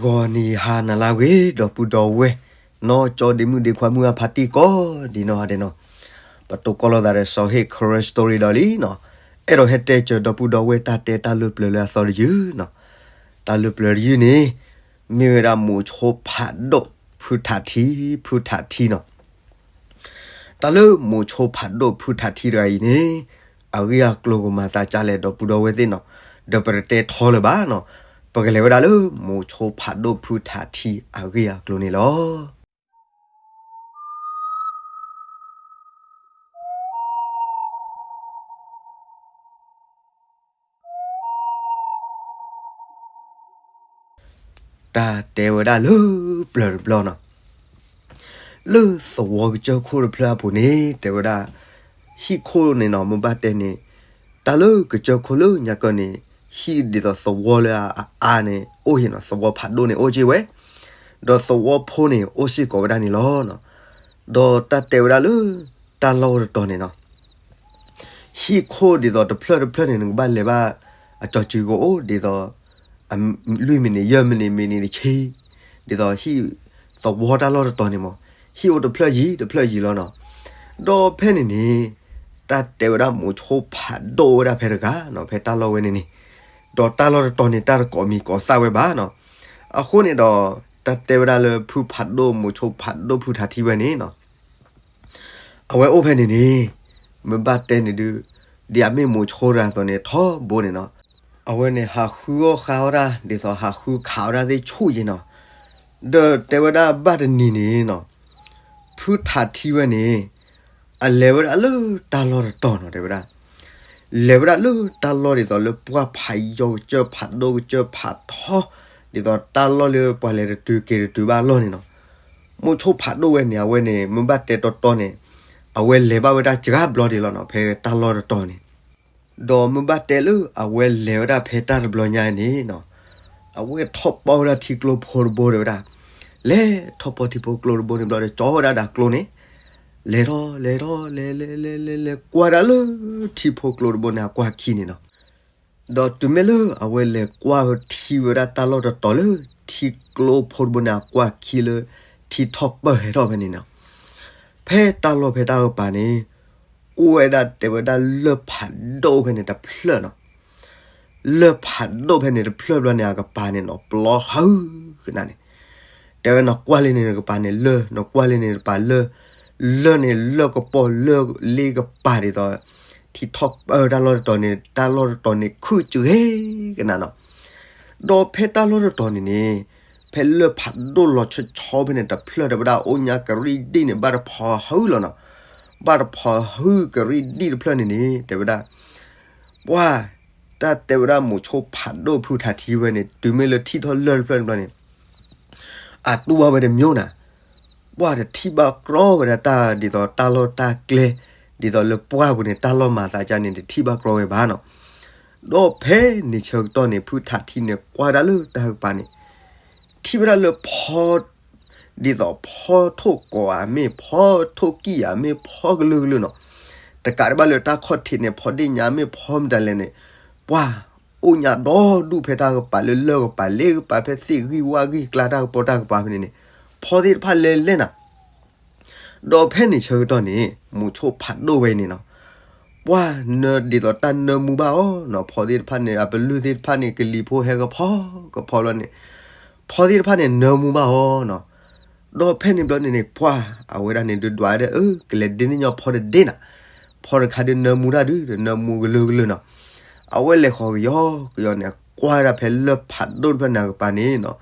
ဂီၤနံၤဟါနၤလၢအဂ့ၤ ဒီပုၢ်ဒီဝဲၢ်, နီၢ်ကၠီဒ့မုၣ်ဒ့ခွါမုၢ်အဖါတံၢ်ကိးဒံးနီၢ်ဂၤဒဲးနီၤ, ပတိၢ်ကီၢ်လိာ်သးဒီးစီၤဟ့ၣ် Karen Story ဒီးလံနီၤ, အဲၣ်ဒိးဟဲတဲစၢၤဒီပုၢ်ဒီဝဲၢ်တၢ်တဲတၢ်လၢပျၢၤလၢအသီတယုၢ်နီၤ, တၢ်လၢပျၢၤတယုၢ်န့ၣ် မ့ၢ်ဝဲဒၣ်မိၤဆိဖးဒိၣ်ဖုထးထံ, ဖုထးထံနီၤ. တၢ်လၢမိၤဆိဖးဒိၣ်ဖုထးထံတဂၤအံၤန့ၣ် အဂ့ၢ်အကျိၤကမၤသးဒ်လဲၣ်ဒီပုၢ်ဒီဝဲၢ်သ့ၣ်နီၤ, ဒီးပတတဲထီလၢၤဘၣ်နီၤ, ပကလဲၤဝဲဒၣ်လၢမိၤဆိဖးဒိၣ်ဖုထးထံအဂ့ၢ်အကျိၤန့ၣ်လီၤ. တၢ်တဲဝဲဒၣ်လၢပျၢၤတဘျီနီၤ, လၢသဝီကစၢၢ်ခိၣ်တဖျၢၣ်အပူၤန့ၣ် တဲဝဲဒၣ် ဟံၣ်ခိၣ်န့ၣ်နီၤ, မ့ၢ်ဘၣ်တဲန့ၣ် တၢ်လၢကစၢၢ်ခိၣ်လၢညါကၢန့ၣ် ဟံၣ်ဒ်သိးသဝီလၢအအါန့ၣ် အိၣ်ဟ့ၣ်နီၤ, သဝီဖးဒိၣ်န့ၣ်အိၣ်က့ဝဲ, ဒီးသဝီဖိန့ၣ် အိၣ်စ့ၢ်ကီးဝဲဒၣ်န့ၣ်လီၤ. ဒီးတၢ်တဲဝဲဒၣ်လၢ တၢ်လီၢ်တတီၤန့ၣ်နီၤ, ဟံၣ်ခိၣ်ဒ်သိးတဖျၢၣ်တဖျၢၣ်န့ၣ် နကဘၣ်လဲၤဘၣ် အကၠီၤစုၤကအိၣ် ဒ်သိး လွံၢ်မံးနံး ယဲၢ်မံးနံး မံးနံးတဆံ, ဒ်သိးဟံၣ်သဝီတၢ်လီၢ်တတီၤန့ၣ်မး, ဟံၣ်အိၣ်တဖျၢၣ်ယံၤ တဖျၢၣ်ယံၤလီၤနီၤ. ဒီးဖဲန့ၣ်န့ၣ် တၢ်တဲဝဲဒၣ်မိၤဆိဖးဒိၣ်ဝဲဒၣ်ဖဲတဂၤနီၤ, ဖဲတၢ်လီၢ်ဝဲန့ၣ်န့ၣ်, ဒီးတၢ်လီၢ်တတီၤန့ၣ် တၢ်တကိးမံၤကိးသၣ်ဝဲဘၣ်နီၤ. အဃိန့ၣ်ဒီး တၢ်တဲဝဲဒၣ်လၢဖုဖးဒိၣ် မိၤဆိဖးဒိၣ်ဖုထးထံဝဲန့ၣ်နီၤ, အဝဲအိၣ်ဖဲန့ၣ်န့ၣ် မ့ၢ်ဘၣ်တဲန့ၣ်ဒုး ဒ်အမ့ၢ်မိၤဆိတဂၤအသိးန့ၣ် ထီဘိန့ၣ်နီၤ, အဝဲန့ၣ်ဟးဃုအီၣ်ဃါဝဲဒၣ် ဒ်သိးဟးဃုခးဝဲဒၣ်သ့ၣ်ဆူၣ်ယံၤနီၤ. ဒီးတဲဝဲဒၣ်ဘၣ်တနံၤန့ၣ်နီၤ, ဖုထးထံဝဲန့ၣ် အလဲၤဝဲဒၣ်လၢတၢ်လီၢ်တတီၤနီၤ, တဲဝဲဒၣ် လဲၤဝဲဒၣ်လၢတၢ်လီၢ်ဒ်သိးလၢပှၢ်ဖးယီၤကစၢၢ်ဖးဒိၣ်ကစၢၢ်ဖးထီ, ဒ်သိးတၢ်လီၢ်လၢပှၤလဲၤတတုၤက့ၤတတုၤဘၣ်အလီၢ်န့ၣ်နီၤ. မိၤဆိဖးဒိၣ်ဝဲန့ၣ် အဝဲန့ၣ် မ့ၢ်ဘၣ်တဲတီတီန့ၣ် အဝဲလဲၤဘၣ်ဝဲဒၣ်စှၤဘျီဒံးလီၤနီၤ, ဖဲတၢ်လီၢ်တတီၤန့ၣ်. ဒီးမ့ၢ်ဘၣ်တဲလၢအဝဲလဲၤဝဲဒၣ်ဖဲတၢ်တဘျီညါန့ၣ်နီၤ, အဝဲထီၣ်ပီၢ်ဝဲဒၣ်ထံကျိဖိတဘိတဲဝဲဒၣ်, လဲၤထီၣ်ပီၢ်ထံဖိကျိတဘိန့ၣ်ဘျီဒီး ကၠီဝဲဒၣ်ဒၣ်ကျိန့ၣ်, လဲၤထီၣ်လဲၤထီၣ်လဲၤလဲၤလဲၤလဲၤလဲၤကွၢ်ဒၣ်လၢထံဖိကျိတဘိန့ၣ် အကွၢ်ခံန့ၣ်နီၤ. ဒီးတုၤမ့ၢ်လၢအဝဲလဲၤကွၢ်ထံဝဲဒၣ်တၢ်လီၢ်တတီၤလၢ ထံကျိဖိတဘိန့ၣ် အကွၢ်ခံလၢ ထံထီၣ်ပၢၢ်ဟဲထီၣ်ဖဲန့ၣ်နီၤ, ဖဲတၢ်လီၢ်ဖဲတၢ်ကပၤန့ၣ် အိၣ်ဝဲဒၣ်တဲဝဲဒၣ်လၢၢ်ဖးဒိၣ်ဖဲန့ၣ်တဖျၢၣ်နီၤ. လၢၢ်ဖးဒိၣ်ဖဲန့ၣ်တဖျၢၣ်ဘျီန့ၣ် အကပၤန့ၣ်နီၤ ပျီဟုကနၣ်န့ၣ်, တဲဝဲနကွၢ်လံန့ၣ်တကပၤန့ၣ်လၢၢ်, နကွၢ်လံန့ၣ်တကပၤလၢၢ်, လၢၢ်န့ၣ်လၢၢ်ကပီၤလၢၢ်လ့ကပၤဒ်သိး ထံထီၣ်ပၢၢ်တၢ်လီၢ်တတီၤန့ၣ် တၢ်လီၢ်တတီၤန့ၣ်ခုၣ်စူၤဟဲကနၣ်နီၤ. ဒီးဖဲတၢ်လီၢ်တတီၤန့ၣ်န့ၣ် ဖဲလၢၢ်ဖးဒိၣ်လီၤဆီဆီဖဲန့ၣ်တဖျၢၣ်တဲဝဲဒၣ် အိၣ်ညါကရံၣ်ဒံၣ်န့ၣ် ဘၣ်တဖီဟုလီၤနီၤ. ဘၣ်တဖီဟုကရံၣ်ဒံၣ်တဖျၢၣ်န့ၣ်န့ၣ် တဲဝဲဒၣ် ပှၢ် တၢ်တဲဝဲဒၣ်မိၤဆိဖးဒိၣ်ဖုထးထံဝဲန့ၣ် တုၤမ့ၢ်လၢထံၣ်ထီၣ်လၢၢ်တဖျၢၣ်န့ၣ်ဘျီန့ၣ် အတူၢ်ဘၣ်ဝဲတမံၤနၤ, ပှၢ်တထံၣ်ဘၣ်ကြီဝဲဒၣ်တၢ်ဒ်သိးတၢ်လီၢ်တၢ်ကျဲ, ဒ်သိးလၢပှၢ်ပူၤန့ၣ် တၢ်လီၢ်မၤသးကါန့ၣ် တထံၣ်ဘၣ်ကြီဝဲဘၣ်နီၤ. ဒီးဖဲန့ၣ်ဆၢကတီၢ်န့ၣ် ဖုထးထံန့ၣ် ကွၢ်ဒၣ်လၢတၢ်ကပၤန့ၣ် ထံၣ်ဝဲဒၣ်လၢဖီ ဒ်သိးဖီထိၣ်ကိးဧါမ့ၢ် ဖီထိၣ်ကံၣ်ဧါမ့ၢ် ဖီကလုာ်ကလုာ်နီၤ, တကးဒံးဘၣ်လၢတၢ်ခီၣ်ထံးန့ၣ် ဖီဒ့ၣ်ညါမ့ၢ်ဖီမတၤလဲၣ်န့ၣ်, ပှၢ် အိၣ်ညါဒီဒူၣ်ဖဲတၢ်ကပၤလၢလၢၢ်ကပၤလ့ကပၤ ဖဲသ့ၣ်ဂံၢ်ဝၣ်ဂံၢ်ကျါတၢ်ကပီၤတၢ်ကပၤဖဲန့ၣ်န့ၣ် ဖီသ့ၣ်တဖၣ်လဲၤလဲၣ်နၤ. ဒီးဖဲန့ၣ်ဆၢကတီၢ်န့ၣ် မိၤဆိဖးဒိၣ်ဝဲန့ၣ်နီၤ, ပှၢ်နၢဒ်သိးတၢ်နၢမူဘၣ်အီၤနီၤ, ဖီသ့ၣ်တဖၣ်န့ၣ် အပလုၢ်သ့ၣ်တဖၣ်န့ၣ် ကလံၤဖိဟဲကဖီကဖီလီၤန့ၣ်, ဖီသ့ၣ်တဖၣ်န့ၣ် နၢမူဘၣ်အီၤနီၤ. ဒီးဖဲန့ၣ်ဘျီန့ၣ်န့ၣ် ပှၢ် အဝဲဒၣ်န့ၣ်ဒုးဒွးဒီး အၢ ကလဲၤဒ့န့ၢ်ညီဖီတဒ့နၤ, ဖီတခါဒုးနၢမူတၢ်ဒုး နၢမူကလုာ်ကလုာ်နီၤ. အဝဲလဲၤဃီၤကယီကယီန့ၣ် ကွၢ်ဝဲဒၣ်ဖဲလၢၢ်ဖးဒိၣ်တဖျၢၣ်န့ၣ်အကပၤန့ၣ်နီၤ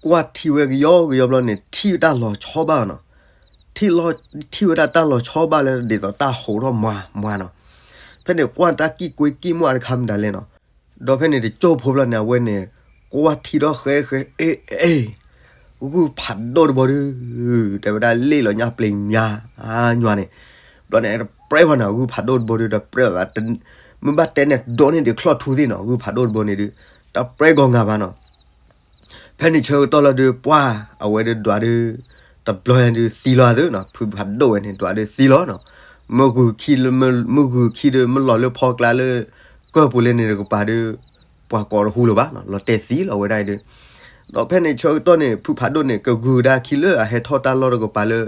ကွၢ်ထံဝဲကယီကယီဘျီန့ၣ် ထံၣ်တၢ်လီၤဆီဘၣ်နီၤ. ထံၣ်လီၤ ထံၣ်ဝဲဒၣ်တၢ်လီၤဆီဘၣ်လၢဒ်သိးတၢ်ဟိးထီၣ်မွၤမွၤနီၤ. ဖဲန့ၣ်ကွၢ်တၢ်ကံၣ်ကွ့ကံၣ်မွၢ်တခါမတၤလဲၣ်နီၤ. ဒီးဖဲန့ၣ်တကၠိၢ်ဖိဘျီန့ၣ် အဝဲန့ၣ် ကွၢ်ထံဒီးဃဲဃဲ အ့ အ့ ဂုၢ်ဖးဒိၣ်တဘိဒုး တဲဝဲဒၣ်လ့ၣ်လီၤညါပျ့ၤမၠါ အါ ညီန့ၣ် ဘျီန့ၣ် တပြဲဖီနီၤ ဂုၢ်ဖးဒိၣ်တဘိဒုး တပြဲဘၣ် မ့ၢ်ဘၣ်တဲန့ၣ် ဒိးန့ၢ်ဒံးချီၣ်ထူသ့ၣ်နီၤ ဂုၢ်ဖးဒိၣ်တဘိန့ၣ်ဒုး တပြဲဂီၤငါဘၣ်နီၤ. ဖဲန့ၣ်ဆၢကတီၢ်လီၤဒုး ပှၢ် အဝဲဒုးဒွးဒုး တဘျီညါဒုးသံလီၤသ့နီၤ ဖုဖးဒိၣ်ဝဲန့ၣ် ဒွးဒုးသံလီၤနီၤ. မ့ၢ်ဂုၢ်ခံလၢ မ့ၢ်ဂုၢ်ခံဒုး မ့ၢ်လီၤလၢဖီကျါလၢ ကၢၢ်ပူၤလဲၣ်န့ၣ်တကပၤဒုး ပှၤကိးတဟူလၢၤဘၣ်နီၤ လီၤတဲာ်သံလီၤဝဲဒၣ်အံၤဒုး ဒီးဖဲန့ၣ်ဆၢကတီၢ်န့ၣ် ဖုဖးဒိၣ်န့ၣ် ကဂုာ်ဒၣ်အခံလၢအဟဲထီၣ်တၢ်လီၢ်တကပၤလၢ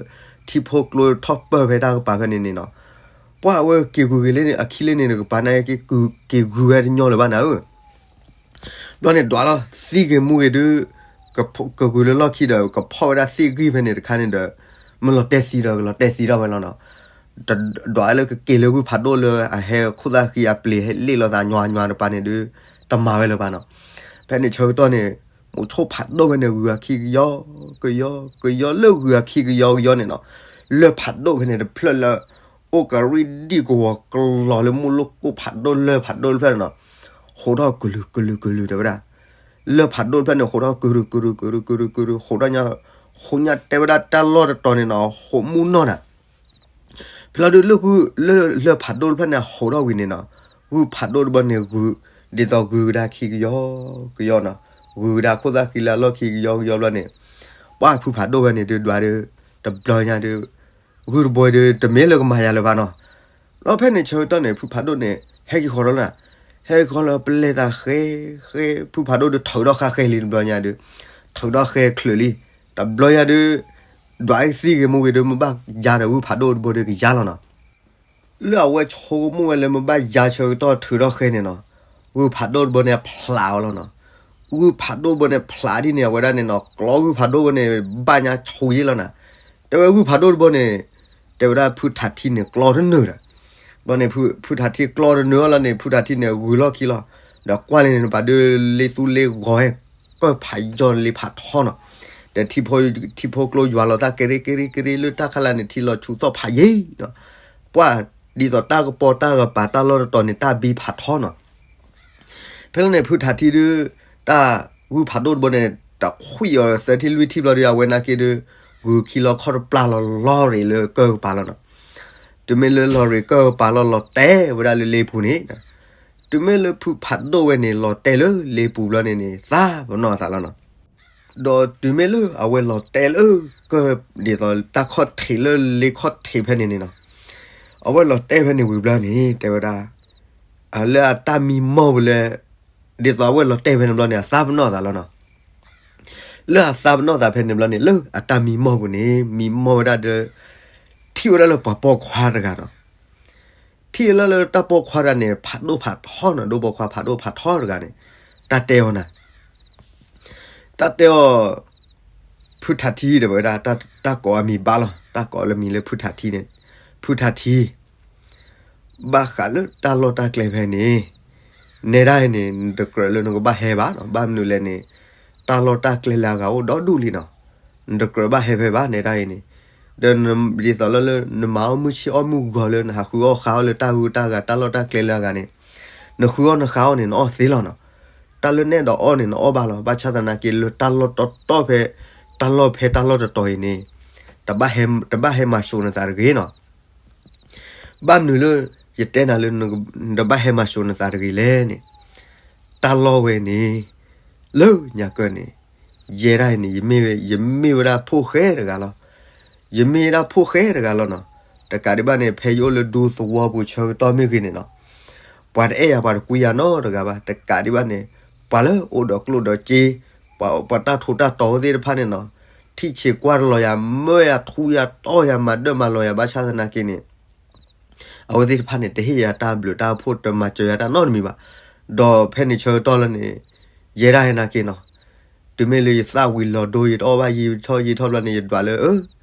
ထံဖိကျိထီၣ်ပၢၢ်ဖဲတၢ်ကပၤဖဲန့ၣ်န့ၣ်နီၤ. ပှၢ်အဝဲက့ၤဂုာ်က့ၤလၢန့ၣ် အခံလၢန့ၣ်တကပၤန့ၣ် က့ၤဂုာ်ဝဲတညီလၢၤဘၣ်နၤဧၢ. ဘျီန့ၣ်ဒွးလီၤသံဂ့ၤမူဂ့ၤဒုး ကဂုာ်လၢလီၢ်ခံဒီး ကဖီၣ်ဝဲဒၣ်သ့ၣ်ဂံၢ်ဖဲန့ၣ်တခါန့ၣ်ဒီး မ့ၢ်လီၤတဲာ်သံဒီး ကလီၤတဲာ်သံထီၣ်ဝဲလီၤနီၤ. ဒွးလၢကက့ၤလၢဂုၢ်ဖးဒိၣ်လၢအဟဲခိၣ်သၣ်ဃံအပျ့ၤဟဲလ့ၣ်လိာ်သးညီညီတပၤန့ၣ်ဒုး တမၤဝဲလၢၤဘၣ်နီၤ. ဖဲန့ၣ်ဆၢကတီၢ်န့ၣ် မိၤဆိဖးဒိၣ်ဖဲန့ၣ် ဂုာ်အခံကယီကယီကယီလၢဂုာ်အခံကယီကယီန့ၣ်နီၤ. လၢၢ်ဖးဒိၣ်ဖဲန့ၣ်တဖျၢၣ်လၢ အိၣ်ကရံၣ်ဒံၣ်ကဝီၤကလီၤလၢမုၢ်လိၣ်ကိၣ်ဖးဒိၣ်လၢၢ်ဖးဒိၣ်တဖျၢၣ်န့ၣ်နီၤ, ဟူးထီၣ်ကလုာ်ကလုာ်ကလုာ်တဲဝဲဒၣ်. လၢၢ်ဖးဒိၣ်တဖျၢၣ်န့ၣ် ဟူးထီၣ်ကရူၢ်ကရူၢ်ကရူၢ်ကရူၢ်ကရူၢ် ဟူးထီၣ်ညါ, ဟူးညါတဲဝဲဒၣ်တၢ်လီၢ်တတီၤန့ၣ်နီၤ ဟူးမူနီၢ်နၤ. ဖဲလီၤဒုးလၢဂုၢ်လၢလၢၢ်ဖးဒိၣ်တဖျၢၣ်န့ၣ် ဟူးထီၣ်ဝံၤန့ၣ်နီၤ, ဂုၢ်ဖးဒိၣ်တဘီန့ၣ်ဂုာ်, ဒ်သိးဂုာ်ကဒါခံကယီကယီနီၤ, ဂုာ်ကဒါခိၣ်သၣ်ဃံလၢအလီၢ်ခံကယီကယီဘျီန့ၣ်, ပှၢ်ဖုဖးဒိၣ်ဖဲန့ၣ်ဒုးဒွးဒုး, တဘျီညါဒုး ဂုၢ်တဘီဒုး တမ့ၢ်လၢကမၤယၤလၢၤဘၣ်နီၤ. လီၤဖဲန့ၣ်ဆၢကတီၢ်န့ၣ် ဖုဖးဒိၣ်န့ၣ် ဟဲက့ၤဃီၤလီၤနၤ, ဟဲက့ၤဃီၤလီၤပလဲၤသးဃဲ, ဃဲ, ဖုဖးဒိၣ်ဒုးထုးထီၣ်ဃါဃဲလံတဘျီညါဒုး, ထုးထီၣ်ဃဲချုးလံ, တဘျီညါဒုး, ဒွးအံၤသံဂ့ၤမူဂ့ၤဒုး မ့ၢ်ဘၣ်ယါဒီးဂုၢ်ဖးဒိၣ်တဘီဒုးကယါလီၤနီၤ. လၢအဝဲဆိကမိၣ်ဝဲလၢမ့ၢ်ဘၣ်ယါဆၢကတီၢ်ထုးထီၣ်ဃဲန့ၣ်နီၤ, ဂုၢ်ဖးဒိၣ်တဘီန့ၣ်ဖျးအီၤလီၤနီၤ. ဂုၢ်ဖးဒိၣ်တဘီန့ၣ်ဖျးဒ်န့ၣ် အဝဲဒၣ်န့ၣ်နီၤ ကျီဂုၢ်ဖးဒိၣ်ဘီန့ၣ် ဘၣ်ညါဆူယ့ၣ်လီၤနၤ. တဲဝဲဂုၢ်ဖးဒိၣ်တဘီန့ၣ်, တဲဝဲဒၣ်ဖုထးထံန့ၣ်ကျီတနၢၤဒီး, ဘီန့ၣ် ဖုထးထံကျီတနၢၤအီၤလီၤန့ၣ် ဖုထးထံန့ၣ်ဂုာ်လီၢ်ခံလီၤ. ဒီးကွၢ်လံန့ၣ် ပှၤဒုးလ့သူလ့ဂီၤဟဲ ကၢၢ်ဖးယီၤလ့ဖးထီနီၤ. ဒီးထံဖိကျိယွၤလီၤသးကရ့ကရ့ကရ့လၢတၢ်ခါလၢ်န့ၣ် ထံလီၤဆူသီၣ်ဖးယံၤနီၤ. ပှၢ်ဒ်သိးတၢ်ကပီၤတၢ်ကပၤတၢ်လီၢ်တတီၤန့ၣ် တၢ်ဘံဖးထီနီၤ. ဖဲလီၤန့ၣ် ဖုထးထံဒုး, တၢ်ဂုၢ်ဖးဒိၣ်တဘီန့ၣ် တခွံၣ်အီၤသၢထံၣ်လွံၢ်ထံၣ်ဘျီဒုး အဝဲနာ်က့ဒုး, ဂုာ်ခံလီၤခီၣ်တပျၢ်လီၤလီၤရ့းလၢကၢၢ်ကပၤလီၤနီၤ. တုၤမ့ၢ်လၢလီၤရ့းကၢၢ်ကပၤလီၤလီၤတဲာ်ဝဲဒၣ်လၢလ့ပူၤန့ၣ်, တုၤမ့ၢ်လၢဖုဖးဒိၣ်ဝဲန့ၣ် လီၤတဲာ်လၢလ့ပူၤဘျီန့ၣ်န့ၣ် သးပနီၣ်အသးလီၤနီၤ. ဒီးတုၤမ့ၢ်လၢအဝဲလီၤတဲာ်လၢကၢၢ် ဒ်သိးတၢ်ခီၣ်ထံးလၢလ့ခီၣ်ထံးဖဲန့ၣ်န့ၣ်နီၤ, အဝဲလီၤတဲာ်ဖဲန့ၣ်ဝံၤဘျီန့ၣ် တဲဝဲဒၣ်, လၢအတၢ်မံမီၢ်ပူၤလၢ, ဒ်သိးအဝဲလီၤတဲာ်ဖဲန့ၣ်ဘျီန့ၣ် အသးပနီၣ်အသးလီၤနီၤ. လၢအသးပနီၣ်သးဖဲန့ၣ်ဘျီန့ၣ် လၢအတၢ်မံမီၢ်ပူၤန့ၣ် မံမီၢ်ဝဲဒၣ်ဒီး, ထံၣ်ဝဲဒၣ်လၢပှၤပိာ်ခွါတဂၤနီၤ. ထံၣ်လၢလၢတၢ်ပိာ်ခွါတဂၤန့ၣ် ဖးဒိၣ်ဖးထီနီၤ, ဒိပိာ်ခွါဖးဒိၣ်ဖးထီတဂၤန့ၣ်, တၢ်တဲအီၤနၤ, တၢ်တဲအီၤ, ဖုထးထံတဲဝဲဒၣ်, တၢ်ကိးအမံၤဘၣ်လီၤ, တၢ်ကိးလၢမံၤလၢဖုထးထံန့ၣ်, ဖုထးထံ ဘၣ်ဃးလၢတၢ်လီၢ်တၢ်ကျဲဖဲန့ၣ်, နဲဒၣ်အံၤန့ၣ် နတကြၢးလၢနကဘၣ်ဟဲဘၣ်နီၤ, ဘၣ်မနုၤလဲၣ်န့ၣ်, တၢ်လီၢ်တၢ်ကျဲလၢအဂၤအိၣ်ဒီဒူၣ်လံနီၤ, နတကြၢးဘၣ်ဟဲဖဲဘၣ်နဲဒၣ်အံၤန့ၣ်, ဒီးဒ်သိးလၢလၢနမၤအီၣ်မုၢ်ဆ့ၣ်အီၣ်မုၢ်ဂီၤလၢနဟးဃုအီၣ်ဃုအီလၢတၢ်ဂုၤတၢ်ဂၤတၢ်လီၢ်တၢ်ကျဲလၢအဂၤန့ၣ်, နဃုအီၣ်နဃုအီန့ၣ် နအီၣ်သ့လီၤနီၤ, တၢ်လၢနဲဒီးအီၣ်န့ၣ် နအီၣ်ဘၣ်လီၤ, ဘၣ်ဆၣ်သနာ်က့လၢတၢ်လီၢ်တီတီဖဲ, တၢ်လီၢ်ဖဲတၢ်လီၢ်တတီၤအံၤန့ၣ်, တဘၣ်ဟဲ, တဘၣ်ဟဲမၤစိာ်နသးတဂ့ၤနီၤ. ဘၣ်မနုၤလၢ ယတဲနၤလၢ နတဘၣ်ဟဲမၤစိာ်နသးတဂ့ၤလဲၣ်န့ၣ်, တၢ်လီၢ်ဝဲန့ၣ်, လၢညါကၢၢ်န့ၣ်, ယဲဒၣ်အံၤန့ၣ် ယမ့ၢ်ဝဲဒၣ်ဖိၣ်ဃဲတဂၤလီၤ. ယမ့ၢ်ဒၣ်ဖိၣ်ဃဲတဂၤလီၤနီၤ. တကးဒံးဘၣ်န့ၣ် ဖဲယအိၣ်လၢဒူသဝီပူၤဆၢကတီၢ်မ့ၢ်ဂ့ၤန့ၣ်နီၤ, ပှၤတအဲၣ်ယၤပှၤတကွံယၤနီတဂၤဘၣ်. တကးဒံးဘၣ်န့ၣ်, ပှၤလၢအိၣ်ဒီးကျိၣ်ဒီးစ့, ပှၤတၢ်ထူးတၢ်တီၤသ့ၣ်တဖၣ်န့ၣ်နီၤ, ထံၣ်ဆံးကွၢ်တလီၤယၤ, မၢယၤထူယၤတီၢ်ယၤ မၤဒၢၣ်မၤလီၤယၤ ဘၣ်ဆၣ်သနာ်က့န့ၣ်, အဝဲသ့ၣ်တဖၣ်န့ၣ် တဟ့ၣ်ယၤတၢ်ဘျုးတၢ်ဖှိၣ် တမၤစၢၤယၤတၢ်နီတမံၤဘၣ်. ဒီးဖဲန့ၣ်ဆၢကတီၢ်လၢန့ၣ်, ယဲဒၣ်ဟဲနာ်က့နီၤ, တုၤမ့ၢ်လၢယသၣ်ဝံၤလီၤဒိ ယတအီၣ်ဘၣ်ယံာ်ထီၣ်ယံာ်ထီၣ်ဘျီန့ၣ် ယဒွးလၢ အၢ,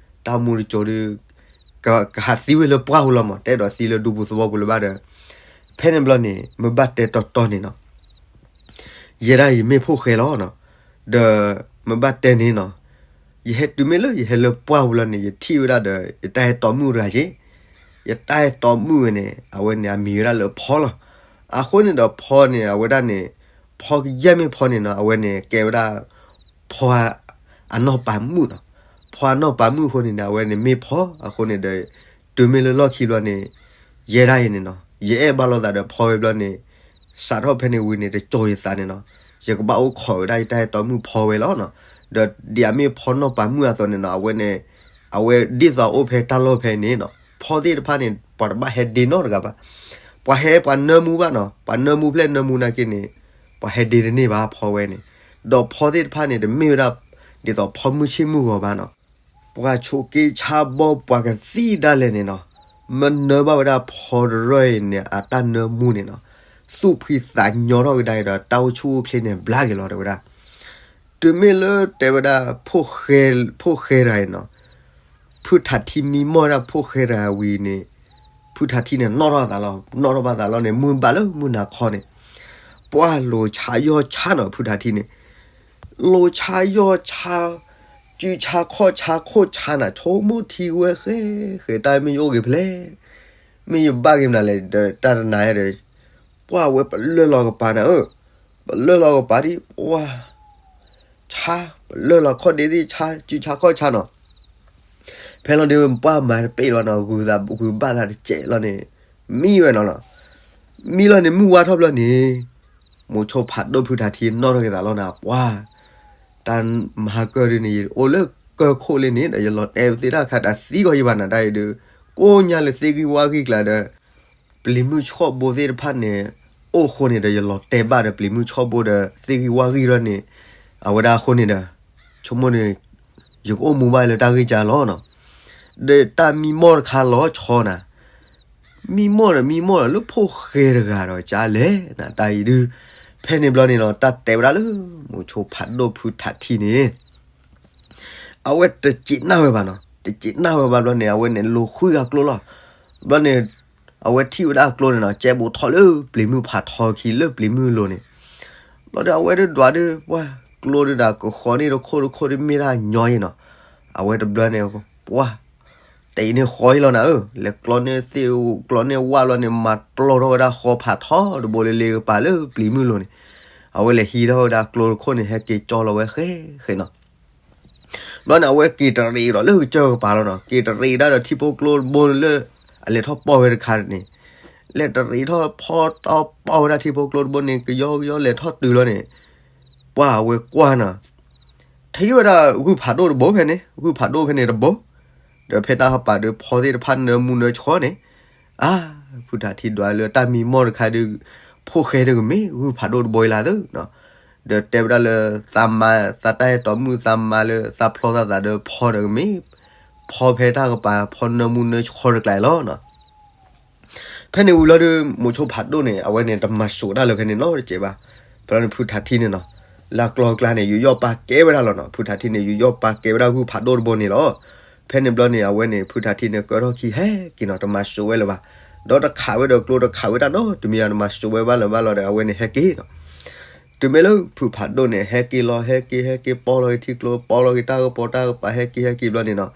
တၢ်မူတစိၤဒီး, ကဟးသံဝဲလၢပှၢ်ပူၤလီၤမး, တအဲၣ်ဒိးသံလၢဒူပူၤသဝီပူၤလၢၤဘၣ်ဒီး, ဖဲန့ၣ်ဘျီန့ၣ် မ့ၢ်ဘၣ်တဲတီတီန့ၣ်နီၤ, ယဲဒၣ်ယမ့ၢ်ဖိၣ်ဃဲလီၤနီၤ. ဒီးမ့ၢ်ဘၣ်တဲန့ၣ်နီၤ, ယဟဲတုၤမ့ၢ်လၢယဟဲလၢပှၢ်ပူၤလီၤန့ၣ် ယထံၣ်ဝဲဒၣ်ဒီး ယတၢ်ဟဲတီမုၣ်တဂၤက့ၤ. ယတၢ်ဟဲတီမုၣ်ဝဲန့ၣ် အဝဲန့ၣ်အမံၤဝဲဒၣ်လၢဖီလီၤ. အဃိန့ၣ်ဒီးဖီန့ၣ် အဝဲဒၣ်န့ၣ်, ဖီကယဲၢ်မ့ၢ်ဖီန့ၣ်နီၤ, အဝဲန့ၣ်ကဲဝဲဒၣ် ဖီအနီၢ်ပၤမုၣ်နီၤ. ဖီအနီၢ်ပၤမုၣ်အဃိန့ၣ်န့ၣ် အဝဲန့ၣ်မ့ၢ်ဖီအဃိန့ၣ်ဒီး, တုၤမ့ၢ်လၢလီၢ်ခံဘျီန့ၣ်, ယဲဒၣ်အံၤန့ၣ်နီၤ, ယအဲၣ်ဘၣ်လိာ်သးဒီးဖီဝဲဘျီန့ၣ်, စးထီၣ်ဖဲန့ၣ်ဝံၤန့ၣ် တစိၤယသးန့ၣ်နီၤ, ယကဘၣ်အိၣ်ခိးဝဲဒၣ်ယတၢ်ဟဲတီမုၣ်ဖီဝဲလီၤနီၤ. ဒီးဒ်အမ့ၢ်ဖီနီၢ်ပၤမုၣ်အသိးန့ၣ်နီၤ, အဝဲန့ၣ်, အဝဲဒ်သိးအိၣ်ဖဲတၢ်လီၢ်ဖဲန့ၣ်နီၤ, ဖီသ့ၣ်တဖၣ်န့ၣ် ပှၤတဘၣ်ဟဲဒ့နီတဂၤဘၣ်. ပှၤဟဲပှၤနၢမူဘၣ်နီၤ, ပှၤနၢမူဖျဲၣ်နၢမူနာ်က့န့ၣ်, ပှၤဟဲဒ့တန့ၢ်ဘၣ်ဖီဝဲန့ၣ်. ဒီးဖီသ့ၣ်တဖၣ်န့ၣ် တမ့ၢ်ဝဲဒၣ် ဒ်သိးဖီမုၢ်ဆ့ၣ်မုၢ်ဂီၤဘၣ်နီၤ. ပှၤဆိးက့ဆါဘီ ပှၤကသံၣ်ဒၣ်လဲာ်န့ၣ်နီၤ, မနၢဘၣ်ဝဲဒၣ်ဖီတရၢၢ်အံၤန့ၣ် အတၢ်နၢမူန့ၣ်နီၤ, သူၣ်ဖှံသးညီထီၣ်ကဒါအံၤဒီး တၢ်အိၣ်ဆူၣ်အိၣ်ချ့န့ၣ် ဘျါက့ၤလီၤ တဲဝဲဒၣ်. တုၤမ့ၢ်လၢတဲဝဲဒၣ် ဖိၣ်ဃဲတဂၤအံၤနီၤ, ဖုထးထံမံမီၢ်ဝဲဒၣ်ဖိၣ်ဃဲတဂၤဝံၤန့ၣ်, ဖုထးထံန့ၣ် နီၣ်ထီၣ်သးလီၤ, နီၣ်ထီၣ်ဘၣ်သးလီၤန့ၣ် မုၢ်ဘၣ်လၢမုၢ်နၤခီန့ၣ်, ပှၢ်လိၤဆါယီၢ်ဆါနီၤ ဖုထးထံန့ၣ်, လိၤဆါယီၢ်ဆါ, စုဆါခီၣ်ဆါခိၣ်ဆါနၤ ဆိကမိၣ်ထံဝဲဃဲ, ဃဲတၢ်မ့ၢ်ယအိၣ်ဂ့ၤဖဲလဲၣ်, မ့ၢ်ယဘၣ်ဂ့ၤမနုၤလဲၣ် ဒီးတၢ်တနၤဒီး, ပှၢ်ဝဲပလၢၢ်လီၤကပၤနၤဧၢ, ပလၢၢ်လီၤကပၤဒ်ပှၢ် ဆါ, ပလၢၢ်လီၤခီၣ်ဒ့သ့ၣ်ဆါ စုဆါခီၣ်ဆါနီၤ. ဖဲလီၤဒုးပှၢ်မၤတပ့ၢ်လီၤနီၤ, ဂုၤသးဂုၤဘၣ်သးတစဲးလီၤန့ၣ်, မံဝဲနီၤလီၤ. မံလီၤန့ၣ် မုၢ်ဝါထီၣ်ဘျီန့ၣ်, မိၤဆိဖးဒိၣ်ဖုထးထံနီၣ်ထီၣ်က့ၤသးလီၤနၤ, ပှၢ်, တၢ်မၤဟါကၢၢ်ဒုန့ၣ် ယအိၣ်လၢကၢၢ်ခိၣ်လံန့ၣ် ဒီးယလီၤတဲာ်သ့တၢ်ခါ တသံကီးယဘၣ်နၤတၢ်အံၤဒုး, ကိးညါလၢသ့ၣ်ဂံၢ်ဝၣ်ဂံၢ်ကျါဒီး ပျံၤမုၢ်ဆှီၣ်ဘိသ့ၣ်တဖၣ်န့ၣ် အိၣ်အဃိန့ၣ်ဒီး ယလီၤတဲာ်ဘၣ်ဒီးပျံၤမုၢ်ဆှီၣ်ဘိဒီးသ့ၣ်ဂံၢ်ဝၣ်ဂံၢ်ထီၣ်န့ၣ်, အဝဲဒၣ်အဃိန့ၣ်ဒီး, ဆိကမိၣ်န့ၣ်, ယကအိၣ်မူဘၣ်လၢတၢ်ဂ့ၢ်ကါလီၤနီၤ. ဒီးတၢ်မံမီၢ်တခါလီၤဆီနၤ, မံမီၢ်ဒီးမံမီၢ်ဒီးလၢဖိၣ်ဃဲတဂၤဒီးကလဲၣ်နၤတၢ်အံၤဒုး, ဖဲန့ၣ်ဘျီန့ၣ်နီၤ တၢ်တဲဝဲဒၣ်လၢ, မိၤဆိဖးဒိၣ်ဖုထးထံန့ၣ် အဝဲတစံးနၢ်ဝဲဘၣ်နီၤ, တစံးနၢ်ဝဲဘၣ်ဘျီန့ၣ် အဝဲန့ၣ်လိၤဃုဂၤကျိလီၤ. ဘျီန့ၣ်, အဝဲထံၣ်ဝဲဒၣ်ကျိန့ၣ်နီၤ ကဲဘူးထီၣ်လၢပျံၤမုၢ်ဖးထီခံလၢပျံၤမုၢ်လိၤန့ၣ်, ဘျီဒီးအဝဲဒုးဒွးဒုး ပှၢ်ကျိဒုးဒၣ်ကဃီန့ၣ်တခိၣ်တခိၣ်တမ့ၢ်တၢ်ညီအံၤနီၤ, အဝဲတဘျီန့ၣ်, ပှၢ် တအံၤန့ၣ်ဃီအံၤလီၤနၤဧၢ, လဲၤကျီန့ၢ်သ့ၣ်ကျီန့ၢ်ဝၣ်လီၤန့ၣ် မၤပျီထီၣ်ဝဲဒၣ်ဃီဖးထီတဘိလၢလ့ကပၤလၢပျံၤမုၢ်လိၤန့ၣ်, အဝဲလဲၤဟံးထီၣ်ဝဲဒၣ်ကျိတခိၣ်န့ၣ် ဟဲက့ၤကၠီလီၤဝဲဃဲဃဲနီၤ. ဘျီန့ၣ် အဝဲက့ၤတရံးဒီးလၢကစၢၢ်ကပၤလီၤနီၤ, က့ၤတရံးဒၣ်ဒီးထံဖိကျိတဘိလၢအလဲၤထီၣ်ပီၢ်ဝဲတခါန့ၣ်, လဲၤတရံးထီၣ်ဖီတီပီၢ်ဝဲဒၣ်ထံဖိကျိတဘိန့ၣ် ကယီကယီလဲၤထီၣ်တုၤလီၤန့ၣ်, ပှၢ်အဝဲကွၢ်နီၤ ထံၣ်ဝဲဒၣ်ဂုၢ်ဖးဒိၣ်တဘိဖဲန့ၣ်, ဂုၢ်ဖးဒိၣ်ဖဲန့ၣ်တဘိ, ဒီးဖဲတၢ်ကပၤဒီးဖီသ့ၣ်တဖၣ်နၢမူနၢဆှီန့ၣ်, အါ, ဖုထးထံဒွးလၢတၢ်မံမီၢ်တခါဒီး, ဖိၣ်ဃဲဒီးကမ့ၢ်ဂုၢ်ဖးဒိၣ်တဘိအံၤလၢသၢနီၤ, ဒီးတဲဝဲဒၣ်လၢသးမၤသးတၢ်အဲၣ်တီမုၣ်သးမၤလၢသးဖျီသးသးဒီးဖီဒီးကမ့ၢ်, ဖီဖဲတၢ်ကပၤဖီနၢမူနၢဆှီတကျါအံၤလီၤနီၤ. ဖဲန့ၣ်ဝံၤလီၤဒီး မိၤဆိဖးဒိၣ်န့ၣ် အဝဲန့ၣ်တမၤစိးတၢ်လၢၤဖဲန့ၣ်နီတစဲးဘၣ်. ဖဲလီၤန့ၣ်ဖုထးထံန့ၣ်နီၤ, လၢကျီကျါန့ၣ် ယူးယီၣ်ပာ်ကဲဝဲဒၣ်လီၤနီၤ, ဖုထးထံန့ၣ် ယူးယီၣ်ပာ်ကဲဝဲဒၣ်ဂုၢ်ဖးဒိၣ်တဘိန့ၣ်လီၤ. ဖဲန့ၣ်ဘျီန့ၣ် အဝဲန့ၣ် ဖုထးထံန့ၣ် ကၢထီၣ်ခံဟဲက့ၤနီၤ, တမၤစိးဝဲလၢၤဘၣ်. ဒီးတခးဝဲဒီးကျိတခးဝဲတၢ်နီတမံၤ တမၤစိးဝဲဘၣ်လၢၤဘၣ်လီၤဒီး အဝဲန့ၣ်ဟဲက့ၤနီၤ. တုၤမ့ၢ်လၢဖုဖးဒိၣ်န့ၣ် ဟဲက့ၤလီၤ ဟဲက့ၤ ဟဲက့ၤ ပီလီၤက့ၤထံကျိ ပီလီၤက့ၤတၢ်ကပီၤတၢ်ကပၤ ဟဲက့ၤ ဟဲက့ၤဘျီန့ၣ်နီၤ,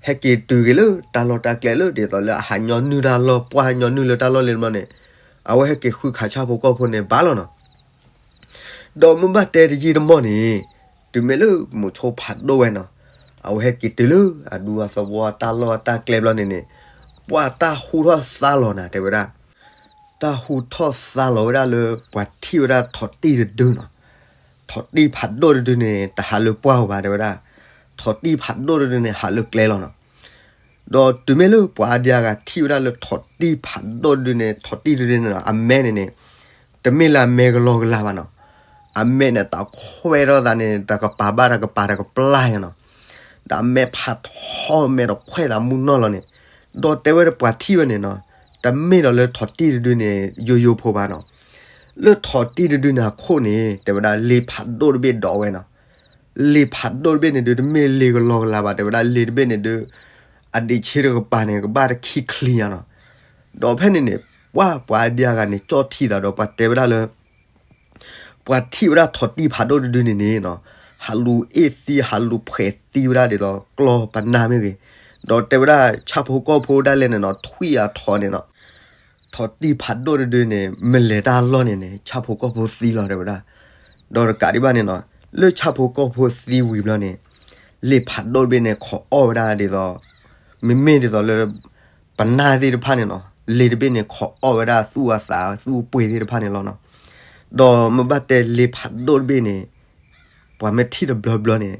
ဟဲက့ၤတုၤက့ၤလၢတၢ်လီၢ်တၢ်ကျဲလၢ ဒ်သိးလၢအဟးညီနုၢ်တၢ်လီၢ် ပှၢ်ညီနုၢ်လၢတၢ်လီၢ်လၢဘျီန့ၣ်, အဝဲဟဲက့ၤဃုခးဆၣ်ဖိကီၢ်ဖိန့ၣ်ဘၣ်လီၤနီၤ. ဒီးမ့ၢ်ဘၣ်တဲတယံာ်တမီၢ်န့ၣ်, တုၤမ့ၢ်လၢမိၤဆိဖးဒိၣ်ဝဲနီၤ, အဝဲဟဲက့ၤတုၤလၢအဒူအသဝီအတၢ်လီၢ်အတၢ်ကျဲဘျီန့ၣ်န့ၣ်, ပှၢ်တၢ်ဟူထီၣ်သါလီၤနၤ တဲဝဲဒၣ်. တၢ်ဟူထီၣ်သါလီၤဝဲဒၣ်လၢပှၤထံၣ်ဝဲဒၣ်ထိးတံၢ်တဒုနီၤ. ထိးတံၢ်ဖးဒိၣ်တဒုန့ၣ် တဟးလၢပှၢ်ဧိၤဘၣ် တဲဝဲဒၣ်. ထိးတံၢ်ဖးဒိၣ်တဒုန့ၣ် ဟးလၢကျဲလီၤနီၤ. ဒီးတုၤမ့ၢ်လၢပှၤအါဒံအါဂၤထံၣ်ဝဲဒၣ်လၢထိးတံၢ်ဖးဒိၣ်တဒုန့ၣ် ထိးတံၢ်တဒုန့ၣ်နီၤ အမဲန့ၣ်န့ၣ်, တမ့ၢ်လၢအမဲကလီကလီဘၣ်နီၤ. အမဲန့ၣ်တၢ်ခွဲးထီၣ်သးန့ၣ် တကပၤဘၣ်တကပၤတကပျၢ်နီၤ. ဒီးအမဲဖးထီမဲာ်တခွဲးသးမူနီၢ်လီၤန့ၣ်, ဒီးတဲဝဲဒၣ်ပှၤထံၣ်ဝဲန့ၣ်နီၤ, တမ့ၢ်ဒီးလၢထိးတံၢ်တဒုန့ၣ် ယိယိဖိဘၣ်နီၤ. လၢထိးတံၢ်တဒုန့ၣ်အခိၣ်န့ၣ် တဲဝဲဒၣ်လ့ဖးဒိၣ်တဘ့ၣ်ဒိးဝဲနီၤ. လ့ဖးဒိၣ်တဘ့ၣ်န့ၣ်ဒုး တမ့ၢ်လ့ကလီကလီဘၣ် တဲဝဲဒၣ်လ့တဘ့ၣ်န့ၣ်ဒုး, အဒံးဆ့တကပၤန့ၣ် ကဘၣ်တခံချံညါနီၤ. ဒီးဖဲန့ၣ်န့ၣ် ပှၤပှၤအါဒံအါဂၤန့ၣ် ကၠီၣ်ထံသးဒီးပှၤတဲဝဲဒၣ်လၢ ပှၤထံၣ်ဝဲဒၣ်ထိးတံၢ်ဖးဒိၣ်တဒုန့ၣ်န့ၣ်နီၤ, ဟးလူၤအ့ၣ်သံ ဟးလူၤဖှဲးသံဝဲဒၣ်ဒ်သိးကျီၢ်ပနၢ်မ့ၢ်ဂ့ၤ, ဒီးတဲဝဲဒၣ်ဆၣ်ဖိကီၢ်ဖိဒၣ်လဲာ်န့ၣ်နီၤ ထွံၣ်အထိးန့ၣ်နီၤ, ထိးတံၢ်ဖးဒိၣ်တဒုန့ၣ် မ့ၢ်လဲၤတၢ်လီၢ်န့ၣ်န့ၣ် ဆၣ်ဖိကီၢ်ဖိသံလီၤ တဲဝဲဒၣ်. ဒီးတကးဒံးဘၣ်န့ၣ်နီၤ, လၢဆၣ်ဖိကီၢ်ဖိသံဝံၤဘျီန့ၣ်, လ့ဖးဒိၣ်တဘ့ၣ်န့ၣ် ခိးအီၣ်ဝဲဒၣ်ဒ်သိး, မ့မ့ၢ်ဒ်သိးလၢ ပနၢ်သ့ၣ်တဖၣ်န့ၣ်နီၤ, လ့တဘ့ၣ်န့ၣ် ခိးအီၣ်ဝဲဒၣ်သူၣ်အသးသူၣ်အပှ့ၤသ့ၣ်တဖၣ်န့ၣ်လီၤနီၤ. ဒီးမ့ၢ်ဘၣ်တဲလ့ဖးဒိၣ်တဘ့ၣ်န့ၣ်, ပှၤမ့ၢ်ထံၣ်တဘျီဘျီန့ၣ်,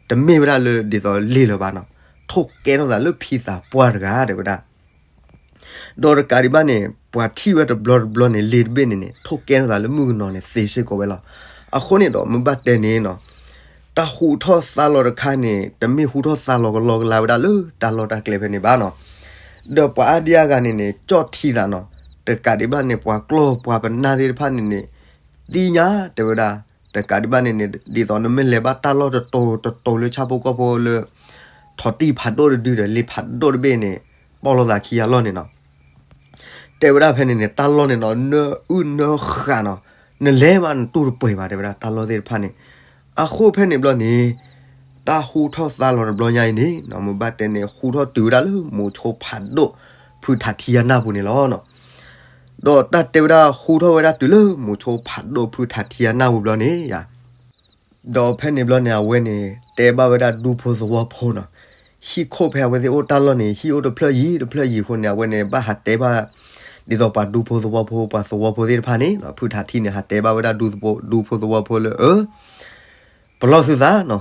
တမ့ၢ်ဝဲဒၣ်လၢဒ်သိးလ့လၢၤဘၣ်နီၤ, ထိၣ်ကဲထီၣ်သးလၢဖံသးပှၢ်တဂၤ တဲဝဲဒၣ်. ဒီးတကးဒံးဘၣ်န့ၣ် ပှၤထံၣ်ဝဲတဘျီတဘျီန့ၣ် လ့တဘ့ၣ်န့ၣ်န့ၣ် ထိၣ်ကဲထီၣ်သးလၢမုၣ်ကနီၤန့ၣ်သ့စ့ၢ်ကီးဝဲလီၤ. အဃိန့ၣ်ဒီး မ့ၢ်ဘၣ်တဲန့ၣ်နီၤ, တၢ်ဟူထီၣ်သါလီၤတခါန့ၣ် တမ့ၢ်ဟူထီၣ်သါလီၤကလီကလါဝဲဒၣ်လၢတၢ်လီၢ်တၢ်ကျဲဖဲန့ၣ်ဘၣ်နီၤ. ဒီးပှၤအါဒံအါဂၤန့ၣ်န့ၣ် ကၠီၣ်ထံသးနီၤ, တကးဒံးဘၣ်န့ၣ် ပှၤကျီၢ်ပှၤပနၢ်သ့ၣ်တဖၣ်န့ၣ်န့ၣ် သ့ၣ်ညါတဲဝဲဒၣ်, တကးဒံးဘၣ်န့ၣ်န့ၣ် ဒ်သိးနမ့ၢ်လဲၤဘၣ်တၢ်လီၢ်တတီၤတတီၤလၢဆၣ်ဖိကီၢ်ဖိလၢ ထိးတံၢ်ဖးဒိၣ်တဒုဒီး လ့ၣ်ဖးဒိၣ်တဘ့ၣ်န့ၣ် ပီၣ်လိာ်သးခံဂၤလီၢ်န့ၣ်နီၤ. တဲဝဲဒၣ်ဖဲန့ၣ်န့ၣ် တၢ်လီၢ်န့ၣ်နီၤ နအုၣ်နဃာ်နီၤ, နလဲၤမးနတူၢ်တပှဲၤဘၣ် တဲဝဲဒၣ်တၢ်လီၢ်သ့ၣ်တဖၣ်န့ၣ်. အဃိဖဲန့ၣ်ဘျီန့ၣ် တၢ်ဟူထီၣ်သါလီၤတဘျီညါအံၤန့ၣ်နီၤ မ့ၢ်ဘၣ်တဲန့ၣ် ဟူထီၣ်တုၤဝဲဒၣ်လၢမိၤဆိဖးဒိၣ် ဖုထးထံအနၢ်ပူၤန့ၣ်လီၤနီၤ. ဒီးတၢ်တဲဝဲဒၣ်ဟူထီၣ်ဝဲဒၣ်တုၤလၢမိၤဆိဖးဒိၣ်ဖုထးထံအနၢ်ပူၤဘျီန့ၣ်ယါ ဒီးဖဲန့ၣ်ဘျီန့ၣ် အဝဲန့ၣ် တဲဘၣ်ဝဲဒၣ်ဒူဖိသဝီဖိနီၤ, ဟံၣ်ခိၣ်ဖဲအဝဲသ့ၣ်အိၣ်တၢ်လီၢ်န့ၣ် ဟံၣ်အိၣ်တဖျၢၣ်ယံၤတဖျၢၣ်ယံၤအဃိန့ၣ် အဝဲန့ၣ် ဘၣ်ဟးတဲဘၣ် ဒ်သိးပှၤဒူဖိသဝီဖိ ပှၤသဝီဖိသ့ၣ်တဖၣ်န့ၣ်နီၤ, ဖုထးထံန့ၣ် ဟးတဲဘၣ်ဝဲဒၣ်ဒူဖိ ဒူဖိသဝီဖိလၢ အၢ ပလီၢ်သုသးနီၤ,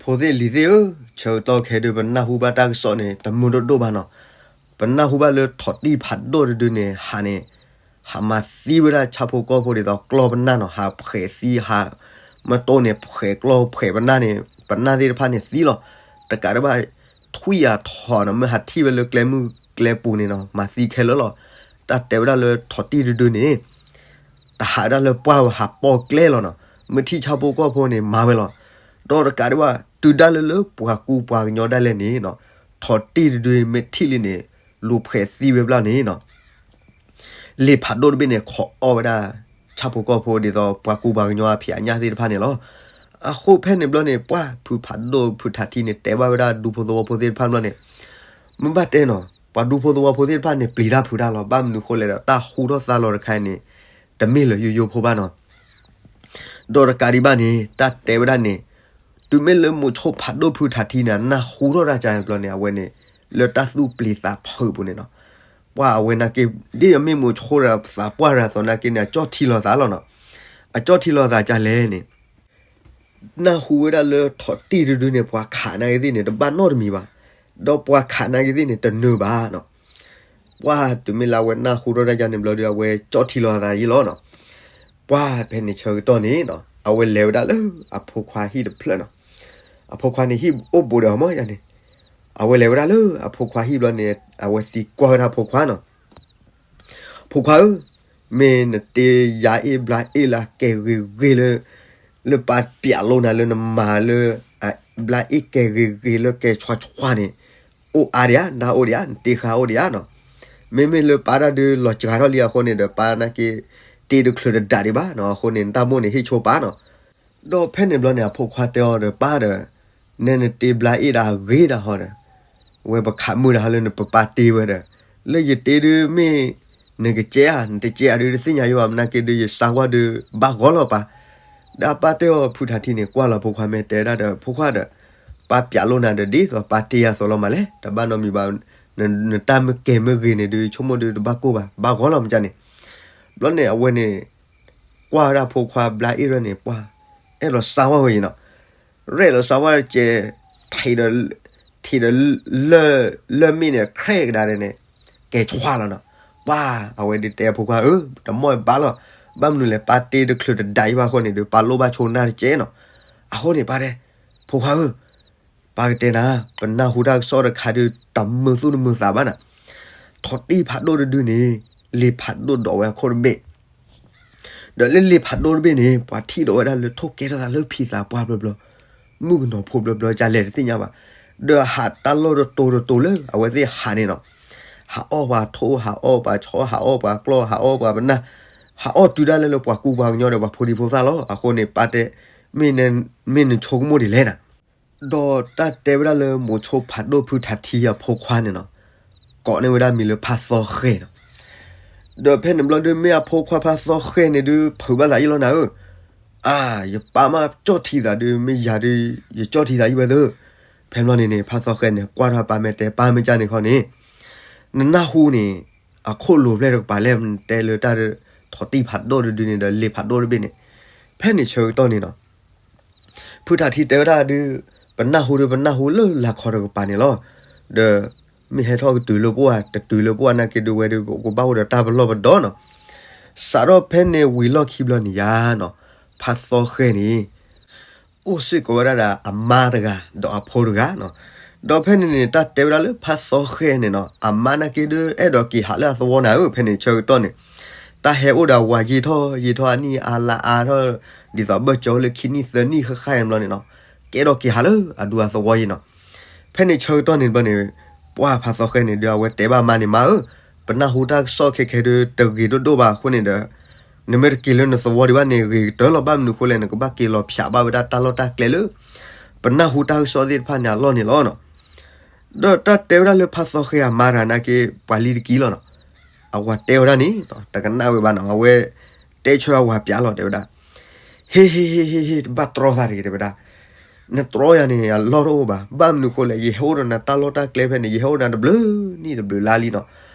ဖိသ့ၣ်လံၤသ့ၣ်ဧၢ, ဆၢကတီၢ်ခဲဒုး ပနၢ်ဟူဘၣ်တၢ်ကစီၣ်န့ၣ် တမုာ်ဒိၣ်ဒိၣ်ဘၣ်နီၤ. ပနၢ်ဟူဘၣ်လၢထိးတံၢ်ဖးဒိၣ်တဒုန့ၣ် ဟးန့ၣ် ဟးမၤသံဝဲဒၣ်ဆၣ်ဖိကီၢ်ဖိဒ်သိးကျီၢ်ပနၢ်နီၤ, ဟးဖှဲးသံ ဟး မတိၢ်န့ၣ် ဖှဲးကျီၢ်ဖှဲးပနၢ်န့ၣ် ပနၢ်သ့ၣ်တဖၣ်န့ၣ်သံလီၤ. တကးဒံးဘၣ် ထွံၣ်အထီၣ်နီၤ မ့ၢ်ဟးထံၣ်ဝဲလၢကျဲမုၢ်ကျဲပူၤန့ၣ်နီၤ မၤသံခဲလၢာ်လီၤ. တၢ်တဲဝဲဒၣ်လၢထိးတံၢ်တဒုန့ၣ် တဟးဒၣ်လၢပှၢ်ဝဲဟးပိာ်ကျဲလီၤနီၤ, မ့ၢ်ထံၣ်ဆၣ်ဖိကီၢ်ဖိန့ၣ် မၤဝဲလီၤ. ဒီးတကးဒံးဘၣ် တုၤဒၣ်လၢလၢပှၤကူပှၤကညီဒၣ်လဲာ်န့ၣ်နီၤ, ထိးတံၢ်တဒုမ့ၢ်ထံၣ်လံန့ၣ် လူၤဖှဲးသံဝဲဘျီန့ၣ်နီၤ လ့ၣ်ဖးဒိၣ်တဘ့ၣ်န့ၣ် ခိးအီၣ်ဝဲဒၣ် ဆၣ်ဖိကီၢ်ဖိဒ်သိးပှၤကူပှၤကညီအဖံးအညၣ်သ့ၣ်တဖၣ်န့ၣ်လီၤ. အဃိဖဲန့ၣ်ဘျီန့ၣ် ပှၢ်ဖုဖးဒိၣ်ဖုထးထံန့ၣ် တဲဘၣ်ဝဲဒၣ်ဒူဖိသဝီဖိသ့ၣ်တဖၣ်ဘျီန့ၣ် မ့ၢ်ဘၣ်တဲနီၤ ပှၤဒူဖိသဝီဖိသ့ၣ်တဖၣ်န့ၣ် ပျံၤတၢ်ဖုးတၢ်လီၤ. ဘၣ်မနုၤဃိလဲၣ်ဒီး တၢ်ဟူထီၣ်သါလီၤတခါအံၤန့ၣ် တမ့ၢ်လၢယိယိဖိဘၣ်နီၤ. ဒီးတကးဒံးဘၣ်န့ၣ် တၢ်တဲဝဲဒၣ်န့ၣ် တုၤမ့ၢ်လၢမိၤဆိဖးဒိၣ်ဖုထးထံန့ၣ် နၢ်ဟူထီၣ်တၢ်ကါန့ၣ်ဘျီန့ၣ် အဝဲန့ၣ် လၢတၢ်သူၣ်ပျံၤသးဖုးပူၤန့ၣ်နီၤ ပှၢ်အဝဲနာ်က့ ဒ်အမ့ၢ်မိၤဆိဒီးသးပှၢ်ဒီးအသိးနာ်က့န့ၣ် အကၠီၣ်ထံလီၤသးလီၤနီၤ. အကၠီၣ်ထံလီၤသးကၢ်လဲၣ်န့ၣ် နၢ်ဟူဝဲဒၣ်လၢထိးတံၢ်တဒုန့ၣ် ပှၤခးနာ်က့သ့ၣ်န့ၣ် တဘၣ်နီတမံၤဘၣ်. ဒီးပှၤခးနာ်က့သ့ၣ်န့ၣ် တနၢၤဘၣ်နီၤ. ပှၢ်တုၤမ့ၢ်လၢအဝဲနၢ်ဟူထီၣ်တၢ်ယါန့ၣ်ဘျီဒီး အဝဲကၠီၣ်ထံလီၤအသးယံလီၤနီၤ. ပှၢ်ဖဲန့ၣ်ဆၢကတီၢ်န့ၣ်နီၤ အဝဲလဲၤဝဲဒၣ်လၢအဖိခွါဟံၣ်တဖျၢၣ်နီၤ. အဖိခွါန့ၣ်ဟံၣ်အိၣ်ဘူးဒီးအီၤမ့ၢ်ယါန့ၣ် အဝဲလဲၤဝဲဒၣ်လၢအဖိခွါဟံၣ်ဘျီန့ၣ် အဝဲသံကွၢ်ဝဲဒၣ်အဖိခွါနီၤ. ဖိခွါဧၢ, မ့ၢ်နတ့ယၤအ့ၣ်ဘျါအ့ၣ်လၢအကဲဂ့ၤဂ့ၤလၢ လၢပၢ်ပျးလိနၤလၢနမၤလၢ ဘျါအ့ၣ်ကဲဂ့ၤဂ့ၤလၢကဲဆွါဆွါန့ၣ် အိၣ်အါဒံးဧါ, နအိၣ်ဒံးဧါ, နတ့ဃာ်အိၣ်ဒံးဧါနီၤ. မ့မ့ၢ်လၢပၢ်တၢ်ဒုးလီၤစှၤထီၣ်လံအဃိန့ၣ်ဒီး ပၢ်နာ်က့ တ့တချုးတဒးဒံးဘၣ်နီၤ. အဃိန့ၣ် နတၢ်မိၣ်န့ၣ်ဟ့ၣ်ဆိပၢ်နီၤ. ဒီးဖဲန့ၣ်ဘျီန့ၣ် အဖိခွါတဲအီၤဒီး ပၢ်ဒီး နဲနတ့ဘျါအ့ၣ်ဒၣ်အဂ့ၤဒၣ်ဟီဒီး ဝဲပခးမုၢ်ဒၣ်ဟီလၢနပပၢ်တ့ဝဲဒီး လၢယတ့ဒုးမ့ၢ် နကကဲဧါ နတကဲဧါဒုးတသ့ၣ်ညါယဘၣ် မ့ၢ်နာ်က့ဒုးယစၢ်ဝါဒုးဘၣ်ဂီၤလီၤပၢ်. ဒီးပၢ်တဲအီၤဖုထးထံန့ၣ် ကွၢ်လီၤဖိခွါမ့ၢ်တဲဒၣ်ဒီး ဖိခွါဒီး ပၢ်ပျးလိနၤဒီး ဒ်သိးပၢ်တ့ယၤသိးလီၤမးလဲၣ် တဘၣ်နီတမံၤဘၣ်. နတၢ်မ့ၢ်ကဲမ့ၢ်ဂ့ၤန့ၣ်ဒုး ဆိကမိၣ်ဒုးတဘၣ်ကိၢ်ဘၣ် ဘၣ်ဂီၤလီၤမ့ၢ်ကန့ၣ်. ဘျီန့ၣ် အဝဲန့ၣ် ကွၢ်ဝဲဒၣ်ဖိခွါဘျါအ့ၣ်ရၢန့ၣ် ပှၢ် အဲၣ်လီၤစၢ်ဝါဝဲအံၤနီၤ. ရဲၣ်လီၤစၢ်ဝါကဲ ထံၣ်ဒီး ထံၣ်ဒီး လၢၢ်မ့ၢ်န့ၣ် ခြဲကဒါဒဲးန့ၣ် ကဲဆွါလီၤနီၤ. ပှၢ် အဝဲဒုးတဲအဖိခွါဧၢ တမီၢ်ဘၣ်လီၤ. ဘၣ်မနုၤလဲၣ် ပၢ်တ့တချုးတဒးအံၤဘၣ်အဃိန့ၣ်ဒီး ပၢ်လိၣ်ဘၣ်ဆိနၢ်တကဲနီၤ. အဃိန့ၣ် ပၢ်တဲ ဖိခွါဧၢ ပၢ်ကတဲနၤ ပနၢ်ဟူတၢ်ကစီၣ်တခါဒုး တမုာ်သူၣ်တမုာ်သးဘၣ်နၤ. ထိးတံၢ်ဖးဒိၣ်တဒုန့ၣ် လ့ၣ်ဖးဒိၣ်ဒိးဝဲအခိၣ်တဘ့ၣ် ဒီးလၢလ့ၣ်ဖးဒိၣ်တဘ့ၣ်န့ၣ် ပှၤထံၣ်ဒိးဝဲဒၣ်လၢထိၣ်ကဲထီၣ်သးလၢဖံသးပှၢ်ဘျီဘျီ, မုၣ်ကနီၤဖိဘျီဘျီ ကလဲၣ်တသ့ၣ်ညါဘၣ်. ဒီးဟးတၢ်လီၢ်တတီၤတတီၤလၢအဝဲသ့ၣ်ဟးန့ၣ်နီၤ, ဟးအီၣ်ပှၤထိၣ် ဟးအီၣ်ပှၤဆီ ဟးအီၣ်ပှၤကျီၢ် ဟးအီၣ်ပှၤပနၢ်, ဟးအီၣ်တုၤဒၣ်လဲာ်လၢပှၤကူပှၤကညီဒီးပှၤဖိဒံဖိသၣ်လီၤ. အဃိန့ၣ် ပၢ်တဲ မ့ၢ်နဆိကမိၣ်ဒ်လဲၣ်နၤ ဒီးတၢ်တဲဝဲဒၣ်လၢမိၤဆိဖးဒိၣ်ဖုထးထံအဖိခွါန့ၣ်နီၤ, ကိးန့ၢ်ဝဲဒၣ်မံၤလၢဖါသီဃဲနီၤ. ဒီးဖဲန့ၣ်ဘျီဒုး မ့ၢ်အဖိခွါဖါသီဃဲန့ၣ်ဒုး ဖုးဘၣ်သးယံလီၤနၤဧၢ, အါ ယပၢ်မ့ၢ်ကၠီၣ်ထံသးဒုး မ့ၢ်ယၤဒုး ယကၠီၣ်ထံသးယံဝဲသၢ. ဖဲဘျီန့ၣ်န့ၣ် ဖါသီဃဲန့ၣ် ကွၢ်ထီၣ်ပၢ်မ့ၢ်တဲ ပၢ်မ့ၢ်ကၢ်န့ၣ်ခီန့ၣ် နနၢ်ဟူန့ၣ် အခိၣ်လိၤဖျဲၣ်တကပၤလဲၣ် တဲလၢတၢ်ထိးတံၢ်ဖးဒိၣ်တဒုန့ၣ်ဒီး လ့ၣ်ဖးဒိၣ်တဘ့ၣ်န့ၣ်, ဖဲန့ၣ်ဆၢကတီၢ်န့ၣ်နီၤ ဖုထးထံတဲဝဲဒၣ်ဒုး ပနၢ်ဟူဒုး ပနၢ်ဟူလၢလၤခီတကပၤန့ၣ်လီၤ. ဒီးမ့ၢ်ဟဲထီၣ်ကတုၤလၢပှၢ် တတုၤလၢပှၢ်နာ်က့ဒုးဝဲဒုး ကဘၣ်အိၣ်ဒီးတၢ်ပလီၢ်ပဒီနီၤ. စးထီၣ်ဖဲန့ၣ်ဝံၤလီၢ်ခံဘျီန့ၣ်ယါနီၤ, ဖါသီဃဲန့ၣ် အိၣ်စ့ၢ်ကီးဝဲဒၣ်ဒီးအမါတဂၤ ဒီးအဖိတဂၤနီၤ. ဒီးဖဲန့ၣ်န့ၣ် တၢ်တဲဝဲဒၣ်လၢဖါသီဃဲန့ၣ်နီၤ အမါနာ်က့ဒုး အဲၣ်ဒိးက့ၤဟးလၢအသဝီနၤဧၢ, ဖဲန့ၣ်ဆၢကတီၢ်န့ၣ် တၢ်ဟဲအိၣ်ဒီးအဝၤယံာ်ထီၣ်ယံာ်ထီၣ် အနံၣ်အါလါအါထီၣ် ဒ်သိးဘၢၣ်စၢၤလၢခံနံၣ်သၢနံၣ်ဃၣ်ဃၣ်ဘျီန့ၣ်နီၤ ကအဲၣ်ဒိးက့ၤဟးလၢအဒူအသဝီယံၤနီၤ. ဖဲန့ၣ်ဆၢကတီၢ်န့ၣ်ဘျီန့ၣ် ပှၢ်ဖါသီဃဲန့ၣ်ဒုး အဝဲတဲဘၣ်မါန့ၣ် မါဧၢ, ပနၢ်ဟူတၢ်ကစီၣ်ခဲခဲဒုး တဂ့ၤဒိၣ်ဒိၣ်ဘၣ်အဃိန့ၣ်ဒီး နမ့ၢ်တက့ၤလၢနသဝီဒံးဘၣ်န့ၣ် ဂ့ၤကတၢၢ်လီၤ. ဘၣ်မနုၤအဃိလဲၣ် နကဘၣ်က့ၤလီၤဖျးဘၣ်ဝဲဒၣ်တၢ်လီၢ်တၢ်ကျဲလၢ ပနၢ်ဟူတၢ်ကစီၣ်သ့ၣ်တဖၣ်န့ၣ်အလီၢ်န့ၣ်လီၤနီၤ. ဒီးတၢ်တဲဝဲဒၣ်လၢဖါသီဃဲအမါတဂၤနာ်က့ ပှၤလံတကံလီၤနီၤ. အဝၤတဲဝဲဒၣ်န့ၣ် တကနၣ်ဝဲဘၣ်နီၤ, အဝဲတဲဆၢအဝၤပျးလီၤ တဲဝဲဒၣ်, ဟ့ဟ့ဟ့ဟ့ဟ့ တဘၣ်တြီသးတဂ့ၤ တဲဝဲဒၣ်, နတြီယၤန့ၣ် အလီၢ်တအိၣ်ဘၣ်. ဘၣ်မနုၤအဃိလဲၣ် ယဟဲအိၣ်ဒီးနၤတၢ်လီၢ်တၢ်ကျဲဖဲန့ၣ် ယဟဲအိၣ်နၤတဘျုးနံၣ်တဘျုးလါလံနီၤ.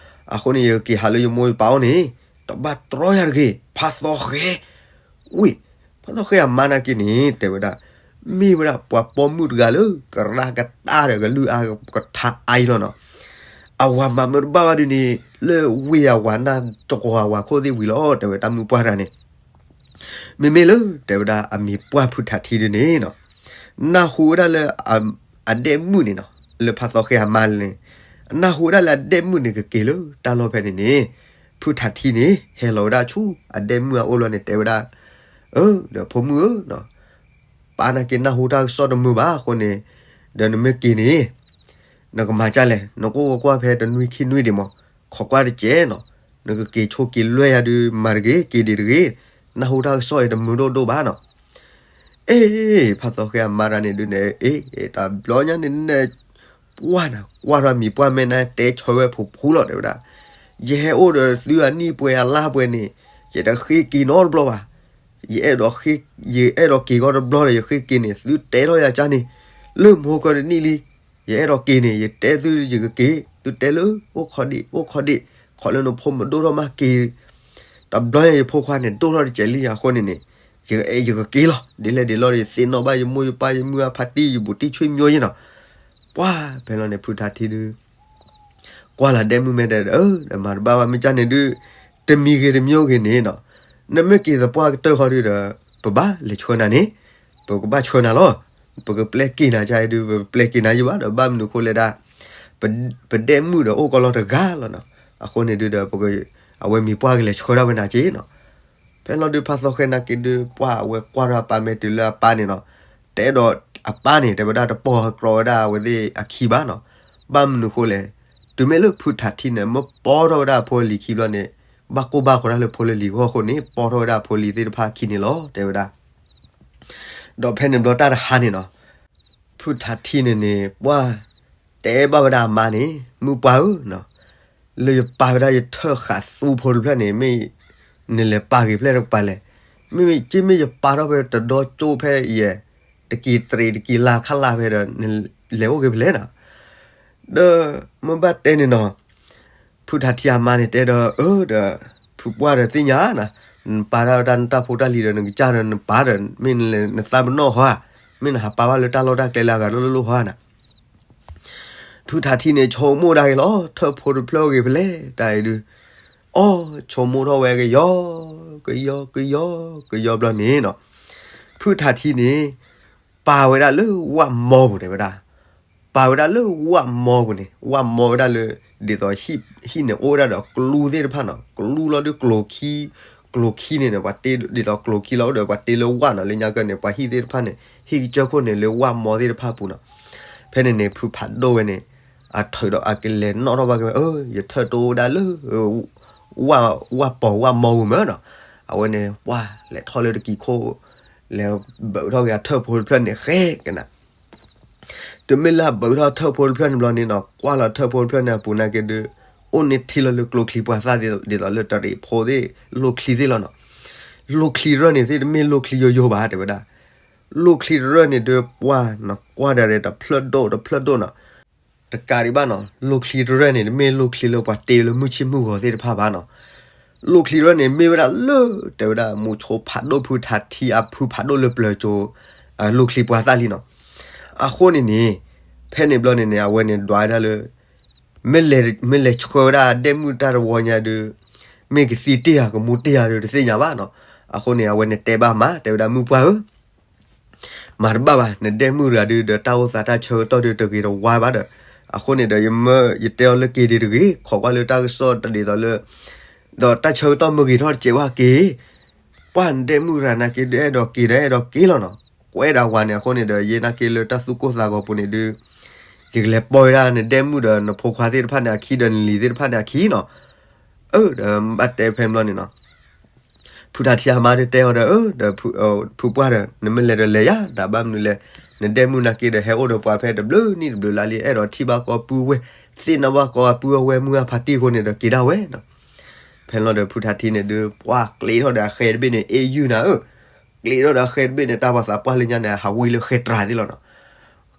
အဃိန့ၣ် ယက့ၤဟးလၢယမိၢ်ယပၢ်အိၣ်န့ၣ် တဘၣ်တြီယၤတဂ့ၤ ဖါသီဃဲ. ဝ့ၢ် ဖါသီဃဲအမါနာ်က့န့ၣ် တဲဝဲဒၣ်, မ့ၢ်ဝဲဒၣ်ပှၤပိာ်မုၣ်တဂၤလၢ ကရၢကတၢၢ်ဒီးကလုၢ်အါကထါအါအံၤလီၤနီၤ. အဝၤမၤမၢတဘၣ်ဘၣ်ဒ်န့ၣ် လၢဝ့ၢ်အဝၤနၢ်ကီၤအဝၤခိၣ်သ့ၣ်ဝံၤလီၤ တဲဝဲတၢ်မုၣ်ပှၢ်တဂၤန့ၣ်. မ့မ့ၢ်လၢ တဲဝဲဒၣ်အမံၤပှၢ်ဖုထးထံဒုန့ၣ်နီၤ, နၢ်ဟူဝဲဒၣ်လၢ အဒဲၣ်မုၣ်န့ၣ်နီၤ, လၢဖါသီဃဲအမါန့ၣ် အနၢ်ဟူဝဲဒၣ်လၢအဒဲၣ်မုၣ်န့ၣ် ကက့ၤလၢတၢ်လီၢ်ဖဲန့ၣ်န့ၣ်, ဖုထးထံန့ၣ် ဟဲလီၤဝဲဒၣ်ဆူအဒဲၣ်မုၣ်အအိၣ်လီၤန့ၣ် တဲဝဲဒၣ်, အၢ ဒီးဖိမုၣ်ဧၢ, ပၢ်နာ်က့နၢ်ဟူတၢ်ကစီၣ်တမုာ်ဘၣ်အဃိန့ၣ်, ဒီးနမ့ၢ်က့ၤန့ၣ် နကမၤဒ်လဲၣ်, နကအိၣ်ကကွၢ်ဖဲတနွံခံနွံဒံးမး, ခိးကွၢ်တစဲးနီၤ, နကက့ၤဆိက့ၤလွဲၢ်ယၤဒုး မၤတဂ့ၤ က့ၤဒံးတဂ့ၤ, နၢ်ဟူတၢ်ကစီၣ်အံၤတမုာ်ဒိၣ်ဒိၣ်ဘၣ်နီၤ. အ့ ဖါသီဃဲအမါတဂၤန့ၣ်ဒုးန့ၣ် အ့ တၢ်ဘျီညါန့ၣ် ပှၢ်နၤ ကွၢ်ထီၣ်မံၤပှၢ်မဲာ်နါ တဲဆၢဝဲဖိဖူလီၤ တဲဝဲဒၣ်, ယဟဲအိၣ်ဒီးသုအနံၣ်ပှဲၤအလါပှဲၤန့ၣ်, ယတဃ့က့ၤနီတဘျီဘၣ်. ယအဲၣ်ဒိးက့ၤဂီၤတဘျီဒီး ယဃ့က့ၤန့ၣ် သုတဲထီၣ်ယၤကၢ်န့ၣ်, လၢမိၢ်ကီၢ်တနံၣ်လံ, ယအဲၣ်ဒိးက့ၤန့ၣ် ယတဲသုယကက့ၤ, သုတဲလၢအိၣ်ခိးဒံး အိၣ်ခိးဒံး, ခိးလၢနဖိမဒိၣ်ထီၣ်မးက့ၤ, တဘျီညါယဖိခွါန့ၣ် ဒိၣ်ထီၣ်တစဲးလံအဃိန့ၣ်န့ၣ်, ယအဲၣ်ယကက့ၤလီၤ. ဒ်လဲၣ်ဒ်လဲၣ်ဒီး ယသ့ၣ်နီၣ်ဘၣ်ယမိၢ်ယပၢ်ယမုၢ်အဖါတံၢ် ယဘူးတံၢ်ဆွေမျိုးယဲနီၤ. ပှၢ်ဖဲလီၤန့ၣ် ဖုထးထံဒုး ကွၢ်လၢဒဲၣ်မုၣ်မဲာ်ဒီး ဒီးမၤတဘၣ်ဘၣ် မ့ၢ်ကၢ်န့ၣ်ဒုး, တမံၤဂ့ၤတမံၤဂ့ၤန့ၣ်နီၤ, နမ့ၢ်က့ၤသပှၢ်ကတၢၢ်ဃီဒုးဒီး ပဘၣ်လဲၤဆှၢနၤန့ၣ်, ပကဘၣ်ဆှၢနၤလီၤ. ပကပျဲက့ၤနၤကၢ်အံၤဒုး ပပျဲက့ၤနၤယဘၣ်ဒီး ဘၣ်မနုၤအဃိလဲၣ်ဒၣ်, ပဒဲၣ်မုၣ်ဒီးအိၣ်ကီလီၤတဂၤလီၤနီၤ. အဃိန့ၣ်ဒုးဒီး ပက အဝဲမံၤပှၢ်ကလဲၤဆှၢဒၣ်ဝဲနၤက့နီၤ. ဖဲလီၤဒုး ဖါသီဃဲနာ်က့ဒုး ပှၢ်အဝဲကွၢ်ထီၣ်အပၢ်မဲာ်တုၤလၢအပၢ်န့ၣ်နီၤ, တဲဒီးအပၢ်န့ၣ် တဲဝဲဒၣ်တပိာ်ဃီကြီဝဲဒၣ်အဝဲသ့ၣ်အခံဘၣ်နီၤ. ဘၣ်မနုၤအဃိလဲၣ်, တုၤမ့ၢ်လၢဖုထးထံန့ၣ် မ့ၢ်ပိာ်ထီၣ်ဝဲဒၣ်အဖိအလံၤခံဘျီန့ၣ်, ဘၣ်ကိၢ်ဘၣ်ဂီၤဒၣ်လၢဖိလၢလံၤအဂီၢ်အဃိန့ၣ် ပိာ်ထီၣ်ဝဲဒၣ်အဖိအလံၤသ့ၣ်တဖၣ်အခံန့ၣ်လီၤ တဲဝဲဒၣ်. ဒီးဖဲန့ၣ်ဘျီတၢ်တဟါန့ၣ်နီၤ, ဖုထးထံန့ၣ်န့ၣ် ပှၢ်တဲဘၣ်ဝဲဒၣ်အမါန့ၣ်, မုၢ်ပှၢ်ဧၢ, လၢယပာ်ဝဲဒၣ်ယထၢၣ်ဃာ်သူဖိတဖျၢၣ်န့ၣ် မ့ၢ်နလဲၤပာ်ဂ့ၤဖျဲၣ်တကပၤလဲၣ်. မ့မ့ၢ်က့မ့ၢ်ယပာ်ထီၣ်ဖဲတဒီကၠိဖဲယဲၢ်, တက့ၤတရံးတက့ၤလၢ်ခါလၢ်ဖဲဒီး နလဲၤအိၣ်ဂ့ၤဖဲလဲၣ်နီၤ. ဒီးမ့ၢ်ဘၣ်တဲန့ၣ်နီၤ, ဖုထးထံအမါန့ၣ်တဲဒီး အၢ ဒီး ဖုပှၢ်ဒီးသ့ၣ်ညါနၤ, နပာ်တၢ်ဝဲဒၣ်နတၢ်ဖိတၢ်လံၤဒီး နကစၢ်ဒီးနပာ်ဒီး မ့ၢ်နသးပနီၣ်ဟီဧါ, မ့ၢ်နဟးပာ်ဘၣ်လၢတၢ်လီၢ်တၢ်ကျဲလၢအဂၤလိၤလိၤဟီဧါနၤ. ဖုထးထံန့ၣ် ဆိကမိၣ်ဒၣ်က့ၤလီၤ ထၢၣ်ဖိတဖျၢၣ်ဂ့ၤဖဲလဲၣ် တၢ်အံၤဒုး, အီ ဆိကမိၣ်ထီၣ်ဝဲကယီ, ကယီ ကယီ ကယီဘျီန့ၣ်နီၤ, ဖုထးထံန့ၣ် ပာ်ဝဲဒၣ်လၢဝၣ်မီပူၤ တဲဝဲဒၣ်, ပာ်ဝဲဒၣ်လၢဝၣ်မီပူၤန့ၣ်, ဝၣ်မီဝဲဒၣ်လၢ ဒ်သိးဟံၣ်န့ၣ်အိၣ်ဝဲဒၣ်ဒီးကျူသ့ၣ်တဖၣ်နီၤ, ကျူလီၤဒုးကျိၤခံ, ကျိၤခံန့ၣ်ဒီး ပှၤတ့ဒ်သိးကျိၤခံလီၤဒီး ပှၤတ့လၢဝၣ်နီၤ, လၢညါကၢန့ၣ် ပှၤဟံၣ်သ့ၣ်တဖၣ်န့ၣ် ဟံၣ်ကစၢၢ်ခိၣ်န့ၣ်လၢဝၣ်မီသ့ၣ်တဖၣ်ပူၤနီၤ. ဖဲန့ၣ်န့ၣ် ဖုဖးဒိၣ်ဝဲန့ၣ် အထုးဒီးအကလဲၤနီၣ်ထီၣ်ဘၣ်က့ၤဝဲ အၢ ယထၢၣ်တအိၣ်ဝဲဒၣ်လၢ ဝၣ်ပီၤဝၣ်မီပူၤမၢနီၤ. အဝဲန့ၣ် ပှၢ်လဲၤထီၣ်လၢတကံၤခိၣ်, လဲၤဘၢးထီၣ်က့ၤအထၢၣ်ဖိတဖျၢၣ်န့ၣ် ဃဲကနၤ တုၤမ့ၢ်လၢအဘၢးထီၣ်ထၢၣ်ဖိတဖျၢၣ်န့ၣ်ဘျီန့ၣ်နီၤ, ကွၢ်လီၤထၢၣ်ဖိတဖျၢၣ်န့ၣ်အပူၤနာ်က့ဒုး, အိၣ်န့ၢ်ထံလီၤလၢကျိချံပှၤသၣ်ဒ်သိးလၢတရံးဖိသ့ၣ် လိၣ်ချံသ့ၣ်လီၤနီၤ. လိၣ်ချံတရၢၣ်န့ၣ် သ့ၣ်တမ့ၢ်လိၣ်ချံယိယိဘၣ် တဲဝဲဒၣ်. လိၣ်ချံတရၢၣ်န့ၣ်ဒုး ပှၢ်နကွၢ်ဒီးတဖျၢၣ်ဒိၣ်တဖျၢၣ်ဒိၣ်နီၤ. တကးဒံးဘၣ်နီၤ, လိၣ်ချံတရၢၣ်န့ၣ် တမ့ၢ်လိၣ်ချံလၢပှၤတ့လၢမုၢ်ဆ့ၣ်မုၢ်ဂီၤသ့ၣ်တဖၣ်ဘၣ်နီၤ. လိၣ်ချံတရၢၣ်န့ၣ် မ့ၢ်ဝဲဒၣ်လၢ တဲဝဲဒၣ် မူဆိဖးဒိၣ်ဖုထးထံအဖုဖးဒိၣ်လၢပျၢၤကၠိၤ လိၣ်ချံပှၤသၣ်လံနီၤ. အဃိန့ၣ်န့ၣ် ဖဲန့ၣ်ဘျီန့ၣ်န့ၣ် အဝဲန့ၣ်ဒွးဝဲဒၣ်လၢ မ့ၢ်လဲၤဆှၢဝဲဒၣ်ဒဲၣ်မုၣ်တၢ်တဝီညါဒုး, မ့ၢ်ကသံတ့ၢ်ဧါ ကမူတ့ၢ်ဧါဒုး တသ့ၣ်ညါဘၣ်နီၤ. အဃိန့ၣ် အဝဲန့ၣ်တဲဘၣ်မး တဲဝဲဒၣ် မုၢ်ပှၢ်ဧၢ, မၤတဘၣ်ဘၣ်, နဒဲၣ်မုၣ်တဂၤဒုး ဒီးတၢ်အိၣ်သးတၢ်ဆၢကတီၢ်ဒုး တဂ့ၤတဝါဘၣ်ဒီး, အဃိန့ၣ်ဒီး ယမၢ ယတဲအီၤလၢက့ၤဒံးတဂ့ၤ, ခိးကွၢ်လၢတၢ်ကစီၣ်တဒ်သိးလၢ ဒီးတၢ်ဆၢကတီၢ်မ့ၢ်ဂ့ၤထီၣ်တစဲးဝဲက့ၤ, ပှၢ်နဒဲၣ်မုၣ်တဂၤနာ်က့ဒုး အဲၣ်ဒိးက့ၤဒီးအဲၣ်ဒိးက့ၤလီၤနီၤ, ကွဲးဒၣ်ဝၤန့ၣ် အဃိန့ၣ်ဒီး ယနာ်က့လၢတၢ်သူၣ်ကိၢ်သးဂီၤပူၤန့ၣ်ဒုး ယကလဲၤပိာ်ဝဲဒၣ်နဒဲၣ်မုၣ်ဒီးနဖိခွါသ့ၣ်တဖၣ်န့ၣ်အခံဒီးနလံၤသ့ၣ်တဖၣ်န့ၣ်အခံနီၤ, အၢ ဒီးဘၣ်တဲဖဲဘျီန့ၣ်နီၤ ဖုထးထံအမါဒုးတဲအီၤဒီး အၢ ဒီး ဖုပှၢ်ဒီး နမ့ၢ်လဲၤဒီးလဲၤယၤ တၢ်ဘၣ်မနုၤလဲၣ်, နဒဲၣ်မုၣ်နာ်က့ဒီးဟဲအိၣ်ဒီးပှၤဖဲတဘျုးနံၣ်တဘျုးလါလံ အဲၣ်ဒိးထံၣ်ဘၣ်ကီၢ်ပုၢ်ဝဲၢ်, သ့ၣ်နီၣ်ဘၣ်ကီၢ်ပုၢ်ဝဲၢ်မုၢ်အဖါတံၢ်အဃိန့ၣ်ဒီးက့ၤဒၣ်ဝဲနီၤ, ဖဲလီၤဒီးဖုထးထံန့ၣ်ဒုး ပှၢ်ကျ့ထီၣ်ဒီးအဃဲတဘ့ၣ်န့ၣ် အ့ၣ်ယုၢ်နၤဧၢ, ကျ့ထီၣ်ဒီးအဃဲတဘ့ၣ်န့ၣ် တၢ်ပှၤသးပှၢ်လၢညါန့ၣ် ဟးဝံလၢဃဲတြၤသ့ၣ်လီၤနီၤ,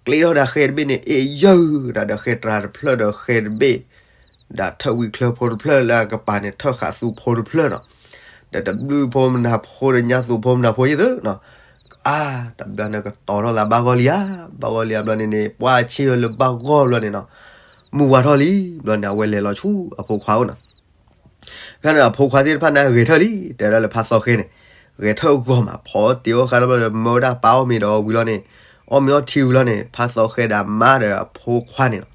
ကျ့ထီၣ်ဒီးအဃဲတဘ့ၣ်န့ၣ် အ့ၣ်ယုၢ်နၤဒီးဃဲတြၤတဖျၢၣ်ဒီးဃဲတဘ့ၣ် ဒီးထၢၣ်ဝံချၢဖိတဖျၢၣ်လၢအကပၤန့ၣ် ထၢၣ်ဃးသူဖိတဖျၢၣ်နီၤ, ဒီးတဘျုးဖိမနၤဖိဒီးညါသူဖိမနၤဖိယသ့နီၤ, အါ တဘျီန့ၣ်ကတီၤထီၣ်သးဘၣ်ဂီၢ်လံဧါ, ဘၣ်ဂီၢ်လံဧါဘျီန့ၣ်န့ၣ် ပှၢ်ဆ့ၣ်ဝဲလၢဘၣ်ဂီၢ်ဘျီန့ၣ်နီၤ, မုၢ်ဝါထီၣ်လံ, ဘျီန့ၣ် အဝဲလဲၤလီၤဆူအဖိခွါအိၣ်နီၤ ဖဲန့ၣ်အဖိခွါသ့ၣ်တဖၣ်န့ၣ်ဂဲၤထၢၣ်လံ, တဲဝဲဒၣ်လၢဖးသီဃဲန့ၣ်, ဂဲၤထၢၣ်ဂီၤမး ဖီတ့ၢ်အီၣ်ဃာ်တဘျီဒီး မၢဝဲဒၣ်ပၢ်အီၣ်မ့ၤဒီးဝံၤလီၤန့ၣ်, အီၣ်မ့ၤအီထံဝံၤလီၤန့ၣ် ဖးသီဃဲဒီးအမါဒီးအဖိခွါန့ၣ်လီၤ,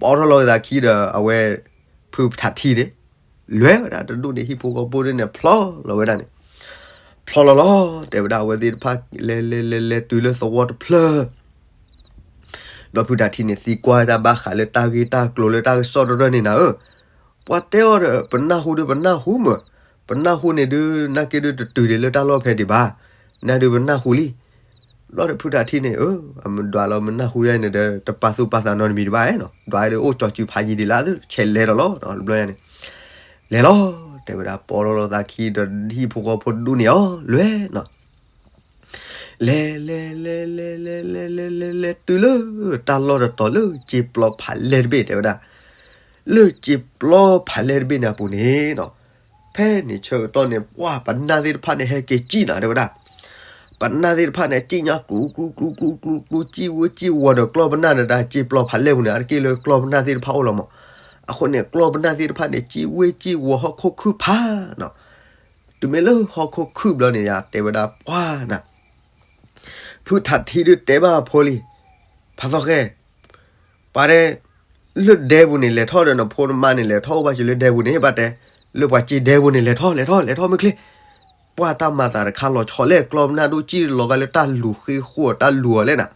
ပိာ်ထီၣ်လီၤဝဲသးခံဒီး အဝဲ ဖုထးထံန့ၣ် လဲၤဝဲဒၣ်တဒူၣ်န့ၣ် ဟံၣ်ဖိဃီဖိဒ်န့ၣ် ဖျီလီၤဝဲဒၣ်န့ၣ်, ဖျီလီၤလီၤ တဲဝဲဒၣ်အဝဲသ့ၣ်တဖၣ် လဲၤလဲၤလဲၤလဲၤတုၤလၢသဝီတဖျၢၣ် ဒီးဖုထးထံန့ၣ် သံကွၢ်တၢ်ဘၣ်ဃးလၢတၢ်ဂ့ၢ်တၢ်ကျိၤလၢတၢ်ကစီၣ်တရၢၢ်န့ၣ်နၤဧၢ, ပှၤတဲအီၤဒီး ပနၢ်ဟူဒီးပနၢ်ဟူမး, ပနၢ်ဟူန့ၣ်ဒုး နာ်က့ဒုးတတုၤဒံးလၢတၢ်လီၢ်ဖဲဒံးဘၣ်, နဒုးပနၢ်ဟူလံ, ဘျီဒီးဖုထးထံန့ၣ် အၢ အမဒွးလီၤ မနၢ်ဟူဒ်န့ၣ်ဒီး တပာ်သူၣ်ပာ်သးနီတမံၤတဘၣ်နီၤ, ဒွးဒီးအိၣ်ကၠီၤစုဖးယံၤဒံးလၢ် ဆဲးလဲၤဒီးလီၤ တဘျီန့ၣ် လဲၤလီၤ တဲဝဲဒၣ် ပိာ်လီၤလီၤသးခံဒီးဟံၣ်ဖိဃီဖိဒူၣ်န့ၣ်အီၤ လဲၤနီၤ လဲၤလဲၤလဲၤလဲၤလဲၤလဲၤလဲၤလဲၤလဲၤတုၤလၢ တၢ်လီၢ်တတီၤလၢစ့ပျီဖးလဲၢ်တဘ့ၣ် တဲဝဲဒၣ်, လၢစ့ပျီဖးလဲၢ်တဘ့ၣ်န့ၣ်အပူၤန့ၣ်နီၤ, ဖဲန့ၣ်ဆၢကတီၢ်န့ၣ် ပှၢ်ပနၢ်သ့ၣ်တဖၣ်န့ၣ် ဟဲက့ၤစံၣ်နၤ တဲဝဲဒၣ်, ပနၢ်သ့ၣ်တဖၣ်န့ၣ် စံၣ်ညါကျူကျူကျူကျူကျူ စံၣ်ဝ့စံၣ်ဝီၤဒီးကျီၢ်ပနၢ်ဒီး စ့ပျီဖးလဲၢ်ပူၤန့ၣ် အါတက့ၢ်လၢကျီၢ်ပနၢ်သ့ၣ်တဖၣ်အိၣ်လီၤမး, အဃိန့ၣ် ကျီၢ်ပနၢ်သ့ၣ်တဖၣ်န့ၣ် စံၣ်ဝ့စံၣ်ဝီၤဟီၣ်ခိၣ်ခုၣ်ဖးနီၤ တုၤမ့ၢ်လၢဟီၣ်ခိၣ်ခုၣ်ဘျီန့ၣ်ယါ တဲဝဲဒၣ်ပှၢ်နၤ, ဖုထးထံဒုးတဲဘၣ်အဖိလံ, ဖးသီဃဲ, ပှၤတဲ, လၢဒဲပူၤန့ၣ် လဲၤထီၣ်ဒီးနဖိနမါန့ၣ် လဲၤထီၣ်အိၣ်ဘၣ်စၢၤလၢဒဲပူၤန့ၣ် ဘၣ်တဲ, လၢပှၤစ့ဒဲပူၤန့ၣ် လဲၤထီၣ်လဲၤထီၣ်လဲၤထီၣ်မ့ၢ်ချ့, ပှၢ်တၢ်မၤသးတခါလီၤဆီလဲၣ် ကျီၢ်ပနၢ်ဒိၣ်စံၣ်လီၤဂာ်လၢတၢ်လူၤဃ့ဃိတၢ်လူၤအီၤလဲၣ်နၤ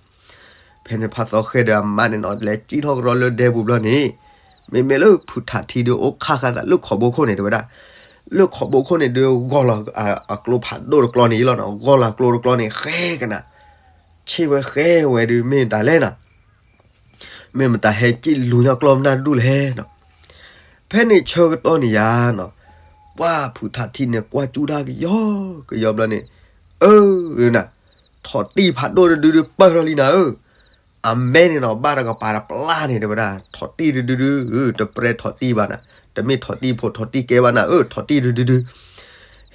ဖဲန့ၣ်ဖးသီဃဲဒီးအမါန့ၣ်နီၤ လဲၤစံၣ်ထီၣ်ကရီလၢဒဲပူၤဘျီန့ၣ်, မ့မ့ၢ်လၢဖုထးထံဒုးအိၣ်ခါဃာ်သးလၢခိးဘိခိၣ်န့ၣ် တဲဝဲဒၣ်, လၢခိးဘိခိၣ်န့ၣ်ဒုးဂီၢ်လီၤ အကျိဖးဒိၣ်တကျီန့ၣ်အံၤလီၤနီၤ ဂီၢ်လီၤအကျိတကျီန့ၣ် ဃဲကနၤ, ဆ့ၣ်ဝဲဃဲဝဲဒုး မ့ၢ်မတၤလဲၣ်နီၤ မ့ၢ်မတၤဟဲစံၣ်လူၤညီကျီၢ်ပနၢ်တဒူၣ်လဲၣ်နီၤ, ဖဲန့ၣ်ဆၢကတီၢ်န့ၣ်ယါနီၤ, ပှၢ်ဖုထးထံန့ၣ် ကွၢ်ကၠူတၢ်ကယီကယီဘျီန့ၣ်, အၢ နၤ, ထိးတံၢ်ဖးဒိၣ်တဒုဒုးပၢၢ်ထီၣ်လံနၤဧၢ အမဲန့ၣ်နီၤ ဘၣ်တကပၤတပျၢ်န့ၣ် တဲဝဲဒၣ် ထိးတံၢ်တဒုဒု တပျဲထိးတံၢ်ဘၣ်နၤ, တမ့ၢ်ထိးတံၢ်ဖိထိးတံၢ်ကဲဘၣ်နၤဧၢ ထိးတံၢ်တဒုဒု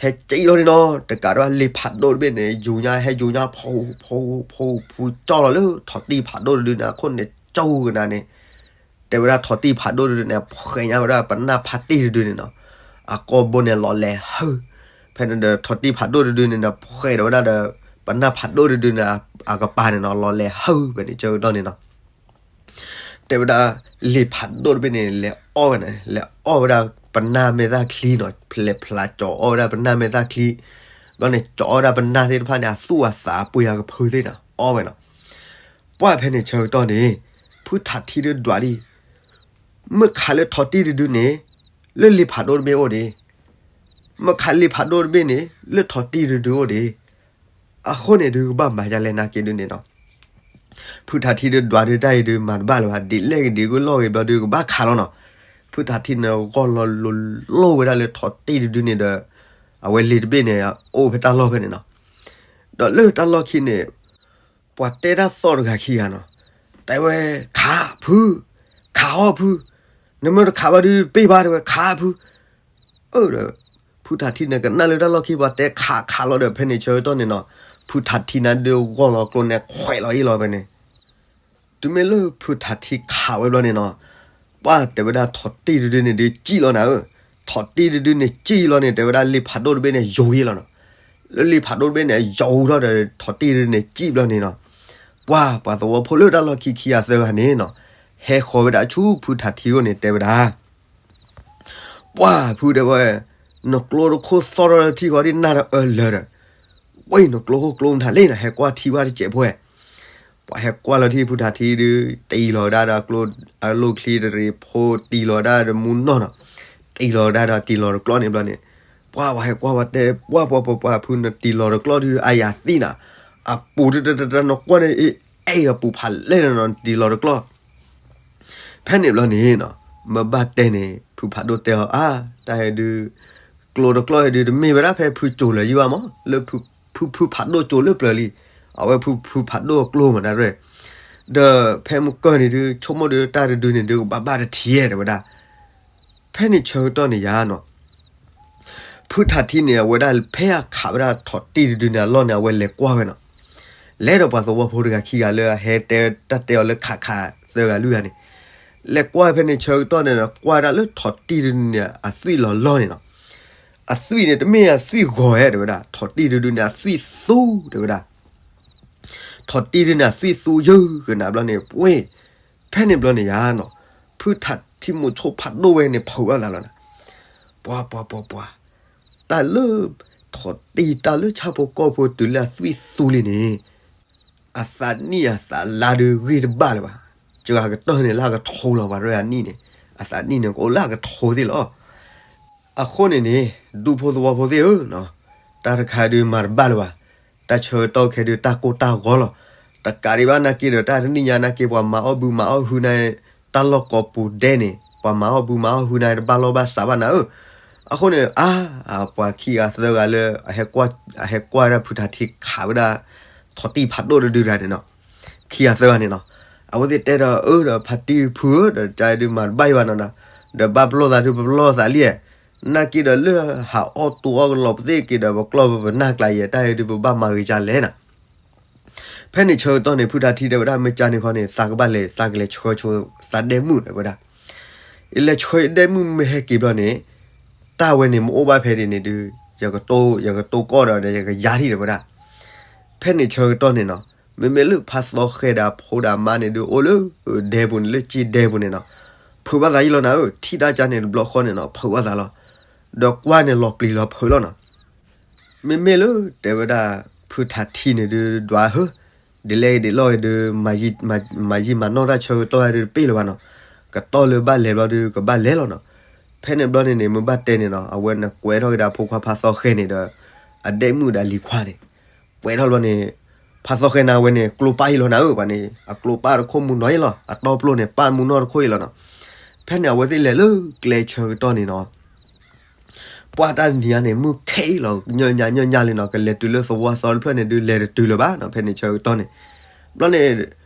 ဟဲစံၣ်လီၤန့ၣ်နီၤ တကးဒံးဘၣ်လ့ၣ်ဖးဒိၣ်တဘ့ၣ်န့ၣ် ယူၤညါဟဲယူၤညါ ဖူဖူဖူဖူကၠီၣ်လီၤလၢထိးတံၢ်ဖးဒိၣ်တဒုန့ၣ် အခိၣ်န့ၣ်ကၠီၣ်ကနၤန့ၣ်, တဲဝဲဒၣ်ထိးတံၢ်ဖးဒိၣ်တဒုန့ၣ် ဖှဲးညါဝဲဒၣ်ပနၢ်ဖးတံၢ်တဒုန့ၣ်နီၤ, အကိာ်ဘိန့ၣ်လီၤလဲၤဟၢ, ဖဲန့ၣ်ဒီးထိးတံၢ်ဖးဒိၣ်တဒုန့ၣ်ဒီး ဖှဲးဒီးဝဲဒၣ်ဒီး ပနၢ်ဖးဒိၣ်တဒုန့ၣ် အကပၤန့ၣ်နီၤ လီၤလဲၤဟၢဖဲန့ၣ်ဆၢကတီၢ်န့ၣ်နီၤ တဲဝဲဒၣ် လ့ၣ်ဖးဒိၣ်တဘ့ၣ်န့ၣ် လဲၤအီၣ်ဝဲန့ၣ် လဲၤအီၣ်ဝဲဒၣ်ပနၢ်မဲာ်သၣ်ချံနီၤ, လဲၤဖျါကၠီၤအီၣ်ဝဲဒၣ်ပနၢ်မဲာ်သၣ်ချံ, ဘျီန့ၣ် ကၠီၤအီၣ်ဝဲဒၣ်ပနၢ်သ့ၣ်တဖၣ်န့ၣ် အသူၣ်အသးအပှ့ၤအကဖုသ့ၣ်နီၤ အီၣ်ဝဲနီၤ, ပှၢ်ဖဲန့ၣ်ဆၢကတီၢ်န့ၣ် ဖုထးထံဒုးဒွးလံ မ့ၢ်ခးလၢထိးတံၢ်တဒုန့ၣ် လၢလ့ၣ်ဖးဒိၣ်တဘ့ၣ်အိၣ်ဒံး, မ့ၢ်ခးလ့ၣ်ဖးဒိၣ်တဘ့ၣ်န့ၣ် လၢထိးတံၢ်တဒုအိၣ်ဒံး, အဃိန့ၣ်ဒုးကဘၣ်မၤဒ်လဲၣ်နာ်က့ဒုးန့ၣ်နီၤ, ဖုထးထံဒုးဒွးဒုးတၢ်အံၤဒုးမၤတဘၣ်လၢၤဘၣ်, ဒ်လဲၣ်ဂ့ၤဒ်ကလီၢ်ဂ့ၤဘျီဒုးကဘၣ်ခးလီၤနီၤ, ဖုထးထံန့ၣ်ဂီၢ်လီၤလိၤလိၤဝဲဒၣ်လၢထိးတံၢ်တဒုန့ၣ်ဒီး အဝဲလ့ၣ်တဘ့ၣ်န့ၣ် အိၣ်ဖဲတၢ်လီၢ်ဖဲန့ၣ်နီၤ, ဒီးလၢတၢ်လီၢ်ခံန့ၣ် ပှၤတဲတၢ်သီၣ်တဂၤခံဂၤနီၤ, တဲဝဲ ခးဖု, ခးအီၣ်ဖု, နမ့ၢ်တခးဘၣ်ဒုးပ့ၢ်ဘၣ်တဲဝဲ ခးဖု, အၢဒီး ဖုထးထံန့ၣ်ကနၣ်လၢတၢ်လီၢ်ခံပှၤတဲခးခးလီၤဒီး ဖဲန့ၣ်ဆၢကတီၢ်န့ၣ်နီၤ, ဖုထးထံန့ၣ်ဒုးဂီၢ်လီၤကျိန့ၣ် ခွဲးလီၤအ့ၣ်လီၤဖဲန့ၣ် တုၤမ့ၢ်လၢဖုထးထံခးဝဲဘျီန့ၣ်နီၤ, ပှၢ်တဲဝဲဒၣ်ထိးတံၢ်တဒုန့ၣ်ဒုးစံၣ်လီၤနၤဧၢ, ထိးတံၢ်တဒုန့ၣ်စံၣ်လီၤန့ၣ် တဲဝဲဒၣ်လ့ၣ်ဖးဒိၣ်တဘ့ၣ်န့ၣ် ယိၤယ့ၢ်လီၤနီၤ, လၢလံာ်ဖးဒိၣ်တဘ့ၣ်န့ၣ် အယိာ်ထီၣ်ဒီး ထိးတံၢ်ဒုန့ၣ် စံၣ်ဘျီန့ၣ်နီၤ, ပှၤ ပှၤသဝီဖိလၢတၢ်လီၢ်ခံခံဂၤသၢဂၤန့ၣ်နီၤ, ဟဲဃီၤဝဲဒၣ်ဆူဖုထးထံအအိၣ်န့ၣ် တဲဝဲဒၣ် ပှၤဖုတဲဝဲ, နကျိတခိၣ်သီၣ်ထီၣ်လၢထံဃီဒ်နၢ်တအၢလၢာ်ဒီး, ဝဲနကျိခိၣ်ကျိမနုၤလဲၣ်နီၤ, ဟဲကွၢ်ထံဝဲတစဲးဖိဝဲ. ပှၤဟဲကွၢ်လီၤထံဖုထးထံဒု, တံၢ်လီၤဒၣ်ဒီးကျိ, အလိၣ်ချံတရံးဖိ, တံၢ်လီၤဒၣ်ဒီးမူနီၢ်နီၤ, တံၢ်လီၤဒၣ်ဒီးတံၢ်လီၤတကျီန့ၣ်ဘျီန့ၣ်, ပှၤ ပှၤဟဲကွၢ်ဝဲတဲ, ပှၤ ပှၤ ပှၤ ပှၤဖုနတံၢ်လီၤတကျီဒု အယၤသံနၤ, အပူၤတတတတနကွၢ်န့ၣ်, အဲၣ်အပူၤဖးလဲၢ်နီၤ နတံၢ်လီၤတကျီ ဖဲန့ၣ်ဘျီန့ၣ်နီၤ, မ့ၢ်ဘၣ်တဲန့ၣ် ဖုဖးဒိၣ်တဲအီၤ အါ, တၢ်ဟဲဒု, ကျိတကျီဟဲဒု တမ့ၢ်ဝဲဒၣ်ဖဲဖုကၠိၤလၢၤယံၤဘၣ်မး, လၢဖု, ဖု, ဖုဖးဒိၣ်ကၠိၤလၢပျၢၤလံ, အဝဲဖု, ဖုဖးဒိၣ်အကျိမးတၢ်ရဲၣ်, ဒီးဖဲမုၢ်ကၢၢ်န့ၣ်ဒု ဆိကမိၣ်ဒု တၢ်တဒုန့ၣ်ဒု ကဘၣ်ဘၣ်တထံၣ်ဧဲ တဲဝဲဒၣ်. ဖဲန့ၣ်ဆၢကတီၢ်န့ၣ်ယါနီၤ ဖုထးထံန့ၣ် အဝဲဒၣ်ဖဲအခးဝဲဒၣ်ထိးတံၢ်တဒုန့ၣ်အလီၢ်န့ၣ် အဝဲလဲၤကွၢ်ဝဲနီၤ, လဲၤဒီးပှၤသဝီဖိတဂၤခံဂၤလၢအဟဲတဲတၢ်တဲအီၤလၢခးခးသၢဂၤလွံၢ်ဂၤန့ၣ်, လဲၤကွၢ်ဖဲန့ၣ်ဆၢကတီၢ်န့ၣ် ကွၢ်ဒၣ်လၢထိးတံၢ်တဒုန့ၣ် အသွံၣ်လီၤလီၢ်န့ၣ်နီၤ, အသွံၣ်န့ၣ် တမ့ၢ်အသွံၣ်ဂီၤဧဲ တဲဝဲဒၣ်, ထိးတံၢ်တဒုန့ၣ် အသွံၣ်သူတဲဝဲဒၣ် ထိးတံၢ်ဒုန့ၣ် အသွံၣ်သူယုၢ်ကနၤဘျီန့ၣ် ပှ့ၤ, ဖဲန့ၣ်ဘျီန့ၣ်ယါနီၤ, ဖုထးထံမိၤဆိဖးဒိၣ်ဝဲန့ၣ် ဖုးဘၣ်သးလီၤနၤ, ပှၤ ပှၤ ပှၤ ပှၤ, တၢ်လၢ ထိးတံၢ်တၢ်လၢဆၣ်ဖိကီၢ်ဖိတုၤလၢအသွံၣ်သူလံန့ၣ်, အသးနံၣ်အသးလါဒုးဂ့ၢ်တဘၣ်လၢၤဘၣ်, စှၤကတၢၢ်န့ၣ်လၢအကထိလီၤ ပှၤရဲအနံၣ်န့ၣ်, အသးနံၣ်န့ၣ်ကအိၣ်လၢအကထိသ့ၣ်လီၤ. အဃိန့ၣ်န့ၣ် ဒူဖိသဝီဖိသ့ၣ်ဧၢ, တၢ်တခါဒုးမၤတဘၣ်လၢၤဘၣ်, တၢ်ဆၢကတီၢ်ခဲဒုးတၢ်ကိၢ်တၢ်ဂီၤလီၤ, တကးဒံးဘၣ်နာ်က့ဒီးတၢ်တနံၣ်ညါနာ်က့ ပှၤမၤအီၣ်ဘုမၤအီၣ်ဟုနၤ, တၢ်လီၢ်ကိးပူၤဒဲးန့ၣ် ပှၤမၤအီၣ်ဘုမၤအီၣ်ဟုနၤတဘၣ်လီၢ်ဘၣ်စးဘၣ်နၤဧၢ, အဃိန့ၣ် အါ, ပှၤခံဂၤသၢဂၤလၢ အဟဲကွၢ်ဒၣ်ဖုထးထံခးဝဲဒၣ် ထိးတံၢ်ဖးဒိၣ်တဒုတဂၤန့ၣ်နီၤ, ခံဂၤသၢဂၤန့ၣ်နီၤ, အဝဲသ့ၣ်တဲဒီး အၢ ဒီးဖါတံၢ်ဖုဧၢ ဒီးတၢ်ဒုးမၤတဘၣ်ယံၤဘၣ်နီၤ, ဒီးဘၣ်ပလီၢ်သးဒုးပပလီၢ်သးလံ, နာ်က့ဒီးလၢဟးအီၣ်တူအီၣ်ကလီၤပသ့ၣ်က့ၤဒီး ပကျီၢ်ပပနၢ်ကျါယဲ တၢ်ဒုးပဘၣ်မၤဂ့ၤကလဲၣ်နၤ ဖဲန့ၣ်ဆၢကတီၢ်န့ၣ် ဖုထးထံတဲဝဲဒၣ် မ့ၢ်ကန့ၣ်ခီန့ၣ် သးကဘၣ်လဲၤ သးကလဲၤဆှၢဆိသးဒဲမုၣ်တဲဝဲဒၣ်, ယလဲၤဆှၢယဒဲမုၣ်မ့ၢ်ဟဲက့ၤဘျီန့ၣ်, တၢ်ဝဲန့ၣ်မ့ၢ်အိၣ်ဘၣ်ဖဲဒ်န့ၣ်ဒုး, ယကတိၤ, ယကတိၤကီၢ်ဒီး ယကယါထံၣ်တဲဝဲဒၣ်, ဖဲန့ၣ်ဆၢကတီၢ်န့ၣ်နီၤ, မ့မ့ၢ်လၢဖါသီဃဲဒီးအဖိဒီးအမါန့ၣ်ဒုး အိၣ်လၢဒဲပူၤန့ၣ် လၢစ့ဒဲပူၤန့ၣ်နီၤ, ဖုးဘၣ်သးယံၤလီၤနၤဧၢ, ထံၣ်တၢ်ကန့ၣ်တဘျီဃီန့ၣ်နီၤ ဖုးဘၣ်သးလီၤ, ဒီးကွၢ်န့ၣ်လီၤပျံၤလီၤဖုးလီၤနီၤ မ့မ့ၢ်လၢတဲဝဲဒၣ် ဖုထးထံန့ၣ်ဒုးဒွးဧၢ, ဒ်လဲၣ်ဂ့ၤဒ်လဲၣ်ဂ့ၤဒုး မၤယံာ်မၤနီၢ်တၢ်ဆၢကတီၢ်ဒုးတပ့ၢ်လၢၤဘၣ်နီၤ, ကတီၢ်လၢဘၣ်လဲၤဘျီဒုး ကဘၣ်လဲၤလီၤနီၤ, ဖဲန့ၣ်ဘျီန့ၣ်န့ၣ် မ့ၢ်ဘၣ်တဲန့ၣ်နီၤ အဝဲန့ၣ်ကွဲးထီၣ်က့ၤဒီးအဖိခွါဖါသီဃဲန့ၣ်ဒီး အဒဲမုၣ်ဒီးလံၤခွါန့ၣ်, ကွဲးထီၣ်ဘျီန့ၣ် ဖါသီဃဲန့ၣ် အဝဲန့ၣ် ကျိပၢ်ယံၤလီၤနၤဧၢ, ပှၤန့ၣ် အကျိပၢ်တခိၣ်မူနီၢ်ယံၤလီၤ, အတီပျိန့ၣ် ပၢ်မူနီၢ်တခိၣ်ယံၤလီၤနီၤ, ဖဲန့ၣ်အဝဲသ့ၣ်လဲၤလၢကျဲဆၢကတီၢ်န့ၣ်နီၤ ပှၤတၢ်တနံၤညါန့ၣ် မုၢ်ခဲအံၤလီၤ ညၣ်ညါညၣ်ညါလံနီၤ, ကလဲၤတုၤလၢသဝီသီတဖျၢၣ်န့ၣ်ဒုး လဲၤတတုၤလၢၤဘၣ်နီၤ, ဖဲန့ၣ်ဆၢကတီၢ်န့ၣ်, ဘျီန့ၣ်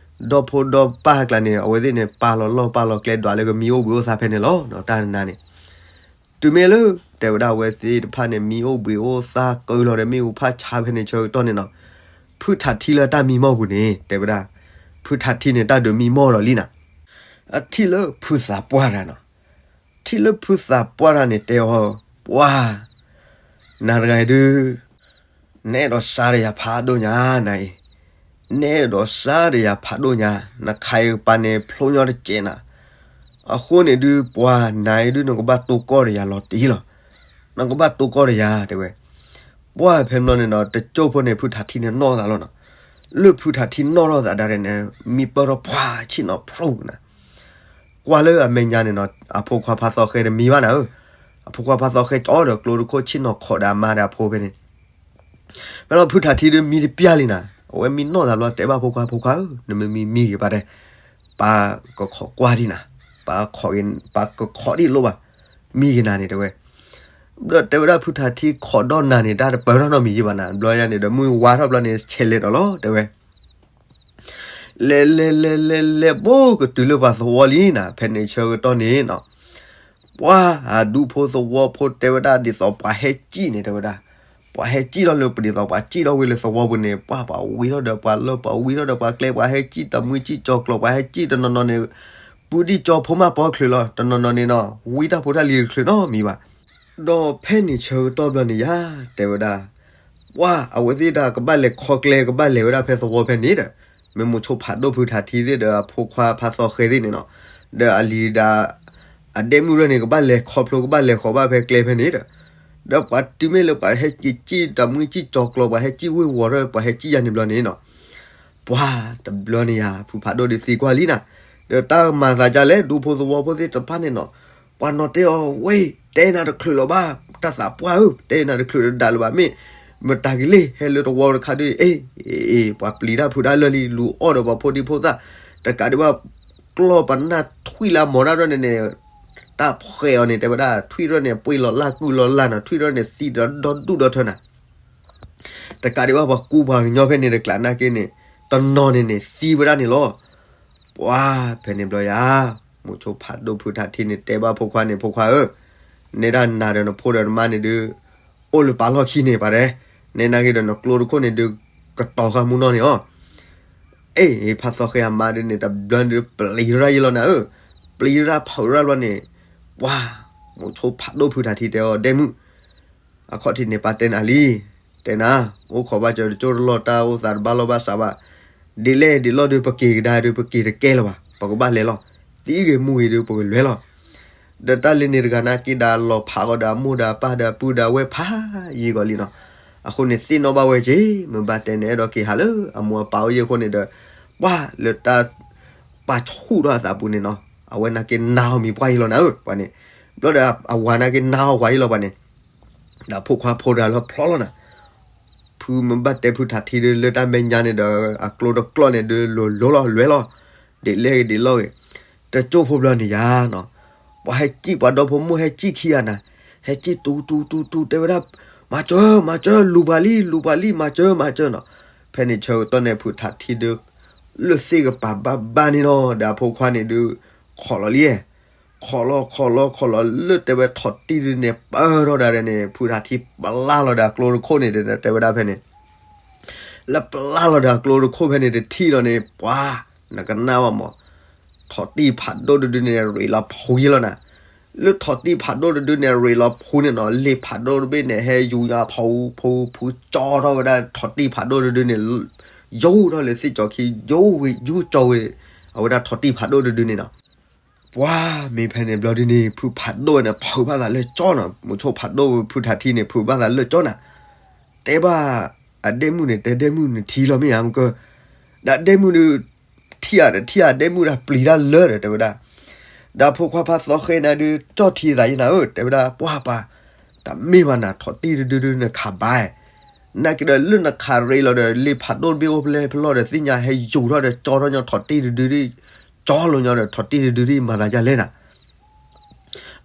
ဒီဖိဒီပၢ်ကျါန့ၣ် အဝဲသ့ၣ်န့ၣ် ပာ်လီၤလီၢ်ပာ်လီၤကျဲဒွးလၢကမံအိၣ်ဘှံးအိၣ်သါဖဲန့ၣ်လီၤ, တၢ်နါန့ၣ် တုၤမ့ၢ်လၢ တဲဝဲဒၣ်အဝဲသ့ၣ်တဖၣ်န့ၣ် မံအိၣ်ဘှံးအိၣ်သါကၢလီၤဒီးမ့ၣ်အူဖးဆါဖဲန့ၣ်ဆၢကတီၢ်န့ၣ်နီၤ, ဖုထးထံလၢတၢ်မံမီၢ်ပူၤန့ၣ် တဲဝဲဒၣ်, ဖုထးထံန့ၣ် တၢ်ဒုးမံမီၢ်ဒီးလံနၤ, အထံၣ်လၢဖုသးပှၢ်တဂၤနီၤ, ထံၣ်လၢဖုသးပှၢ်တဂၤန့ၣ် တဲအီၤ, ပှၤ နၤတဂၤအံၤဒုး နအဲၣ်ဒိးစါဒီးယၤဖးဒိၣ်ညါနၤအံၤ, နအဲၣ်ဒိးစါဒီးယၤဖးဒိၣ်ညါ, နခးအံၤကပၤန့ၣ် ဖျိညီတစဲးနၤ, အဃိန့ၣ်ဒုး ပှၤနၤအံၤဒုး နကဘၣ်တိၢ်ကီၢ်ဒီးယၤလီၤတံၢ်လီၤ, နကဘၣ်တိၢ်ကီၢ်ဒီးယၤ တဲဝဲ, ပှၤဖဲမနီၤန့ၣ်နီၤ တကၠိဖိန့ၣ် ဖုထးထံန့ၣ်နီၢ်သးလီၤနီၤ, လၢဖုထးထံနီၣ်ထီၣ်သးဒၣ်န့ၣ် မံပၢၢ်ထီၣ်ပှၤဆ့ၣ်နီၤဖျိကနၤ ကွၢ်လၢအမဲာ်ညါန့ၣ်နီၤ အဖိခွါဖါသီဃဲတမံဘၣ်နၤဧၢ, အဖိခွါဖါသီဃဲကၠီဒီးကျိတခိၣ်ဆ့ၣ်နီၤခိးဒီးအမါဒီးအဖိဖဲန့ၣ်, မ့ၢ်လီၤဖုထးထံဒုးမံတပျၢ်လံနၤ, အဝဲမံနီၢ်သးဘျီတဲဘၣ်ဖိခွါ ဖိခွါဧၢ, နမ့ၢ်မံမံဂ့ၤပၢ်တဲ, ပၢ်ကခိးကွၢ်ဒံးနၤ, ပၢ်ကခိးဒံးလိၣ်ဘၣ်, မံဂ့ၤနၤန့ၣ်တဲဝဲ, ဒီးတဲဝဲဒၣ်ဖုထးထံခိးဒီးနၤန့ၣ် တၢ်တပၢၢ်ထီၣ်နီတမံၤယံၤဘၣ်နၤ, ဘျီယါန့ၣ်ဒီး မုၢ်ဝါထီၣ်ဘျီန့ၣ် ဆဲးလဲၤဒီးလီၤတဲဝဲ လဲၤလဲၤလဲၤလဲၤလဲၤ ဘိးကတုၤလၢပှၤသဝီလံနၤ, ဖဲန့ၣ်ဆၢကတီၢ်န့ၣ်နီၤ, ပှၤအဒူဖိသဝီဖိတဲဝဲဒၣ် ဒ်သိးပှၤဟဲစံၣ်န့ၣ်တဲဝဲဒၣ်, ပှၤဟဲစံၣ်ထီၣ်လၢပဒ်သိးပှၤစံၣ်ထီၣ်ဝဲလၢသဝီပူၤန့ၣ် ပှၤပှၤဝံထီၣ်ဒီးပှၤလၢ ပှၤဝံထီၣ်ဒီးပှၤကျဲ ပှၤဟဲစံၣ်တမှံစံၣ်ကၠီၤကျိၤ ပှၤဟဲစံၣ်တနီၤနီၤန့ၣ် ပုဒံၣ်ကၠီဖိမးပီချုးလီၤ, တနီၤနီၤန့ၣ်နီၤ ဝံတၢ်ဖိတၢ်လံၤတချုးနီတမံၤဘၣ်. ဒီးဖဲန့ၣ်ဆၢကတီၢ်ဘျီန့ၣ်ယါ တဲဝဲဒၣ်, ပှၤအဝဲသ့ၣ်တၢ်ကဘၣ်လဲၤခီကျဲ ကဘၣ်လဲၤဝဲဒၣ်ဖဲသဝီဖဲန့ၣ်ဒီး, မ့ၢ်မိၤဆိဖးဒိၣ်ဖုထးထံသ့ၣ်ဒီးအဖိခွါဖးသီဃဲသ့ၣ်န့ၣ်နီၤ, ဒီးအလံၤဒီး အဒဲမုၣ်ရဲၣ်န့ၣ် ကဘၣ်လဲၤခီဖျိ ကဘၣ်လဲၤဃီၤဘၣ်ဖဲကျဲဖဲန့ၣ်ဒီး, ဒီးပှၤတုၤမ့ၢ်လၢပှၤဟဲက့ၤစံၣ်တၢ်မုၢ်စံၣ်ကၠီၤကျီၤ ပှၤဟဲစံၣ်ဝ့ၢ်ဝီၤထီၣ် ပှၤဟဲစံၣ်ယါန့ၣ်ဘျီန့ၣ်နီၤ, ပှၤတဘျီန့ၣ်ယၤ ဖုဖးဒိၣ်ဒုးသံကွၢ်လံနၤ, ဒီးတၢ်မၤသးဒ်လဲၣ် ဒူဖိသဝီဖိသ့ၣ်တဖၣ်န့ၣ်နီၤ, ပှၤနီၤတဲအီၤဝဲ တဲနၤတချုးလီၤဘၣ် တၢ်သးပှၢ်ဧၢ တဲနၤတချုးဒီးဒၣ်လၢၤဘၣ် မ့ၢ် မတၤက့ၤလံ ဟဲလၢတဝီတခါဒီး အ့ အ့ ပှၤပျံၤတၢ်ဖုးတၢ်လၢာ်လံ လူၤအီၣ်ဒီးပှၤဖိဒံဖိသၣ်, တကးဒံးဘၣ် ကျီၢ်ပနၢ်ထွံၣ်လၢမီၤတၢ်ဒီးန့ၣ်န့ၣ် တၢ်ဖှဲးအီၤန့ၣ် တဲဝဲဒၣ် ထွံၣ်ဒီးန့ၣ် ပှ့ၤလီၤလၢ်ကုၢ်လီၤလၢ်နီၤ ထွံၣ်ဒီးန့ၣ် သံဒီးဒီဒူၣ်ဒီထၢနၤ တကးဒံးဘၣ်ပှၤကူပှၤကညီဖဲန့ၣ်တကျးနာ်က့န့ၣ်, တနီၤန့ၣ်န့ၣ် သံဝဲဒၣ်န့ၣ်လီၤ. ပှၤဖဲန့ၣ်ဘျီယၤ, မိၤဆိဖးဒိၣ်ဖုထးထံန့ၣ် တဲဘၣ်ဖိခွါန့ၣ် ဖိခွါဧၢ, နဲဒၣ်နၤဒီးနဖိဒီးနမါန့ၣ်ဒုး, အိၣ်လၢပာ်လီၢ်ခံန့ၣ်ပှၤတဲ, နဲနာ်က့ဒီးနကျိတခိၣ်န့ၣ်ဒုး, ကတီၤဃာ်မူနီၢ်န့ၣ်အီၤ အ့ ဖးသီဃဲအမါဒုးန့ၣ် တဘျီန့ၣ်ဒုး ပျံၤရၣ်ယဲလီၤနၤဧၢ, ပျံၤရၣ်ဖးရၣ်ဘျီန့ၣ်, ပှၤ, မိၤဆိဖးဒိၣ်ဖုထးထံတဲအီၤ ဒဲမုၣ်, အခီၣ်ထံးန့ၣ်ပၢ်တဲနၤလံ, တဲနၤ, အိၣ်ခိးဘၣ်စၢၤတကၠိတလီၢ် တၢ်အိၣ်သးတဘၣ်လီၢ်ဘၣ်စးဘၣ်, ဒ်လဲၣ်ဒ်လဲၣ်ဒီး ပက့ၤကဒါဒီး ပက့ၤတကဲလၢၤဘၣ် ပကဘၣ်လဲၤလီၤ, သံဂ့ၤမူဂ့ၤဒီး ပကလဲၤလီၤ ဒီးတၢ်လၢန့ၣ်တဂၤနာ်က့ဒီး လီၤဖးဃီဒီးအမိၢ်ဒီးအပၢ်ဒီးအပုၢ်ဒီးအဝဲၢ်ဖးယံၤဂီၤလံနီၤ, အဃိန့ၣ်သ့ၣ်နီၣ်ဘၣ်ဝဲက့ၤ မ့ၢ်ဘၣ်တဲန့ၣ် အဲၣ်ဒိးက့ၤဟးလၢအမိၢ်အပၢ်အိၣ်ယဲၢ်အဃိန့ၣ်ဒီး, ပှၤလၢတၢ် ပာ်ဆူၣ်ထီၣ်အသးပူၤန့ၣ်နီၤ, အဝဲနာ်က့နါအီၤမံၤပှၢ်ယံၤလီၤနၤဧၢ, ပှၤန့ၣ်, ဘျီဒီးအဝၤနာ်က့နါအီၤဝၤယံၤလီၤပှၤန့ၣ်, ဒီးဖိခွါဖိတဂၤလၢဖျီလီၤနၤ ဖုမ့ၢ်ဘၣ်တဲဖုထးထံဒီး လၢတၢ်မဲာ်ညါန့ၣ်ဒီး အကျိတကျီၢ်န့ၣ်ဒီး လိၤလိၤလီၤလွဲလီၤ, ဒ်လဲၣ်ဂ့ၤဒ်လဲၣ်ဂ့ၤ, တကၠိဖိဘျီန့ၣ်ယၤနီၤ, ပှၤဟဲစံၣ်ပှၤဒီဖိမိၢ်ဟဲစံၣ်ခံဂၤနၤ, ဟဲစံၣ်တူတူတူတူတဲဝဲဒၣ်, မၤစၢၤ မၤစၢၤ လူၤပှၤလံ လူၤပှၤလံ မၤစၢၤ မၤစၢၤနီၤ, ဖဲန့ၣ်ဆၢကတီၢ်န့ၣ် ဖုထးထံဒီး လၢသ့ၣ်ကပၤဘၣ်ဘၣ်န့ၣ်နီၤ ဒီးအဖိခွါန့ၣ်ဒုး, ခိးလီၤလံ, ခိးလီၤခိးလီၤခိးလီၤလၢတဲဝဲထိးတံၢ်ဒုးန့ၣ် ပၢၢ်ထီၣ်ဒၣ်န့ၣ် ဖုထးထံပျၢ်လီၤဒီးအကျိတခိၣ်န့ၣ် တဲဝဲဒၣ်ဖဲန့ၣ် လၢပျၢ်လီၤဒီးအကျိတခိၣ်ဖဲန့ၣ်တထံၣ်ဒီးန့ၣ် ပှၤ, နကနၣ်ဘၣ်မး, ထိးတံၢ်ဖးဒိၣ်တဒုန့ၣ် ရ့းလီၤဖူယံၤလီၤနၤ, လၢထိးတံၢ်ဖးဒိၣ်တဒုန့ၣ် ရ့းလီၤဖူန့ၣ်နီၤ လ့ၢ်ဖးဒိၣ်တဘ့ၣ်န့ၣ် ဟဲယူၤညါဖူ ဖူ ဖူကၠီထီၣ်ဝဲဒၣ်ထိးတံၢ်ဖးဒိၣ်တဒုန့ၣ်, ယူၤထီၣ်လၢသ့ၣ်ကၠီၤခံ ယူၤဝံၤ ယူၤကၠီၤဝံၤ, အဝဲဒၣ်ထိးတံၢ်ဖးဒိၣ်တဒုန့ၣ်နီၤ ပှၤမ့ၢ်ဖဲန့ၣ်ဘျီဒုန့ၣ် ဖုဖးဒိၣ်န့ၣ် ဖုးဘၣ်သးလၢကၠီနီၤ မိၤဆိဖးဒိၣ်ဖုထးထံန့ၣ် ဖုးဘၣ်သးလၢကၠီနၤ, တဲဘၣ်, အဒဲမုၣ်န့ၣ် တဲဒဲမုၣ်န့ၣ်ထံလီၤမ့ၢ်ဧါမကၢ, ဒီးဒဲမုၣ်ဒုး, ထံၣ်ဧါတထံၣ်ဧါဒဲမုၣ်ဒၣ်ပျံၤတၢ်လၢဒီးတဲဝဲဒၣ်, ဒီးဖိခွါဖးသီဃဲနၤဒုး ကၠီထံသးယံၤနၤဧၢ တဲဝဲဒၣ် ပှၤပၢ်, တမ့ၢ်ဘၣ်နၤထိးတံၢ်တဒုဒုနခးဘၣ် နာ်က့ဒီးလၢနခးရ့းလီၤဒီး လ့ၢ်ဖးဒိၣ်တဘ့ၣ်အိၣ်ဖဲလဲၣ်ဖဲလဲၣ်ဒီးသ့ၣ်ညါဟဲယူၤထီၣ်ဒီးကၠီထီၣ်ညီထိးတံၢ်တဒုဒု, ကၠီလိာ်ညီဒီးထိးတံၢ်တဒုဒုမၤသးဒ်လဲၣ်နၤ,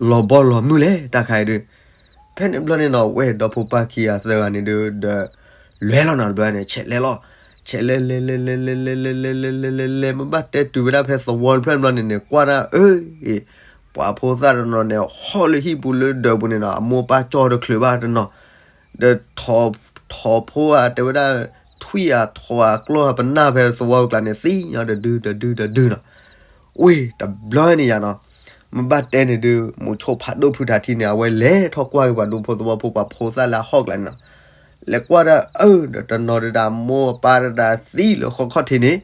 လီၤဘီလီၤမုၢ်လဲၣ်တၢ်ခါအံၤဒုး, ဖဲန့ၣ်ဘျီန့ၣ်နီၤ ဝဲဒီဖိပၢ်ခံဂၤသၢဂၤန့ၣ်ဒုးဒီး, လဲၤလီၤနီၤတဘျီန့ၣ် ဆဲးလဲၤလီၤ, ဆဲးလဲၤလဲၤလဲၤလဲၤလဲၤလဲၤလဲၤလဲၤလဲၤလဲၤလဲၤလဲၤ မ့ၢ်ဘၣ်တဲတုၤဝဲဒၣ်ဖဲသဝီတဖျၢၣ်ဘျီန့ၣ်န့ၣ် ကွၢ်ဒၣ်အၢ, ပှၤဖိသၣ်တနီၤန့ၣ် ဟီၣ်လၢဟံၣ်ပူၤလၢဒၢးပူၤန့ၣ်နီၤ အမိၢ်ပၢ်ကၠီတချုးဘၣ်တနီၤ, ဒီး ထိးဖိဧါ တဲဝဲဒၣ်, ထွံၣ်ဧါ ထိးဧါ ကျီၢ်ဧါ ပနၢ်ဖဲသဝီကျါန့ၣ် သံညီတဒုတဒုတဒုနီၤ, ဝ့ၢ်တဘျီန့ၣ်ယၤနီၤ, မ့ၢ်ဘၣ်တဲန့ၣ်ဒုး မိၤဆိဖးဒိၣ်ဖုထးထံန့ၣ် အဝဲလဲၤထီၣ်ကွၢ်က့ၤပှၤဒူဖိသဝီဖိပှၤဖိသၣ်လၢအဟီၣ်ကျါန့ၣ်နီၤ, လဲၤကွၢ်ဒၣ်အၢ ဒီးတနီၤဒုးဒၣ်မိၢ်ပၢ်ဒၣ်သံလၢဃီခီၣ်ထံးန့ၣ်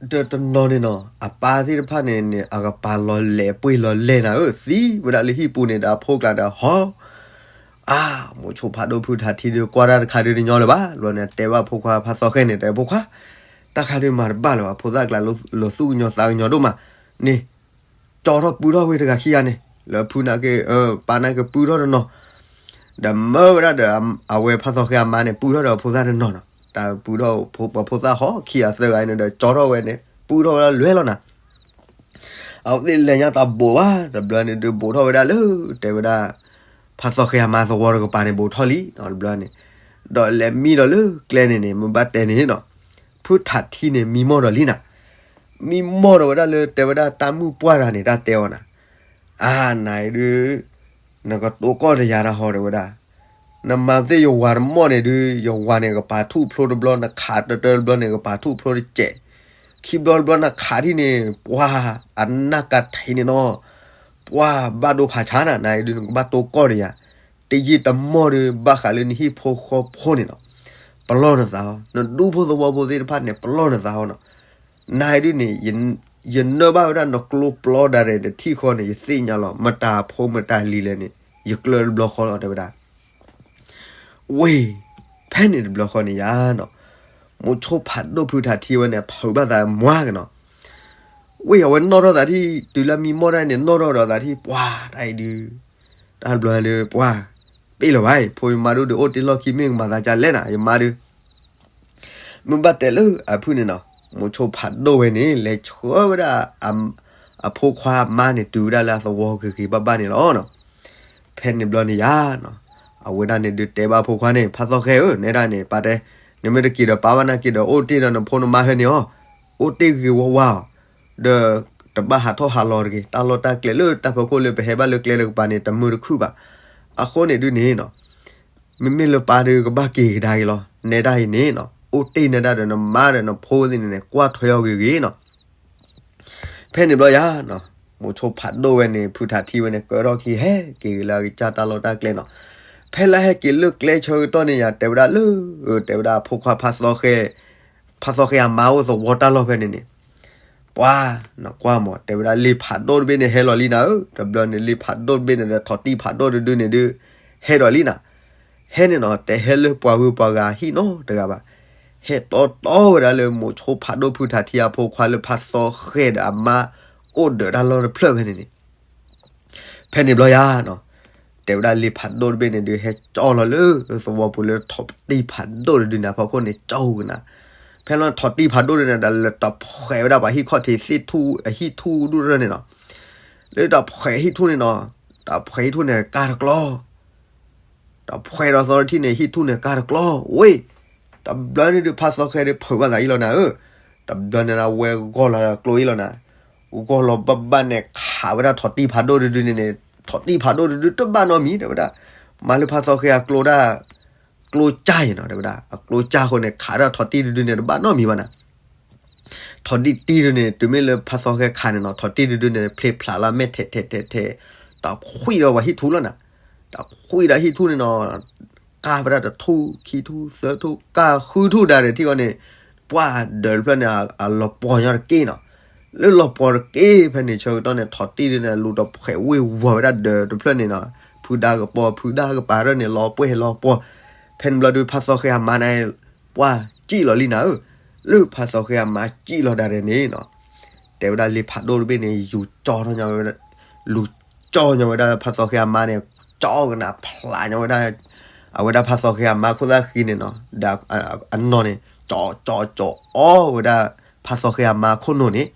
ဒီးတနီၤန့ၣ်နီၤ အပၢ်သ့ၣ်တဖၣ်န့ၣ်န့ၣ် အကပၤလီၤလဲၤပှ့ၤလီၤလဲၤနၤဧၢ သံဝဲဒၣ်လၢဟံၣ်ပူၤန့ၣ်ဒီးအဖိကျါဒီးဟီၣ်, အါ, မိၤဆိဖးဒိၣ်ဖုထးထံဒုးကွၢ်တၢ်တခါဒုးတညီလၢၤဘၣ် ဘျီန့ၣ် တဲဘၣ်ဖိခွါဖးသီဃဲန့ၣ် တဲဖိခွါ, တၢ်ခါဒုးမၤတဘၣ်လၢၤဘၣ် ဖိသၣ်ကျါလီၤသူၣ်ကညီၤသးကညီၤဒိၣ်မး, န့ၣ် ကၠီထီၣ်ပုၢ်ထီၣ်ဝဲတဂၤခံဂၤန့ၣ် လၢဖုနာ်က့ ပၢ်နာ်က့ပုၢ်ထီၣ်တနီၤ ဒီးမၢဝဲဒၣ်ဒီး အဝဲဖးသီဃဲအမါန့ၣ် ပုၢ်ထီၣ်ဒီးဖိသၣ်တနီၤနီၤ တၢ်ပုၢ်ထီၣ်ပှၤဖိသၣ်ဟီၣ်ခံဂၤသၢဂၤန့ၣ်ဒီး ကၠီထီၣ်ဝဲန့ၣ် ပုၢ်ထီၣ်ဝဲဒၣ်လွဲလီၤနၤ အဝဲသ့ၣ်လဲၤညါတၢ်ဘိးဘၣ် တဘျီန့ၣ်ဒုးဘိးထီၣ်ဝဲဒၣ်လၢ တဲဝဲဒၣ် ဖးသီဃဲအမါသဝီတကပၤန့ၣ် ဘိးထီၣ်လံ တဘျီန့ၣ် ဒီးလဲၤမံဒီးလၢကျဲန့ၣ်န့ၣ် မ့ၢ်ဘၣ်တဲန့ၣ်နီၤ ဖုထးထံန့ၣ် မံမီၢ်ဒီးလံနၤ မံမီၢ်ဒီးဝဲဒၣ်လၢတဲဝဲဒၣ်တၢ်မုၣ်ပှၢ်တဂၤန့ၣ် တၢ်တဲအီၤနၤ အါ နၤအံၤဒုး နကတိၤကီၢ်တယၤတၢ်ဟီတဲဝဲဒၣ် နမၤသ့ၣ်ယဝၤတမီၢ်န့ၣ်ဒုး ယဝၤန့ၣ်ကပာ်ထူၣ်ဖျိတဘျီ နခးတၢတၢတဘျီန့ၣ် ကပာ်ထူၣ်ဖျိတစဲး ခံဘျီတဘျီနခးထံၣ်န့ၣ် ပှၤအနၢ်ကထံးန့ၣ်နီၤ ပှၤဘၣ်ဒိဖးဆါနၤ နၤအံၤဒုး နကဘၣ်တိၤကီၢ်တယၤ တယံာ်တမီၢ်ဒုး ဘၣ်ဃးလၢနဟံၣ်ဖိဃီဖိန့ၣ်နီၤ ပလီၢ်နသးအီၤ, နဒူဖိသဝီဖိသ့ၣ်တဖၣ်န့ၣ် ပလီၢ်နသးအီၤနီၤ. နဒုန့ၣ် ယနၢ်ဘၣ်ဝဲဒၣ်နကျိပျီဒၣ်ရဲၣ်တထံၣ်ဃီန့ၣ် ယသ့ၣ်ညါလီၤ မတၤဖိမတၤလံၤလဲၣ်န့ၣ် ယကျၢၢ်တဘျီဃီလီၤ တဲဝဲဒၣ်. ဝ့ၢ်, ဖဲန့ၣ်တဘျီဃီန့ၣ်ယါနီၤ, မိၤဆိဖးဒိၣ်ဖုထးထံဝဲန့ၣ် ဖုးဘၣ်သးမွၤကနီၤ. ဝ့ၢ် အဝဲနီၣ်ထီၣ်သးထံၣ် တုၤလၢမံမီၢ်တၢ်န့ၣ် နီၣ်ထီၣ်ဒီးသးထံၣ် ပှၤတၢ်အံၤဒုး တၢ်တဘျီဒုး ပှၤ ပ့ၢ်လၢၤဘၣ်အံၤ ဖိယမါဒိၣ်ဒုး အိၣ်တ့ၢ်လီၢ်ခံမ့ၢ်ကမၤသးကလဲၣ်နၤ ယမါဒုး. မ့ၢ်ဘၣ်တဲလၢအဖုၣ်န့ၣ်နီၤ, မိၤဆိဖးဒိၣ်ဝဲန့ၣ် လဲၤဆှၢဝဲဒၣ် အဖိခွါအမါန့ၣ် တုၤဝဲဒၣ်လၢအသဝီဂ့ၤဂ့ၤဘၣ်ဘၣ်န့ၣ်လီၤနီၤ. ဖဲန့ၣ်ဘျီန့ၣ်ယါနီၤ, အဝဲဒၣ်န့ၣ်ဒုးတဲဘၣ်ဖိခွါန့ၣ် ဖးသီဃဲဧၢ နဲဒၣ်န့ၣ် ပာ်တဲ, နမ့ၢ်တက့ၤဒီးပာ်ဘၣ်နၤက့ၤဒီး အိၣ်တ့ၢ်ဒီးနဖိနမါဖဲန့ၣ်အီၤ, အိၣ်တ့ၢ်ဂ့ၤဝါဝါအီၤ, ဒီးတဘၣ်ဟးထီၣ်ဟးလီၤတဂ့ၤ, တၢ်လီၢ်တၢ်ကျဲလၢတၢ်ဖီခိၣ်လၢပဟဲဘၣ်လၢကျဲလၢကပၤန့ၣ် တမုာ်တခုၣ်ဘၣ်. အဃိန့ၣ်ဒုးန့ၣ်နီၤ မ့မ့ၢ်လၢပၢ်ဒုးကဘၣ်က့ၤကဒါက့ၤလီၤ နဲဒၣ်အံၤန့ၣ်နီၤ, အိၣ်တ့ၢ်နဲဒၣ်ဒီးနမါဒီးနဖိသ့ၣ်န့ၣ်န့ၣ် ကွၢ်ထွဲအီၤဂ့ၤဂ့ၤနီၤ. ဖဲန့ၣ်ဘျီယါနီၤ, မိၤဆိဖးဒိၣ်ဝဲန့ၣ် ဖုထးထံဝဲန့ၣ် ကၢထီၣ်ခံဟဲက့ၤဂ့ၤလၢအကစၢ်တၢ်လီၢ်တၢ်ကျဲနီၤ. ဖဲလၢဟဲက့ၤလၢကျဲဆၢကတီၢ်န့ၣ်ယါ တဲဝဲဒၣ်လၢ တဲဝဲဒၣ်အဖိခွါဖးသီဃဲ ဖးသီဃဲအမါအိၣ်သဝီတၢ်လီၢ်ဖဲန့ၣ်န့ၣ် ပှၤ နကွၢ်မး တဲဝဲဒၣ်လ့ၤဖးဒိၣ်တဘ့ၣ်န့ၣ် ဟဲလီၤလံနၤဧၢ, တဘျီန့ၣ်လ့ၤဖးဒိၣ်တဘ့ၣ်န့ၣ်ဒီး ထိးတံၢ်ဖးဒိၣ်တဒုန့ၣ်ဒုး ဟဲဒီးလံနၤ. ဟဲန့ၣ်နီၤ တဟဲလၢပှၤဂုၤပှၤဂၤဟံၣ်နီတဂၤဘၣ်. ဟဲတီတီဝဲဒၣ်လၢမိၤဆိဖးဒိၣ်ဖုထးထံအဖိခွါလၢဖးသီဃဲဒီးအမါ အိၣ်ဒၢးတၢ်လီၢ်တဖျၢၣ်ဖဲန့ၣ်န့ၣ် ဖဲန့ၣ်ဘျီယါနီၤ, တဲဝဲဒၣ်လ့ၤဖးဒိၣ်တဘ့ၣ်န့ၣ်ဒုး ဟဲကၠီလီၤလၢသဝီပူၤလၢထိးတံၢ်ဖးဒိၣ်တဒုန့ၣ်အဖီခိၣ်န့ၣ် ကၠီကနၤ. ဖဲလၢထိးတံၢ်ဖးဒိၣ်တဒုန့ၣ်ဒီး လၢတဖှဲးဝဲဒၣ်ပှၤဟံၣ်ခီၣ်ထံးသ့ၣ်ထူၣ်အဟံၣ်ထူၣ်ဒူၣ်ရၢၢ်န့ၣ်နီၤ. လၢတဖှဲးဟံၣ်ထူၣ်န့ၣ်နီၤ, တဖှဲးဟံၣ်ထူၣ်န့ၣ်ကၢ်တကျီ တဖှဲးဒီးသီတထံၣ်န့ၣ် ဟံၣ်ထူၣ်န့ၣ်ကၢ်တကျီ ဝ့ၢ်, တဘျီန့ၣ်ဒုး ဖးသီဃဲဒုး ဖုးဘၣ်သးအံၤလီၤနၤဧၢ. တဘျီန့ၣ်ဝဲဂီၢ်လီၤကျိအံၤလီၤနၤ. ဂီၢ်လီၤဘၣ်ဘၣ်န့ၣ် ခးဝဲဒၣ်ထိးတံၢ်ဖးဒိၣ်တဒုန့ၣ်န့ၣ်, ထိးတံၢ်ဖးဒိၣ်တဒုတဘၣ်နီတမံၤ တဲဝဲဒၣ်. မၤလၢဖးသီဃဲအကျိဒၣ် ကျိကၢ်အံၤနီၤ တဲဝဲဒၣ်. အကျိကၢ်အဃိန့ၣ် ခးဒၣ်ထိးတံၢ်တဒုန့ၣ် တဘၣ်နီတမံၤဘၣ်နၤ. ထိးတံၢ်တံၢ်ဒုန့ၣ် တုၤမ့ၢ်လၢဖးသီဃဲခးန့ၣ်နီၤ, ထိးတံၢ်တဒုန့ၣ် ဖျ့ဖျးလၢမဲာ်ထဲးထဲးထဲးထဲး, တခွံဒီးပှၤဟံၣ်ထူၣ်လီၤနၤ. တခွံဒီးဟံၣ်ထူၣ်န့ၣ်နီၤ, ကၢ်ဝဲဒၣ်တထူၣ် ခံထူၣ် သၢထူၣ် ကၢ်ဃုထူၣ်ဒၣ်န့ၣ်ထံၣ်ဃီန့ၣ်, ပှၤဒၢးတဖျၢၣ်န့ၣ် အလီၤပှီၤညီတက့ၢ်နီၤ. လၢလီၤပှီၤတက့ၢ်ဖဲန့ၣ်ဆၢကတီၢ်န့ၣ် ထိးတံၢ်ဒုန့ၣ် လူၤတဖှဲးဝ့ၢ်ဝီၤဝဲဒၣ်ဒၢးတဖျၢၣ်န့ၣ်နီၤ, ဖုဒါကပီၤ ဖုဒါကပၤရၢၢ်န့ၣ် လီၤပှဲၤလီၤပှီၤ. ဖဲန့ၣ်ဘျီဒုး ဖးသီဃဲအမါန့ၣ် ပှၤစံၣ်လီၤလံနၤဧၢ. လၢဖးသီဃဲအမါစံၣ်လီၤဒၣ်ရဲၣ်န့ၣ်နီၤ, တဲဝဲဒၣ်လ့ၤဖးဒိၣ်တဘ့ၣ်န့ၣ် ယူၤကၠီထီၣ်ညီဝဲဒၣ်, လူၤကၠီညီဝဲဒၣ်ဖးသီဃဲအမါန့ၣ်, ကၠီကနၣ်ဖျးညီဝဲဒၣ်, အဝဲဒၣ်ဖးသီဃဲအမါခိၣ်သၣ်ဃံန့ၣ်နီၤ, ဒီးအနီၢ်န့ၣ် ကၠီကၠီကၠီအီဝဲဒၣ်ဖးသီဃဲအမါခိၣ်နူာ်န့ၣ်.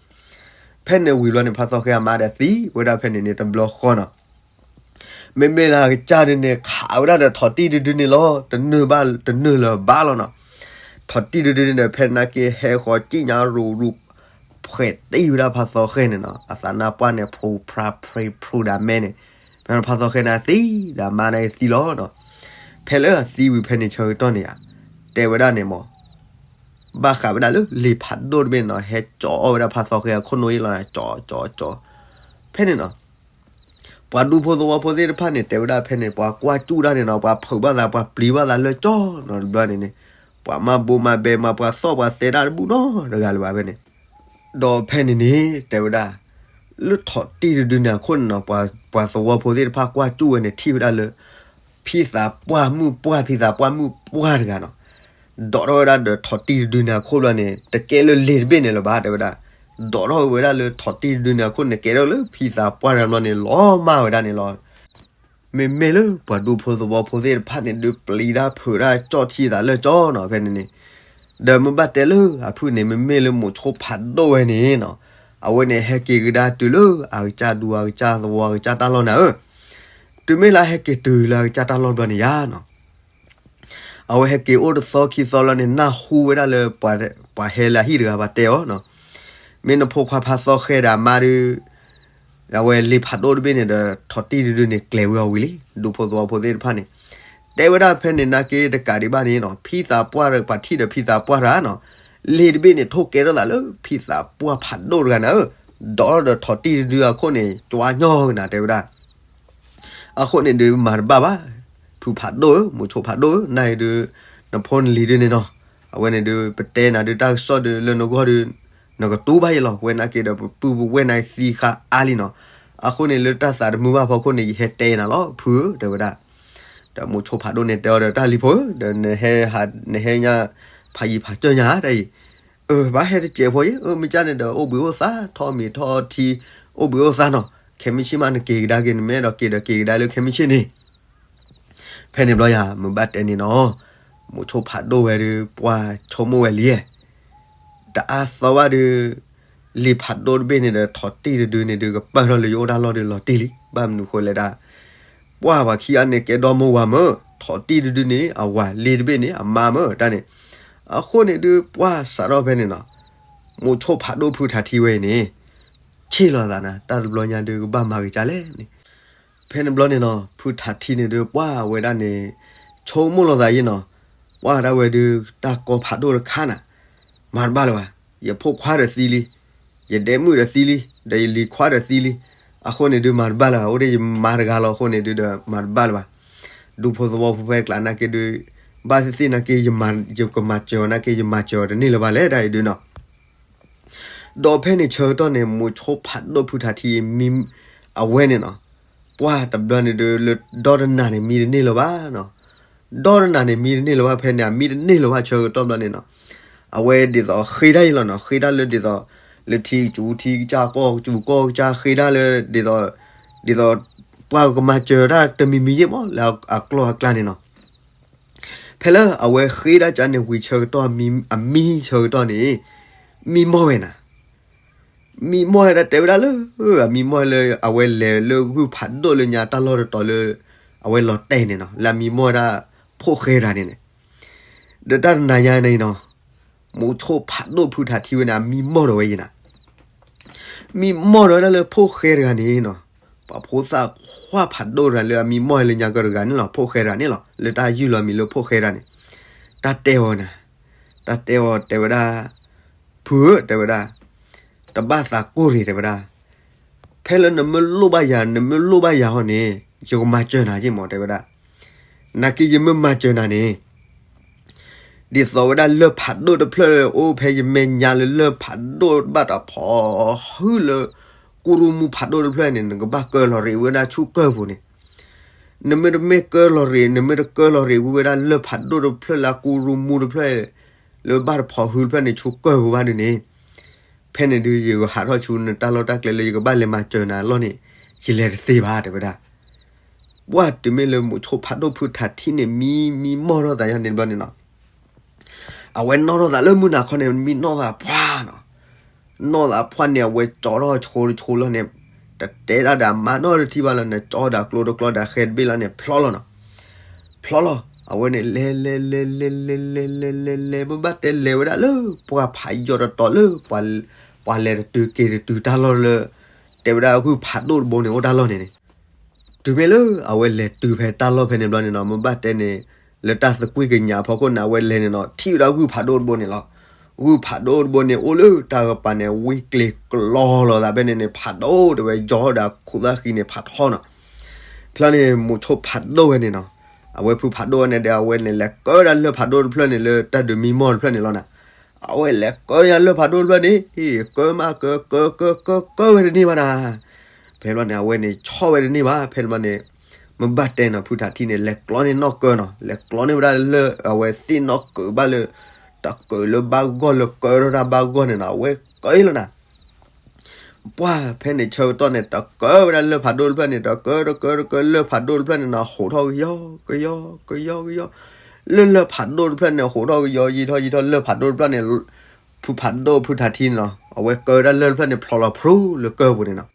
ဖဲန့ၣ်ဝံၤဘျီန့ၣ် ဖးသီဃဲအမါဒီးသံဝဲဒၣ်ဖဲန့ၣ်န့ၣ် တဘျီဃီနီၤ. မ့မ့ၢ်လၢအကစၢ်ဒုန့ၣ် ခးဝဲဒၣ်ဒီးထိးတံၢ်တဒုန့ၣ်လီၤ. တနုာ်ဘၣ် တနုာ်လၢၤဘၣ်လီၤနီၤ. ထိးတံၢ်တဒုန့ၣ်ဒီး ဖဲနာ်က့ဟဲဃီၤကံၣ်ညါရူၤရူၤ ဖှဲးတံၢ်ဝဲဒၣ်ဖးသီဃဲန့ၣ်နီၤ. အသးနါပှၢ်န့ၣ် ဖူးဖြါဖြ့ဖြူးဒၣ်မဲန့ၣ်, ဖဲဖးသီဃဲန့ၣ်သံ ဒီးမါန့ၣ်သံလီၤနီၤ. ဖဲလၢအသံဝံၤဖဲန့ၣ်ဆၢကတီၢ်န့ၣ်ဧါ, တဲဝဲဒၣ်န့ၣ်မး ဘၣ်ဃးဝဲဒၣ်လၢလ့ၤဖးဒိၣ်တဘ့ၣ်နီၤ, ဟဲကၠီအီၣ်ဝဲဒၣ်ဖးသီဃဲအခိၣ်နူာ်အံၤလီၤ, ကၠီကၠီကၠီ. ဖဲန့ၣ်နီၤ, ပှၤဒူဖိသဝီဖိသ့ၣ်တဖၣ်န့ၣ် တဲဝဲဒၣ်ဖဲန့ၣ် ပှၤကွၢ်စူၣ်တၢ်န့ၣ်နီၤ, ပှၤဖုးဘၣ်သး ပှၤပျံၤဘၣ်သးလၢကၠီနီၤ, တဘျီန့ၣ်န့ၣ် ပှၤမၤဘိးမၤဘဲ မၤပှၤသီၣ်ပှၤသဲတၢ်တဘူၣ်နီတဂၤလၢၤဘၣ်ဖဲန့ၣ်. ဒီးဖဲန့ၣ်န့ၣ် တဲဝဲဒၣ် လၢထိးတံၢ်တဒုန့ၣ်အခိၣ်န့ၣ်နီၤ, ပှၤသဝီဖိသ့ၣ်တဖၣ်ကွၢ်စူၣ်ဝဲန့ၣ် ထံၣ်ဝဲဒၣ်လၢ ဖံသးပှၢ်မုၣ်ပှၢ် ဖံသးပှၢ်မုၣ်ပှၢ်တဂၤနီၤ, ဒိးထီၣ်ဝဲဒၣ်ဒီးထိးတံၢ်တဒုန့ၣ်အခိၣ်ဘျီန့ၣ် တကဲလၢလ့ၤတဘ့ၣ်န့ၣ်လၢၤဘၣ် တဲဝဲဒၣ်. ဒိးထီၣ်ဝဲဒၣ်လၢထိးတံၢ်တဒုန့ၣ်အခိၣ်န့ၣ် ကဲထီၣ်လၢဖံသးပှၢ်တဂၤဘျီန့ၣ် လီၤမၢ်ဝဲဒၣ်န့ၣ်လီၤ. မ့မ့ၢ်လၢပှၤဒူဖိသဝီဖိသ့ၣ်တဖၣ်န့ၣ် ဒုးပျံၤတၢ်ဖုးတၢ်ကၠီထံသးလၢကၠီနီၤ ဖဲန့ၣ်န့ၣ်. ဒီးမ့ၢ်ဘၣ်တဲလၢအဖုၣ်န့ၣ် မ့မ့ၢ်လၢမိၤဆိဖးဒိၣ်ဝဲန့ၣ်နီၤ, အဝဲန့ၣ်ဟဲက့ၤကဒါတုၤလၢအကစၢ်ဒူအကစၢ်သဝီအကစၢ်တၢ်လီၢ်နၤဧၢ. တုၤမ့ၢ်လၢဟဲက့ၤတုၤလၢအကစၢ်တၢ်လီၢ်ဘျီန့ၣ်ယါနီၤ အဝဲဟဲက့ၤအိၣ်တသီခံသီလီၤန့ၣ် နၢ်ဟူဝဲဒၣ်လၢ ပှၤဟဲလၢအဟံၣ်တဂၤဘၣ်တဲအီၤနီၤ, မ့ၢ်နဖိခွါဖးသီဃဲဒီးအမါဒုး အဝဲလ့ၤဖးဒိၣ်တဘ့ၣ်န့ၣ်ဒီး ထိးတံၢ်တဒုန့ၣ် ကျဲၤဝဲအီၤဝံၤလံ ဒူဖိသဝီဖိသ့ၣ်တဖၣ်န့ၣ်. တဲဝဲဒၣ်ဖဲန့ၣ်နာ်က့တကးဒံးဘၣ်န့ၣ်နီၤ, ဖံသးပှၢ်ဒီးပှၤထံၣ်ဒီးဖံသးပှၢ်တဂၤနီၤ, လ့ၤတဘ့ၣ်န့ၣ် ထိၣ်ကဲထီၣ်သးလၢဖံသးပှၢ်ဖးဒိၣ်တဂၤနၤဧၢ, ဒီးဒီးထိးတံၢ်တဒုအခိၣ်န့ၣ် ကၠွညီကနၤ တဲဝဲဒၣ်. အဃိန့ၣ်ဒုးမၤတဘၣ်ဘၣ်, ဖုဖးဒိၣ်ဧၢ, မိၤဆိဖးဒိၣ်ဧၢ, နၢ်အံၤဒုး နဖိနလံၤဒုန့ၣ်နီၤ, အဝဲန့ၣ်ဒုး ပတဲနၤဒုး တၢ်ကစီၣ်ဒုးလၢနဂီၢ်ဒုး နကတူၢ်ဘၣ်ယဲလီၤ. ဝဲနာ်က့ဒီး ပပုၢ်ပဝဲၢ်နၤသံဃာ်အါလံနီၤ. အဃိန့ၣ် လၢတၢ်သးတမုာ်ဘၣ်ဖီခိၣ်န့ၣ် ယဟဲတဲနၤလီၤ ဖုဧၢ တဲဝဲဒၣ်. ဒီးမိၤဆိဖးဒိၣ်န့ၣ်တဲအီၤဒီး တၢ်လံၤဖိဧၢ, ဒီးနဟဲ နဟဲညါ ဖးယံၤဖးစၢၢ်ညါတၢ်အံၤ, အၢ ဘၣ်ဟဲတစဲးဖိယဲ, အၢ မ့ၢ်ကၢ်န့ၣ်ဒီး အိၣ်ဘှံးအိၣ်သါ ထီၣ်မ့ၤထီၣ်ထံ အိၣ်ဘှံးအိၣ်သါနီၤ. ခဲမုၢ်ဆ့ၣ်မး နက့ၤကဒါက့ၤ နမ့ၢ်အဲၣ်ဒိးက့ၤဒီးက့ၤကဒါလၢခဲမုၢ်ဆ့ၣ်န့ၣ် ဖဲန့ၣ်ဘျီယၤ မုၢ်ဘၣ်တဲန့ၣ်နီၤ, မိၤဆိဖးဒိၣ်ဝဲဒုး ပှၢ်ဆိကမိၣ်ဝဲလံ, တအါသီဘၣ်ဒုး လံာ်ဖးဒိၣ်တဘ့ၣ်န့ၣ်ဒီး ထိးတံၢ်တဒုန့ၣ်ဒုး ကပၢၢ်ထီၣ်လၢယအိၣ်တၢ်လီၢ်ဒုးလီၤတံၢ်လံ. ဘၣ်မနုၤဃိလဲၣ်ဒၣ် ပှၢ်ပှၤခံဂၤန့ၣ် ကဲဒီမိၢ်ဝၤမၢ, ထိးတံၢ်တဒုန့ၣ် အဝၤ, လံာ်တဘ့ၣ်န့ၣ် အမါမၢတၢ်န့ၣ်. အဃိန့ၣ်ဒုး ပှၢ်စးထီၣ်ဖဲန့ၣ်နီၤ, မိၤဆိဖးဒိၣ်ဖုထးထံဝဲအံၤန့ၣ် ဆ့ၣ်လီၤသးနၤ, တၢ်တဘျီညါဒုး ကဘၣ်မၤက့ၤကၢ်လဲၣ်န့ၣ်. ဖဲန့ၣ်ဘျီန့ၣ်နီၤ, ဖုထးထံန့ၣ်ဒုး ပှၢ်ဝဲဒၣ်န့ၣ် ဆိကမိၣ်လီၤသးယဲနီၤ, ပှၢ်ဒၣ်ဝဲဒုး တၢ်ကီဖးဒိၣ်တခါနၤ, မၤတဘၣ်လၢၤဘၣ်. ယဖိခွါဒီးသံလံ, ယဒဲမုၣ်ဒီးသံလံ, ဒီးယလံၤခွါဒီးသံလံ. အဃိန့ၣ်ဒုး မၤတဘၣ်လၢၤဘၣ်, အိၣ်ဒၣ်ယမါတဂၤလီၤ. အဃိန့ၣ်ဒုးဒီး မၤတဘၣ်လၢၤဘၣ်. ဒူဖိသဝီဖိဖဲကျါနာ်က့ဒုး ဘၣ်သ့ၣ်သ့ၣ်နာ်က့ ယမၤ ယကမၤစၢၤအီၤနာ်က့ ယမၤစၢၤအီၤတန့ၢ်လၢၤဘၣ်လဲၣ် တၢ်အံၤဒုးနီၤ. ဒီးဖဲန့ၣ်ဆၢကတီၢ်န့ၣ် မိၤဆိဖးဒိၣ်ဖုထးထံ မံ အဝဲန့ၣ်နီၤ, ပှၢ်တဘျီန့ၣ်ဒုး လၢဒီတနၤန့ၣ် မံတန့ၢ်လၢၤဘၣ်နီၤ. ဒီတနၤန့ၣ် မံတန့ၢ်လၢၤဘၣ်. ဖဲန့ၣ် အမံတန့ၢ်လၢၤဘၣ်ဆၢကတီၢ်ဘျီန့ၣ်နီၤ, အဝဲဒ်သိးဃ့တၢ်အံၤလီၤနီၤ, ဃ့တၢ်လၢဒ်သိး လၢထံကစူၤထံကစၢ်ကီၢ်ကစူၤကီၢ်ကစၢ် ဃ့တၢ်လၢဒ်သိး ဒ်သိး ပှၢ်ကမၤစၢၤတၢ်တမံၤမံၤယဲၢ်မး လၢအကျီၢ်အကျါန့ၣ်နီၤ. ဖဲလၢအဝဲဃ့တၢ်ကၢန့ၣ် ဝံၤဆၢကတီၢ် အမံဆၢကတီၢ်န့ၣ် မံမီၢ်ဝဲနၤ. မံမီၢ်ဝဲဒၣ် တဲဝဲဒၣ်လၢ အမံမီၢ်လၢ အဝဲလဲၤလၢဂုၢ်ဖးဒိၣ်လၢညါတၢ်လီၢ်တတီၤလၢ အဝဲလီၤတဲာ်န့ၣ်နီၤ, လၢအမံမီၢ်ဝဲဒၣ် ဖိၣ်ဃဲတဂၤန့ၣ်န့ၣ်. ဒီးတၢ်တနၤညါန့ၣ်နီၤ, မိၤဆိဖးဒိၣ်ဖုထးထံဝဲန့ၣ် အမံမီၢ်ဒီးဝဲယဲနၤ. မံမီၢ်ဒီးဝဲဒၣ်လၢဖိၣ်ဃဲတဂၤန့ၣ်နီၤ, ပှၤဖိသၣ်ခွါဖးဒိၣ်တဂၤလၢအမံမီၢ်လၢညါကတဂၤန့ၣ်လီၤ, ဖိၣ်ဃဲတဂၤန့ၣ်လီၤ, လၢတၢ်ယုၢ်လီၤမံၤလၢဖိၣ်ဃဲတဂၤန့ၣ်. တၢ်တဲအီၤနၤ, တၢ်တဲအီၤတဲဝဲဒၣ်, ဖုဧၢ တဲဝဲဒၣ်, တဘၣ်သးကိၢ်ရ့ၤ တဲဝဲဒၣ်. ဖဲလၢနမ့ၢ်လိၣ်ဘၣ်ယၤ နမ့ၢ်လိၣ်ဘၣ်ယၤဟီန့ၣ် ယကမၤစၢၤနၤယ့ၢ်မး တဲဝဲဒၣ်. နာ်က့ယမ့ၢ်မၤစၢၤနၤန့ၣ် ဒ်သိးဝဲဒၣ်လၢၢ်ဖးဒိၣ်တဖျၢၣ်အိၣ်ဖဲယမဲာ်ညါလၢလၢၢ်ဖးဒိၣ်ဘၣ်တၢ်ဖီၣ်ဟုၣ်လၢ ကူရူမူဖးဒိၣ်တဖျၢၣ်န့ၣ် နကဘၣ်ကၢလီၤရ့းဝဲဒၣ်ဆူကၢၢ်ပူၤန့ၣ်. နမ့ၢ်တမ့ၢ်ကၢလီၤရ့း နမ့ၢ်တကၢလီၤရ့းဝဲဒၣ်လၢၢ်ဖးဒိၣ်တဖျၢၣ်လၢအကူရူမူတဖျၢၣ် လၢဘၣ်တၢ်ဖီၣ်ဟုၣ်တဖျၢၣ်န့ၣ် ဆူကၢၢ်ပူၤဘၣ်ဒုန့ၣ် ဖဲန့ၣ်ဒုး ယကဟးထီၣ်ဆူနတၢ်လီၢ်တၢ်ကျဲလၢယကဘၣ်လဲၤမၤစၢၤနၤအလီၢ်န့ၣ် ယလဲၤတသ့ဘၣ် တဲဝဲဒၣ်. ပှၢ်တုၤမ့ၢ်လၢမိၤဆိဖးဒိၣ်ဖုထးထံန့ၣ် မံ မံမီၢ်ထီၣ်သးယါန့ၣ်ဘျီန့ၣ်နီၤ, အဝဲနီၣ်ထီၣ်သးလၢမုၢ်နၤခီန့ၣ် မံနီၣ်သးပှၢ်နီၤ, နီၣ်သးပှၢ်န့ၣ် အဝဲကၠီထီၣ်ဆိတဆိလီၤန့ၣ်, တတဲဒၣ်ဒီးမၤနီၣ်တထံၣ်ဘၣ်လီၤန့ၣ်, ကၠီဒီးကျိတကျီဒီးဃဲတဘ့ၣ်လီၤန့ၣ် ဖျီလီၤနီၤ, ဖျီလီၤ. အဝဲန့ၣ် လဲၤ လဲၤ လဲၤ လဲၤ လဲၤ လဲၤ လဲၤ လဲၤ မ့ၢ်ဘၣ်တဲလဲၤဝဲဒၣ်လၢ ပှၢ်ဖးယိာ်တတီၤလၢ ပှၤလဲၤတတုၤက့ၤတတုၤတၢ်လီၢ်လၢ တဲဝဲဒၣ်ဂုၢ်ဖးဒိၣ်တဘိန့ၣ် အိၣ်တၢ်လီၢ်န့ၣ်န့ၣ်, တုၤမ့ၢ်လၢအဝဲလဲၤတုၤဖဲတၢ်လီၢ်ဖဲန့ၣ်ဘျီန့ၣ်နီၤ, မ့ၢ်ဘၣ်တဲန့ၣ် လၢတၢ်သကွံၢ်ကညးဖီခိၣ်န့ၣ် အဝဲလဲၤန့ၣ်နီၤ, ထံၣ်ဝဲဒၣ်ဂုၢ်ဖးဒိၣ်တဘိန့ၣ်လီၤ. ဂုၢ်ဖးဒိၣ်တဘိန့ၣ် အိၣ်လၢတၢ်ကပၤန့ၣ် ဝံကျ့ၤကျီလီၤသးဖဲန့ၣ်န့ၣ် ဖးဒိၣ်တဲဝဲ ယီၤဒီးခိၣ်သၣ်ဃံန့ၣ် ဖးထီနီၤ. ဖျီန့ၣ် မိၤဆိဖးဒိၣ်ဝဲန့ၣ်နီၤ, အဝဲဖုဖးဒိၣ်ဝဲန့ၣ်ဒီး အဝဲန့ၣ် လဲၤကၢဒၣ်လၢၢ်ဖးဒိၣ်တဖျၢၣ်န့ၣ် လၢတၢ်ဒုးမံမီၢ်တဖျၢၣ်န့ၣ်လီၤနၤ. အဝဲလဲၤကၢညါလၢၢ်ဖးဒိၣ်တဖျၢၣ်န့ၣ်, ကၢမးကၢ ကၢ ကၢ ကၢ ကၢဝဲတန့ၢ်ဘၣ်နၤ. ဖဲဘျီန့ၣ် အဝဲန့ၣ် ဆီၣ်ဝဲတန့ၢ်ဘၣ်. ဖဲန့ၣ်ဘျီန့ၣ် မ့ၢ်ဘၣ်တဲနီၤ ဖုထးထံန့ၣ် လဲၤကျီန့ၢ်နီၣ်ကၢနီၤ, လဲၤကျီန့ၢ်ဝဲဒၣ်လၢၢ်အဝဲသ့ၣ်နီၣ်ကၢဘၣ်လၢ တၢ်ကၢလၢဘၣ်ဂီၢ်လၢကၢထီၣ်တၢ်ဘၣ်ဂီၢ်န့ၣ်နီၤ, အဝဲကၢလီၤနၤ. ပှၢ်ဖဲန့ၣ်ဆၢကတီၢ်န့ၣ် တကၢဝဲဒၣ်လၢၢ်ဖးဒိၣ်တဖျၢၣ်န့ၣ် တကၢ တကၢ တကၢ လၢၢ်ဖးဒိၣ်တဖျၢၣ်န့ၣ်နီၤ ဟိးထီၣ်ကယီကယီ ကယီကယီ, လၢလၢၢ်ဖးဒိၣ်တဖျၢၣ်န့ၣ် ဟိးထီၣ်ကယီ ယံာ်ထီၣ်ယံာ်ထီၣ် လၢၢ်ဖးဒိၣ်တဖျၢၣ်န့ၣ် ဖုဖးဒိၣ်ဖုထးထံန့ၣ်နီၤ အဝဲကၢဝဲဒၣ်လၢၢ်တဖျၢၣ်န့ၣ် ဖျိးလီၤဖျိလၢကၢၢ်ပူၤန့ၣ်နီၤ.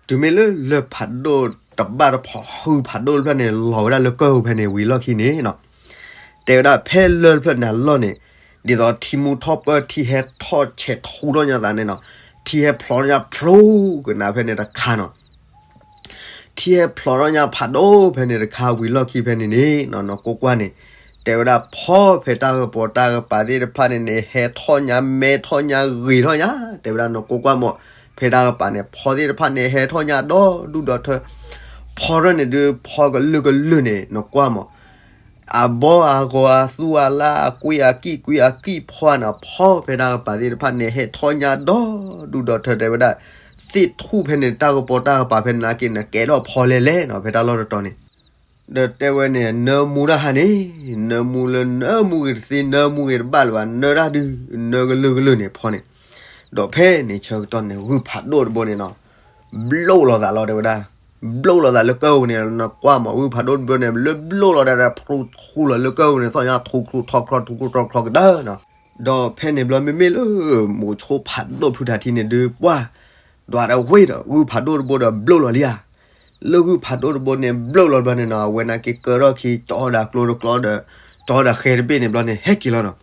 တုၤမ့ၢ်လၢလၢၢ်ဖးဒိၣ်တဘၣ်တဖီၣ်ဟုၣ်ဖးဒိၣ်တဖျၢၣ်န့ၣ် လီၤဝဲဒၣ်လၢကၢၢ်ပူၤဖဲန့ၣ် ဝံၤလီၢ်ခံန့ၣ်နီၤ, တဲဝဲဒၣ်ဖဲလၢၢ်တဖျၢၣ်န့ၣ်အလီၢ်န့ၣ် ဒ်သိးထံမူထီၣ်ပၢၢ် ထံဟဲထီၣ်ဆဲးထူထီၣ်ညါသးန့ၣ်နီၤ, ထံဟဲဖျိးညါဖျိကနၣ်ဖဲန့ၣ်တခါနီၤ. ထံဟဲဖျိးထီၣ်ညါဖးဒိၣ်ဖဲန့ၣ်တခါ ဝံၤလီၢ်ခံဖဲန့ၣ်န့ၣ်နီၤ နီၢ်ကိးကွၢ်န့ၣ် တဲဝဲဒၣ်ဖီဖဲတၢ်ကပီၤတၢ်ကပၤသ့ၣ်တဖၣ်န့ၣ်န့ၣ် ဟဲထီၣ်ညါ မဲထီၣ်ညါ ဂ့ၤထီၣ်ညါ, တဲဝဲဒၣ်နီၢ်ကိးကွၢ်မး, ဖဲတၢ်ကပၤန့ၣ် ဖီသ့ၣ်တဖၣ်န့ၣ် ဟဲထီၣ်ညါဒီဒူၣ်ဒီထၢ, ဖီထီၣ်န့ၣ်ဒုး ဖီကလုာ်ကလုာ်န့ၣ် နီၢ်ကွၢ်မး အဘီအဂီၤအသူအလါအကွံအကံၣ်ကွံအကံၣ်ဖီန့ၣ် ဖီဖဲတၢ်ကပၤသ့ၣ်တဖၣ်န့ၣ် ဟဲထီၣ်ညါဒီဒူၣ်ဒီထၢတဲဝဲဒၣ်, သ့ၣ်ထူၣ်ဖဲန့ၣ်တၢ်ကပီၤတၢ်ကပၤဖဲန့ၣ်နာ်က့န့ၣ် ကဲထီၣ်ဖီလဲၣ်လဲၣ်နီၤ ဖဲတၢ်လီၢ်တတီၤန့ၣ် ဒီးတဲဝဲန့ၣ် နၢမူတၢ်ဟါန့ၣ်, နၢမူလၢနၢမူဂ့ၤတသ့ နၢမူဂ့ၤတဘၣ်လၢၤဘၣ် နၢတၢ်ဒုး နၢကလုာ်ကလုာ်န့ၣ်ဖီန့ၣ်, ဒီးဖဲန့ၣ်ဆၢကတီၢ်န့ၣ် ဂုၢ်ဖးဒိၣ်တဘိန့ၣ်နီၤ ဘျိးလိာ်သးလီၤတဲဝဲဒၣ်, ဘျိးလိာ်သးလၢကၢၢ်ပူၤန့ၣ် နကွၢ်မး ဂုၢ်ဖးဒိၣ်တဘိန့ၣ် လၢဘျိးလိာ်ဒၣ် ဖရူထူလီၤလၢကၢၢ်ပူၤန့ၣ် သီၣ်ညါထူခရူထီခရီထူခရူထီခရီကဒါနီၤ, ဒီးဖဲန့ၣ်ဘျီမ့မ့ၢ်လၢ မိၤဆိဖးဒိၣ်ဖုထးထံန့ၣ်ဒုးပှၢ် ဒွးဒီးဝ့ၢ်ဒီး ဂုၢ်ဖးဒိၣ်တဘိဒီးဘျိးလိာ်လံဧါ, လၢဂုၢ်ဖးဒိၣ်တဘိန့ၣ် ဘျိးလိာ်ဘျီန့ၣ်နီၤ အဝဲနာ်က့ကၢထီၣ်ခံ ကၠီဒီးကျိတကျီဒီး ကၠီဒီးဃဲတဘ့ၣ်န့ၣ်ဘျီန့ၣ် ဟဲက့ၤလီၤနီၤ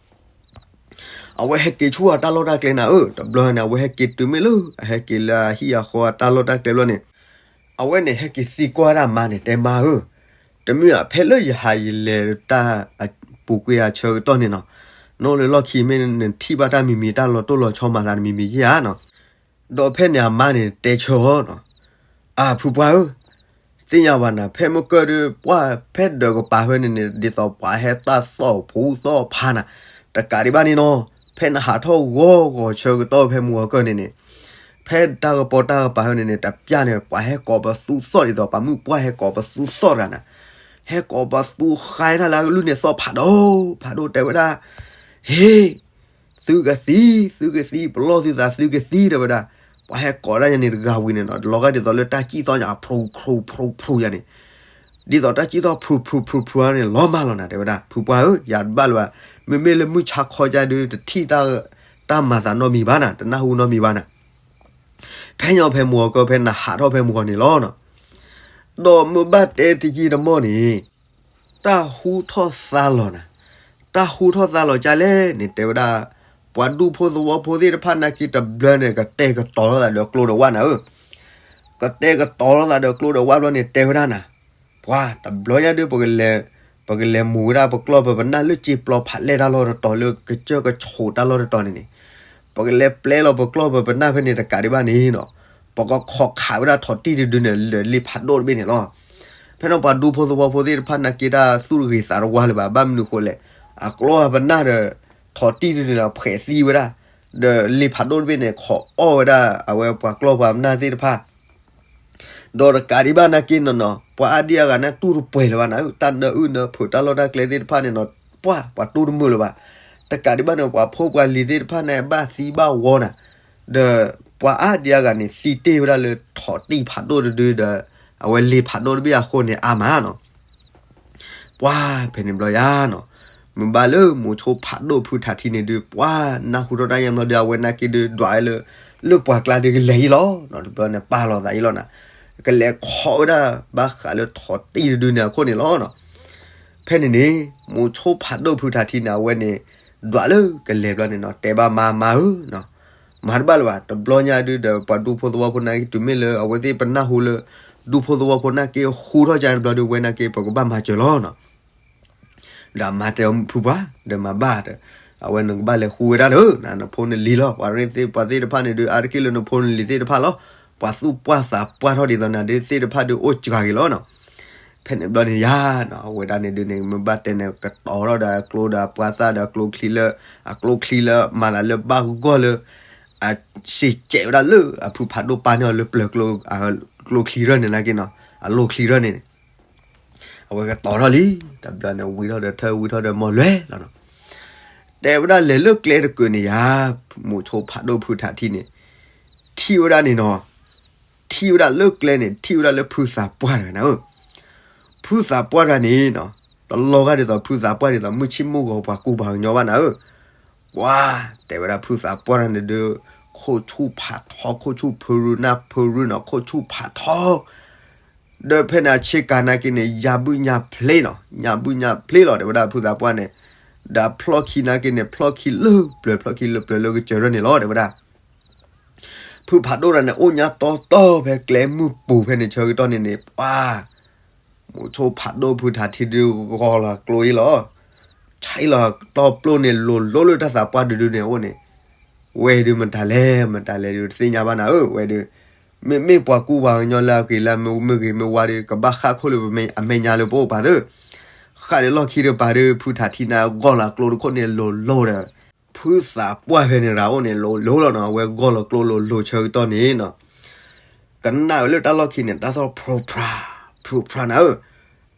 အဝဲဟဲက့ၤဆူအတၢ်လီၢ်တၢ်ကျဲနၤဧၢ, တဘျီန့ၣ် အဝဲဟဲက့ၤတုၤမ့ၢ်လၢ အဟဲက့ၤလၢအဟံၣ်အဃီအတၢ်လီၢ်တၢ်ကျဲဘျီန့ၣ်, အဝဲန့ၣ်ဟဲက့ၤသံကွၢ်ဒၣ်မါန့ၣ် တဲမါဧၢ, တမ့ၢ်အဖဲလၢယဟးယလဲၤတၢ်အပူၤကွံာ်အဆၢကတီၢ်န့ၣ်နီၤ, နီၢ်လၢလီၢ်ခံမ့ၢ်နထံၣ်ဘၣ်တၢ်မံၤမံၤ တၢ်လီၤတိၢ်လီၤဆီမၤသးတမံၤမံၤယဲၢ်ဧါနီၤ, ဒီးဖဲန့ၣ်အမါန့ၣ်တဲဆၢအီၤနီၤ, အဖုပှၢ်ဧၢ သ့ၣ်ညါဘၣ်နၤ ဖဲမုၢ်ကၢၢ်ဒုး ပှၢ်ဖဲဒၢးကပၤဖဲန့ၣ်န့ၣ် ဒ်သိးပှၤဟဲတၢ်သီၣ်ဖူသီၣ်ဖးနၤ, တကးဒံးဘၣ်န့ၣ်နီၤ, ဖဲနဟးထီၣ်ဂီၤဂီၤဆၢကတီၢ်ဖဲမုၢ်ဂီၤကၢၢ်န့ၣ်န့ၣ်, ဖဲတၢ်ကပီၤတၢ်ကပၤဖဲန့ၣ်န့ၣ် တပျၢ်န့ၣ် ပှၤဟဲကိးပသူသီၣ်ဒ်သိး ပှၤမုၣ်ပှၢ်ဟဲကိးပသူသီၣ်တဂၤနၤ, ဟဲကိးပသူဃါထီၣ်လၢအကလုၢ်န့ၣ်သီၣ်ဖးဒိၣ်ဖးဒိၣ်တဲဝဲဒၣ်, ဟ့ သုကသံ, သုကသံ, ပလီၢ်သုသးသုကသံ တဲဝဲဒၣ်, ပှၤဟဲကိးဒၣ်ယၤန့ၣ်တဂၤဝံၤန့ၣ်နီၤ, လီၤဂာ်ဒ်သိးလၢတၢ်စံၣ်သီၣ်ညါ ဖရူဖရူဖရူဖရူယၤန့ၣ်, ဒ်သိးတၢ်စံၣ်သီၣ်ဖရူဖရူဖရူဖရူန့ၣ် လီၤမၢ်လီၤနၤ တဲဝဲဒၣ်, ဖုပှၢ်ဧၢ ယၤတဘၣ်လၢၤဘၣ်, မ့မ့ၢ်လၢမုၢ်ဆါခီကၢ်ဒုး တထံၣ်တၢ်, တၢ်မၤသးနီတမံၤဘၣ်နၤ, တနၢ်ဟူနီတမံၤဘၣ်နၤ, ဖဲညီဖဲမုၢ်ဂီၤကၢၢ် ဖဲနဟးထီၣ်ဖဲမုၢ်ဂီၤန့ၣ်လီၤနီၤ, ဒီးမ့ၢ်ဘၣ်တဲတယံာ်တမီၢ်န့ၣ် တၢ်ဟူထီၣ်သါလီၤနၤ, တၢ်ဟူထီၣ်သါလီၤကၢ်လဲၣ်န့ၣ် တဲဝဲဒၣ်, ပှၤဒူဖိသဝီဖိသ့ၣ်တဖၣ်နာ်က့တဘျၢန့ၣ် ကတဲာ်ကတီၤလိာ်သးဒီးကျိဒီးဝၣ်နၤဧၢ, ကတဲာ်ကတီၤလိာ်သးဒီးကျိဒီးဝၣ်ဘျီန့ၣ် တဲဝဲဒၣ်နၤ, ပှၤတဘျီညါဒုး ပကလဲၤမိၤဝဲဒၣ်ပကျီၢ်ပပနၢ်လၢစ့ပျီဖးလဲၢ်တၢ်လီၢ်တတီၤ လၢကစၢၢ်ကဆိးတၢ်လီၢ်တတီၤန့ၣ်န့ၣ်, ပကလဲၤပျဲလီၤပကျီၢ်ပပနၢ်ဖဲန့ၣ် တကးဒံးဘၣ်န့ၣ်နီၤ, ပကခိးခးဝဲဒၣ်ထိးတံၢ်တဒုန့ၣ် လၢလ့ဖးဒိၣ်တဘ့ၣ်န့ၣ်လီၤ. ဖဲန့ၣ်ပှၤဒူဖိသဝီဖိသ့ၣ်တဖၣ်နာ်က့တၢ်သူၣ်တဂ့ၤသးတဝါလၢၤဘၣ်, ဘၣ်မနုၤဃိလဲၣ်, အကျီၢ်အပနၢ်ဒီး ထိးတံၢ်တဒုန့ၣ် ဖှဲးသံဝဲဒၣ်, ဒီးလ့ဖးဒိၣ်တဘ့ၣ်န့ၣ် ခိးအီၣ်ဝဲဒၣ် အဝဲပှၤကျီၢ်ပှၤပနၢ်သ့ၣ်တဖၣ် ဒီးတကးဒံးဘၣ်နာ်က့နီၤနီၤ ပှၤအါဒံအါဂၤန့ၣ် တူၢ်တပှဲၤလၢၤဘၣ်နၤ, တၢ်နၢအုၣ်နၢဖုးတၢ်လီၢ်တၢ်ကျဲသ့ၣ်တဖၣ်န့ၣ်နီၤ, ပှၤ ပှၤတူၢ်တမုာ်လၢၤဘၣ်. တကးဒံးဘၣ်န့ၣ် ပှၤဖိပှၤလံၤသ့ၣ်တဖၣ်န့ၣ် ဘၣ်သံဘၣ်ဝီနၤ, ဒီးပှၤအါဒံအါဂၤန့ၣ် သံတ့ၢ်ဝဲဒၣ်လၢထိးတံၢ်ဖးဒိၣ်တဒုဒီး အဝဲလ့ဖးဒိၣ်တဘ့ၣ်အဃိန့ၣ် အါမးနီၤ ပှၤဖဲန့ၣ်ဘျီယါနီၤ, မ့ၢ်ဘၣ်လၢမိၤဆိဖးဒိၣ်ဖုထးထံန့ၣ်ဒုး ပှၤနၢ်ဟူထီၣ်တၢ်ယဲၢ်ဘျီဒီး အဝဲနာ်က့ဒုး ဒွးဝဲလၢ လၢပှၤကျါဒုးကလဲၤအံၤလီၤနီၤ, တဘျီန့ၣ်ပာ်လီၤသးအံၤလီၤနၤ, ကလဲၤခိးဝဲဒၣ် ဘၣ်ဃးလၢထိးတံၢ်တဒုန့ၣ်အခိၣ်န့ၣ်လီၤနီၤ. ဖဲန့ၣ်န့ၣ် မိၤဆိဖးဒိၣ်ဖုထးထံန့ၣ် အဝဲန့ၣ် ဒွးလၢကလဲၤဘျီန့ၣ်နီၤ တဲဘၣ်မါမါဧၢနီၤ, မၤတဘၣ်လၢၤဘၣ်, တဘျီညါဒုးဒီး ပှၤဒူဖိသဝီဖိနာ်က့ တုၤမ့ၢ်လၢအဝဲသ့ၣ်ပနၢ်ဟူလၢ ဒူဖိသဝီဖိနာ်က့ ဟူထီၣ်ကတဘျီဒုး ဝဲနာ်က့ ပကဘၣ်မၤစၢၤလီၤနီၤ. ဒီးမါတဲအီၤ ဖုပှၢ် ဒီးမၤဘၣ်ဒီး အဝဲနကဘၣ်လဲၤဃုဝဲဒၣ်ဒီး နဖိနလံၤလီၤ. ပှၤရ့ၣ်သ့ၣ်ပှၤသ့ၣ်တဖၣ်န့ၣ်ဒုး အါတက့ၢ်လၢနဖိနလံၤသ့ၣ်တဖၣ်လီၤ. ပှၤသူၣ်ပှၢ်သးပှၢ်ထီၣ်ဒ်သိးနၤဒုးသ့ၣ်တဖၣ်ဒုး အိၣ်စှၤက့ၤလီၤနီၤ. ဖဲန့ၣ်ဘျီန့ၣ်ယါနီၤ အဝဲဒၣ်န့ၣ်ဒုးန့ၣ် မ့ၢ်ဘၣ်တဲန့ၣ် ကတီၤထီၣ်ဒီးအကျိဒီးအပှၢ်သၣ်ဒီးအကျိချံလၢ အကျိချံလၢမၤသးလၢဘၣ်ဂီၢ်လၢ အစံးစဲးဝဲဒၣ်လၢအဖုဖးဒိၣ်ပၢ်န့ၣ်အီၤလၢပျၢၤကျိ အကျိချံရၢၢ်န့ၣ်နာ်က့နီၤ အလိၣ်ချံရၢၢ်န့ၣ် အဝဲကတီၤထီၣ်လံ. တဘျီန့ၣ် ဝံထီၣ်ဒီးထၢ ဝံထီၣ်ဒီးမီၢ်လွဲလီၤနီၤ. တဲဝဲဒၣ်လဲၤလၢကျဲတကုာ်န့ၣ်ယါ မိၤဆိဖးဒိၣ်ဖုထးထံန့ၣ် ထံၣ်ဝဲဒၣ်န့ၣ်နီၤ ထံၣ်ဝဲဒၣ်လၢကျဲန့ၣ် ထံၣ်ဝဲဒၣ်လၢဖုသးပှၢ်တဂၤနၤဧၢ. ဖုသးပှၢ်တဂၤန့ၣ်နီၤ တလီၤဂာ်ဒ်သိးဖုသးပှၢ်ဒ်သိး မုၢ်ဆ့ၣ်မုၢ်ဂီၤပှၤကူပှၤကညီဘၣ်နၤဧၢ. ပှၤ တဲဝဲဒၣ်ဖုသးပှၢ်တဂၤန့ၣ်ဒုး ခိၣ်ဆူၣ်ဖးထီ ခိၣ်ဆူၣ်ဖုရူနၢ်ဖုရူနီၤ ခိၣ်ဆူၣ်ဖးထီ ဒီးဖဲန့ၣ်အဆ့ကၤနာ်က့န့ၣ် ယၤဘုၣ်ညါဖျ့နီၤ ညၤဘုၣ်ညါဖျ့လီၤ တဲဝဲဒၣ်ဖုသးပှၢ်န့ၣ်, ဒီးဖျီၣ်ခံနာ်က့န့ၣ် ဖျီၣ်ခံလၢပျၢၤ ဖျီၣ်ခံလၢပျၢၤလၢကစၢၤရၢၢ်န့ၣ်လီၤ တဲဝဲဒၣ်. ဖုဖးဒိၣ်တဂၤန့ၣ် အိၣ်ညါတီတီဖဲကျဲမုၢ်ပူၤဖဲန့ၣ်ဆၢကတီၢ်န့ၣ်န့ၣ် ပှၤ မိၤဆိဖးဒိၣ်ဖုထးထံဒုးဂီၤလီၤကျိအံၤလီၤ. ဆံးလီၤတီပျိန့ၣ် လိၤလိၤလၢတၢ်သးပှၢ်တဒုန့ၣ်အအိၣ်န့ၣ်, ဝဲဒုးမတၤလဲၣ် မတၤလဲၣ်ဒုးတသ့ၣ်ညါဘၣ်နၤဧၢ ဝဲဒုး, မ့မ့ၢ်ပှၤကူပှၤကညီလၢအဂ့ၤလၢမ့ၢ်ဂ့ၤမ့ၢ်ဝါဒီး ကဘၣ်ဃၣ်ခိၣ်လၢပမဲာ်ညါလၢပအိၣ်ပာ်သၢ, ဃ ဃၣ်ဒံးလီၢ်ခံတကပၤဒီး ဖုထးထံနၤဂီၢ်လီၤကျိတခိၣ်န့ၣ်လိၤလိၤဒီး ဖုသးပှၢ်ဖဲန့ၣ်ရၤအိၣ်န့ၣ်လိၤလိၤလီၤနီၤ, အဝဲဂီၢ်လီၤကျိလိၤလိၤဆၢကတီၢ်န့ၣ်နီၤ, ကနၣ်ဝဲလၢတၢ်လီၢ်ခံန့ၣ် တၢ်သီၣ်ဖရူဖရၤ ဖရူဖရၤနၤဧၢ,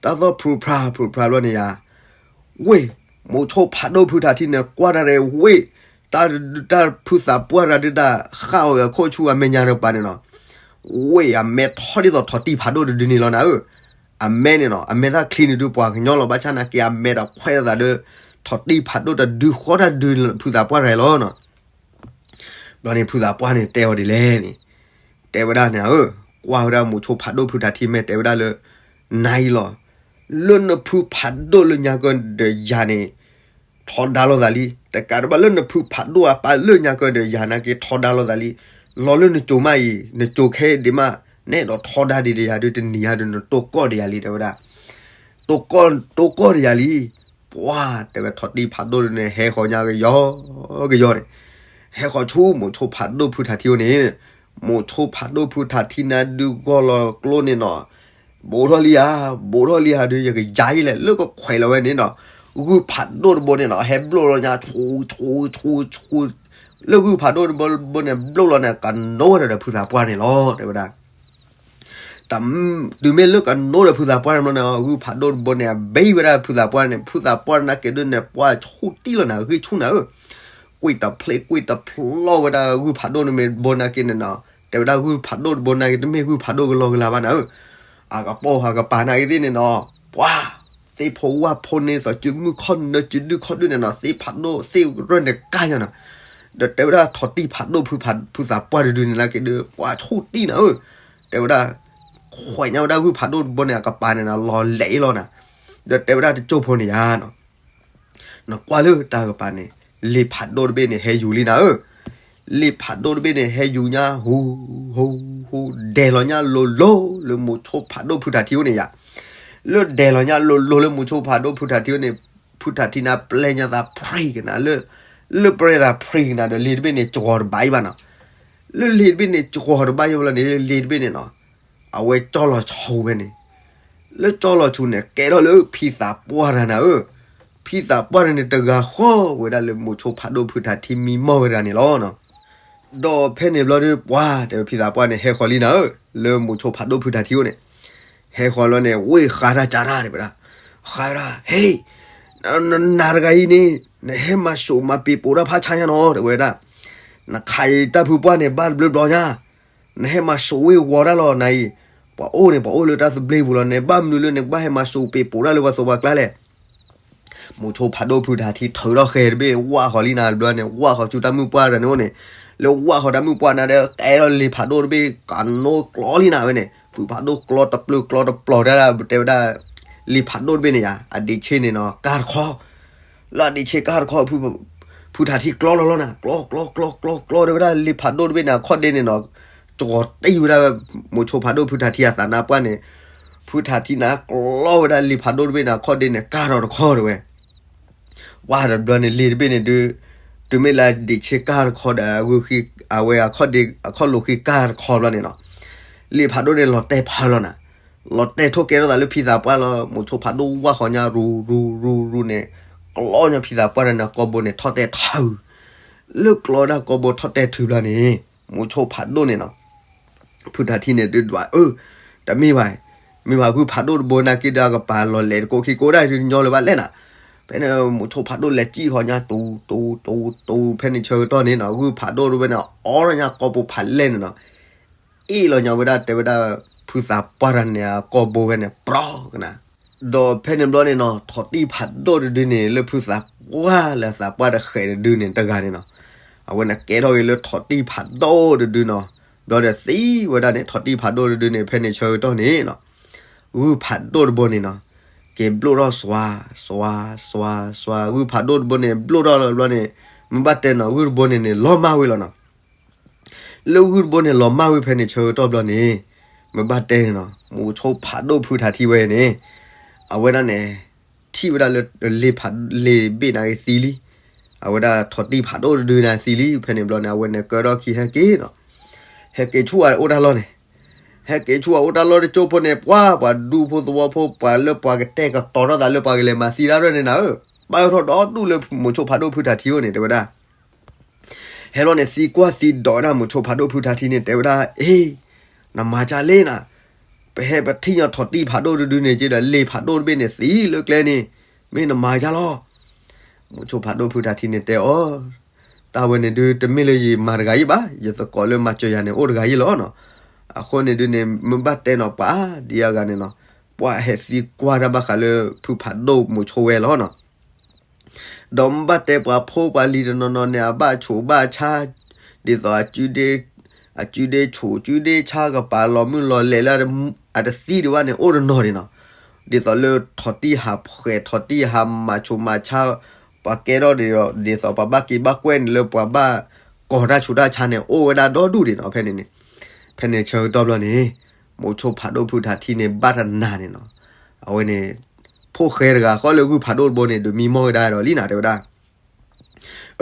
တၢ်သီၣ်ဖရူဖရၤ ဖရူဖရၤဘျီန့ၣ်ယၤ ဝ့ၢ်, မိၤဆိဖးဒိၣ်ဖုထးထံန့ၣ် ကွၢ်တၢ်ရဲၣ်ဝ့ၢ်, တၢ်ဖုသးပှၢ်တၢ်ဒုးတၢ်ဃၣ်အီၤဂဲၤခိၣ်ဆူအမဲာ်ညါတကပၤန့ၣ်နီၤ, ဝ့ၢ်အမဲထီၣ်ဒ်သိးထိးတံၢ်ဖးဒိၣ်တဒုန့ၣ်လီၤနၤဧၢ, အမဲန့ၣ်နီၤ အမဲသၣ်ချံန့ၣ်ဒုးပှၤကညီလီၤ ဘၣ်ဆၣ်နာ်က့အမဲဒီးခွဲးလိာ်သးဒီး ထိးတံၢ်ဖးဒိၣ်တဒုဃီတၢ်ဒုးဖုသးပှၢ်တၢ်လီၤနီၤ ဘျီန့ၣ်ဖုသးပှၢ်န့ၣ်တဲအီၤဒ်လဲၣ်န့ၣ်, တဲဝဲဒၣ်န့ၣ်ဧၢ, ကွၢ်ဝဲဒၣ်မိၤဆိဖးဒိၣ်ဖုထးထံမဲာ်တဲဝဲဒၣ်လၢ နၤအံၤလီၤ, လၢနဖုဖးဒိၣ်လၢညါကဒီးယၤန့ၣ် ထီဒါလိာ်သးလံ, တကးတဘၣ်လၢနဖုဖးဒိၣ်အပၢ်လၢညါကဒီးယၤနာ်က့ထီဒါလိာ်သးလံ, လီၤလၢနစိၤမးအံၤ နစိၤခဲအံၤဒံးမး, နအဲၣ်ဒိးထီဒါဒံးဒီးယၤဒုးတနံၤယၤဒုးနတိၢ်ကီၢ်ဒီးယၤလံ တဲဝဲဒၣ် တိၢ်ကီၢ်တိၢ်ကီၢ်ဒီးယၤလံ, ပှၤတဲဝဲထိးတံၢ်ဖးဒိၣ်ဒုးန့ၣ် ဟဲဃီၤညါကယီကယီန့ၣ်, ဟဲဃီၤဆူမိၤဆိဖးဒိၣ်ဖုထးထံအိၣ်န့ၣ်, မိၤဆိဖးဒိၣ်ဖုထးထံနၤဒုးဂီၢ်လီၤကျိန့ၣ်နီၤ, ဘူးထီၣ်လံဧါ, ဘူးထီၣ်လံဧါဒုး ယကယၤအံၤလဲၣ် လၢကခွဲးလီၤဝဲန့ၣ်နီၤ, ဂုၢ်ဖးဒိၣ်တဘိန့ၣ်နီၤ ဟဲဘျိၣ်လီၤညါ ဆူ ဆူ ဆူ ဆူ, လၢဂုၢ်ဖးဒိၣ်တဘိန့ၣ် ဘျိၣ်လီၤန့ၣ် ကနိဝဲဒၣ်ဒီးဖုသးပှၢ်န့ၣ်လီၤ တဲဝဲဒၣ် တုၤမ့ၢ်လၢကနိဒီးဖုသးပှၢ်န့ၣ်ဘျီန့ၣ် ဂုၢ်ဖးဒိၣ်တဘိန့ၣ် အဘ့ဝဲဒၣ်ဖုသးပှၢ်န့ၣ် ဖုသးပှၢ်နာ်က့ဒုးန့ၣ် ပှၤဆူၣ်တံၢ်လီၤနၤ ဂံၢ်ဆူၣ်နၤဧၢ, ကွံာ်တဖျ့ကွံာ်တဖျီဝဲဒၣ်ဂုၢ်ဖးဒိၣ်န့ၣ်မ့ၢ်တဘိနာ်က့န့ၣ်နီၤ, တဲဝဲဒၣ်ဂုၢ်ဖးဒိၣ်တဘိနာ်က့ တမ့ၢ်ဂုၢ်ဖးဒိၣ်ကလီကလီဘၣ်နၤဧၢ, အကပိာ်အကပၤနာ်က့သ့ၣ်န့ၣ်နီၤ, ပှၤ သ့ၣ်ဖိဝၣ်ဖိန့ၣ် သီစုမုၢ်ခီၣ်နၢစုဒုၣ်ခီၣ်ဒုၣ်န့ၣ်နီၤ သ့ၣ်ဖးဒိၣ်သ့ၣ်ရၢၢ်န့ၣ်ကါညါနီၤ, ဒီးတဲဝဲဒၣ်ထိးတံၢ်ဖးဒိၣ်ဖုဖး ဖုသးပှၢ်တဒုန့ၣ်နာ်က့ဒီး ပှၤဆူၣ်တံၢ်နၤဧၢ, တဲဝဲဒၣ် ခွဲးညါဝဲဒၣ်ဂုၢ်ဖးဒိၣ်တဘိန့ၣ် အကပၤန့ၣ်နီၤ လီၤလဲၤအ့ၣ်လီၤနၤ, ဒီးတဲဝဲဒၣ်တစိၢ်ဖိန့ၣ်ယါနီၤ နကွၢ်လၢတၢ်ကပၤန့ၣ် လံာ်ဖးဒိၣ်တဘ့ၣ်န့ၣ် ဟဲယူၤလံနၤဧၢ, လံာ်ဖးဒိၣ်တဘ့ၣ်န့ၣ် ဟဲယူၤညါ ဟူ ဟူ ဟူ ဒဲးလီၤညါလိၤလိၤလၢမိၤဆိဖးဒိၣ်ဖုထးထံအိၣ်န့ၣ်ယါ, လၢဒဲးလီၤညါလိၤလိၤလၢမိၤဆိဖးဒိၣ်ဖုထးထံအိၣ်န့ၣ်, ဖုထးထံနၤပျဲညါသးဖြံးကနၤလၢ, လၢပျဲသးဖြံးကနၤဒီးလံာ်တဘ့ၣ်န့ၣ် စှီၤတဘၣ်အံၤဘၣ်နီၤ, လၢလံာ်တဘ့ၣ်န့ၣ် စှီၤတဘၣ်ယိဘျီန့ၣ် လံာ်တဘ့ၣ်န့ၣ်နီၤ အဝဲကၠီလီၤဆူဝဲန့ၣ်, လၢကၠီလီၤဆူန့ၣ် ကဲထီၣ်လၢဖံသးပှၢ်တဂၤနၤဧၢ, ဖံသးပှၢ်တဂၤန့ၣ် တဂၤဃီဝဲဒၣ်လၢမိၤဆိဖးဒိၣ်ဖုထးထံမံမီၢ်ဝဲတဂၤန့ၣ်လီၤနီၤ, ဒီးဖဲန့ၣ်ဘျီဒီးပှၤတဲဝဲဖံသးပှၢ်န့ၣ် ဟဲဃီၤလံနၤဧၢ, လၢမိၤဆိဖးဒိၣ်ဖုထးထံအိၣ်န့ၣ်, ဟဲဃီၤလီၤန့ၣ် ဝ့ၢ်ဃါတၢ်ကၢ်တၢ်တဲဝဲဒၣ်, ဃါဝဲဒၣ် ဟ့ၣ် နၤတဂၤအံၤန့ၣ် နဟဲမၤစိးမၤပ့ၤပိာ်တၢ်ဖးဆါညါနီၤ တဲဝဲဒၣ်, နခးအံၤတၢ်ဖုပှၢ်န့ၣ် ဘၣ်တဘျုးဘျီညါ နဟဲမၤစိးဝ့ၢ်ဝီၤတၢ်လီၤနၤအံၤ, ပှၤအိၣ်န့ၣ် ပှၤအိၣ်လၢတၢ်သဘျ့ပူၤလီၤ နဘၣ်မနုၤလၢနကဘၣ်ဟဲမၤစိးပ့ၤပိာ်တၢ်လၢပှၤသိးပှၤကျါလဲၣ်, မိၤဆိဖးဒိၣ်ဖုထးထံထုးထီၣ်ဃဲတဘ့ၣ် ဝၢ်ဃီၤလံနၤတဘျီန့ၣ် ဝၢ်ဃီၤဆူတၢ်မုၢ်ပှၢ်တဂၤန့ၣ်အိၣ်န့ၣ်, လၢဝၢ်ဃီၤတၢ်မုၢ်ပှၢ်နၤဒီး ကဲထီၣ်လံာ်ဖးဒိၣ်တဘ့ၣ် ကနိကျီလံနၤဝဲန့ၣ် ဖုဖးဒိၣ်ကျီတပျုာ်ကျီတပျီၤတၢ် တဲဝဲဒၣ်, လံာ်ဖးဒိၣ်တဘ့ၣ်န့ၣ်ယါ အဒံးဆ့န့ၣ်နီၤ ကၢ်တခီ လၢအဒံးဆ့ကၢ်တခီ ဖုထးထံကျီလီၤလီၤနၤ ကျီ ကျီ ကျီ ကျီ တဲဝဲဒၣ်လံာ်ဖးဒိၣ်တဘ့ၣ်န့ၣ် အခီၣ်ဒ့န့ၣ်နီၤ, စှီၤတံၢ်ဝဲဒၣ် မိၤဆိဖးဒိၣ်ဖုထးထံအသးနါပှၢ်န့ၣ်, ဖုထးထံနၤကျီဝဲဒၣ်လံာ်ဖးဒိၣ်တဘ့ၣ်န့ၣ် အခီၣ်ဒ့န့ၣ် ကၢ်ထီၣ်တခီတဲဝဲ ဝါဒီးဘျီန့ၣ် လံာ်တဘ့ၣ်န့ၣ်ဒုး, တုၤမ့ၢ်လၢဒံးဆ့ကၢ်တခီဒီး အဝဲအခီၣ်ဒ့ အခီၣ်လိာ်ဃံကၢ်တခီဘျီန့ၣ်နီၤ, လံာ်ဖးဒိၣ်န့ၣ်လီၤတဲာ်ဖးလီၤနၤ, လီၤတဲာ်ထိၣ်ကဲထီၣ်သးလၢဖံသးပှၢ်လီၤ မိၤဆိဖးဒိၣ်ဝၢ်ဃီၤညါရူၤရူၤရူၤရူၤန့ၣ်, ကျီညါဖံသးပှၢ်ဒီးန့ၣ် ကိာ်ဘိန့ၣ်ထီၣ်တဲာ်ထၢ, လၢကျီဒၣ်ကိာ်ဘိထီၣ်တဲာ်ထုးဘျီန့ၣ်, မိၤဆိဖးဒိၣ်န့ၣ်နီၤ ဖုထးထံန့ၣ်ဒုးဒွးအၢ, တမ့ၢ်ဘၣ်, မ့ၢ်ဘၣ်ဂုၢ်ဖးဒိၣ်တဘိနာ်က့ဒီး အကပၤလီၤလဲၤတကိးခံကိးဒၣ်တညီလၢၤဘၣ်လဲၣ်နၤ, ဖဲန့ၣ်မိၤဆိဖးဒိၣ်လဲၤစံၣ်ဃီၤညါတူၤတူၤတူၤ ဖဲန့ၣ်ဆၢကတီၢ်န့ၣ်နီၤ ဂုၢ်ဖးဒိၣ်တဘိန့ၣ် အိးထီၣ်ညါကိာ်ဘိဖးလဲၢ်န့ၣ်နီၤ, အ့ၣ်လီၤညါဝဲဒၣ်တဲဝဲဒၣ်, ဖုသးပှၢ်တဂၤန့ၣ် အကိာ်ဘိဖဲန့ၣ် ပြီကနၤ ဒီးဖဲန့ၣ်ဘျီန့ၣ်နီၤ ထိးတံၢ်ဖးဒိၣ်တဒုန့ၣ် လၢဖုသးပှၢ်လၢသးပှၢ်တဃဲးတဒုန့ၣ်တဂၤန့ၣ်နီၤ, အဝဲန့ၣ်ကဲထီၣ်က့ၤလၢထိးတံၢ်ဖးဒိၣ်တဒုနီၤ, ဘျီဒီးသံဝဲဒၣ်န့ၣ် ထိးတံၢ်ဖးဒိၣ်တဒုန့ၣ် ဖဲန့ၣ်ဆၢကတီၢ်န့ၣ်နီၤ, ဂုၢ်ဖးဒိၣ်တဘိန့ၣ်နီၤ, က့ၤဘျိၣ်ထီၣ်စွါ စွါ စွါ စွါ ဂုၢ်ဖးဒိၣ်တဘိန့ၣ် ဘျိၣ်ထီၣ်လီၤဘျီန့ၣ်, မ့ၢ်ဘၣ်တဲနီၤ ဂုၢ်တဘိန့ၣ်န့ၣ် လီၤမၢ်ဝဲလီၤနီၤ လၢဂုၢ်တဘိန့ၣ် လီၤမၢ်ဝဲဖဲန့ၣ်ဆၢကတီၢ်ဘျီန့ၣ်, မ့ၢ်ဘၣ်တဲန့ၣ်နီၤ မိၤဆိဖးဒိၣ်ဖုထးထံဝဲန့ၣ်, အဝဲဒၣ်န့ၣ်, ထံၣ်ဝဲဒၣ်လၢလံာ်ဖးလံာ်ဘ့ၣ်နာ်က့သံလံ, အဝဲဒၣ်ထိးတံၢ်ဖးဒိၣ်တဒုန့ၣ်သံလံ ဖဲန့ၣ်ဘျီန့ၣ် အဝဲန့ၣ်ကၢထီၣ်ခံဟဲက့ၤနီၤ, ဟဲက့ၤဆူအအိၣ်တၢ်လီၢ်န့ၣ်, ဟဲက့ၤဆူအအိၣ်တၢ်လီၢ်တကၠိၢ်ဖိန့ၣ် ပှၤ ပှၤဒူဖိသဝီဖိ ပှၤလၢပှၤကတဲာ်ကတီၤထီၣ်သးလၢပှၤကလဲၤမၤသံတၢ်ဒၣ်န့ၣ်နၤဧၢ, ပာ်ထီၣ်ဒီဒူၣ်လၢမိးဆိဖးဒိၣ်ဖုထးထံအိၣ်န့ၣ် တဲဝဲဒၣ်. ဟဲလီၤန့ၣ် သံကွၢ်သံဒိးဝဲဒၣ်မိးဆိဖးဒိၣ်ဖုထးထံန့ၣ် တဲဝဲဒၣ်, အ့, နမၤကၢ်လံနၤ, ပဟဲပထံၣ်ညီထီၣ်တံၢ်ဖးဒိၣ်တဒုန့ၣ်က့ဒီး လ့ၢ်ဖးဒိၣ်တဘ့ၣ်န့ၣ်သံလၢကျဲန့ၣ်, မ့ၢ်နမၤကၢ်လီၤ. မိးဆိဖးဒိၣ်ဖုထးထံန့ၣ်တဲအီၤ, တၢ်ဝဲန့ၣ်ဒုး တမ့ၢ်လၢယမၤတဂၤအံၤဘၣ်, ယသကိးလၢမၤစၢၤယၤန့ၣ်အိၣ်တဂၤအံၤလီၤနီၤ. အဃိန့ၣ်ဒုးန့ၣ် မ့ၢ်ဘၣ်တဲနီၤ ပှၤဒ်အဂၤန့ၣ်နီၤ, ပှၤဟဲသံကွၢ်တၢ်ဘၣ်ဃးလၢဖုဖးဒိၣ်မိးဆိဝဲလီၤနီၤ. ဒီးမ့ၢ်ဘၣ်တဲပှၤဖိပှၤလံၤတနီၤနီၤန့ၣ် အဘၣ်ဆိးဘၣ်ဆါ, ဒ်သိး အကုဒ့ဆိး ကုဒ့ဆါ ကပာ်လီၤမုၢ်လီၤလဲၢ်လၢအတသံဒံးဘၣ်န့ၣ် အိၣ်တနီၤဒံးနီၤ. ဒ်သိးလၢထီၣ်တံၢ်ဟးဖှဲး ထီၣ်တံၢ်ဟးမၤဆိးမၤဆါ, ပှၤကဲထီၣ်ဒ်သိး ဒ်သိးပှၤဘၣ်က့ၤဘၣ်ကွဲန့ၣ် လၢပှၤဘၣ်ကီၤတၢ်ဆူးတၢ်ဆါန့ၣ် အိၣ်ဝဲဒၣ်ဒီဒူၣ်ဒံးနီၤ ဖဲန့ၣ်န့ၣ်. ဖဲန့ၣ်ဆၢကတီၢ်ဘျီန့ၣ် မိးဆိဖးဒိၣ်ဖုထးထံန့ၣ် ဘၣ်တနၤန့ၣ်နီၤ. အဝဲန့ၣ် ဖိၣ်ဃဲတဂၤဃီလၢဂုၢ်ဖးဒိၣ်တဘိန့ၣ် ဒုးမံမီၢ်ဝဲဒၣ်ဒီးလံနၤ တဲဝဲဒၣ်.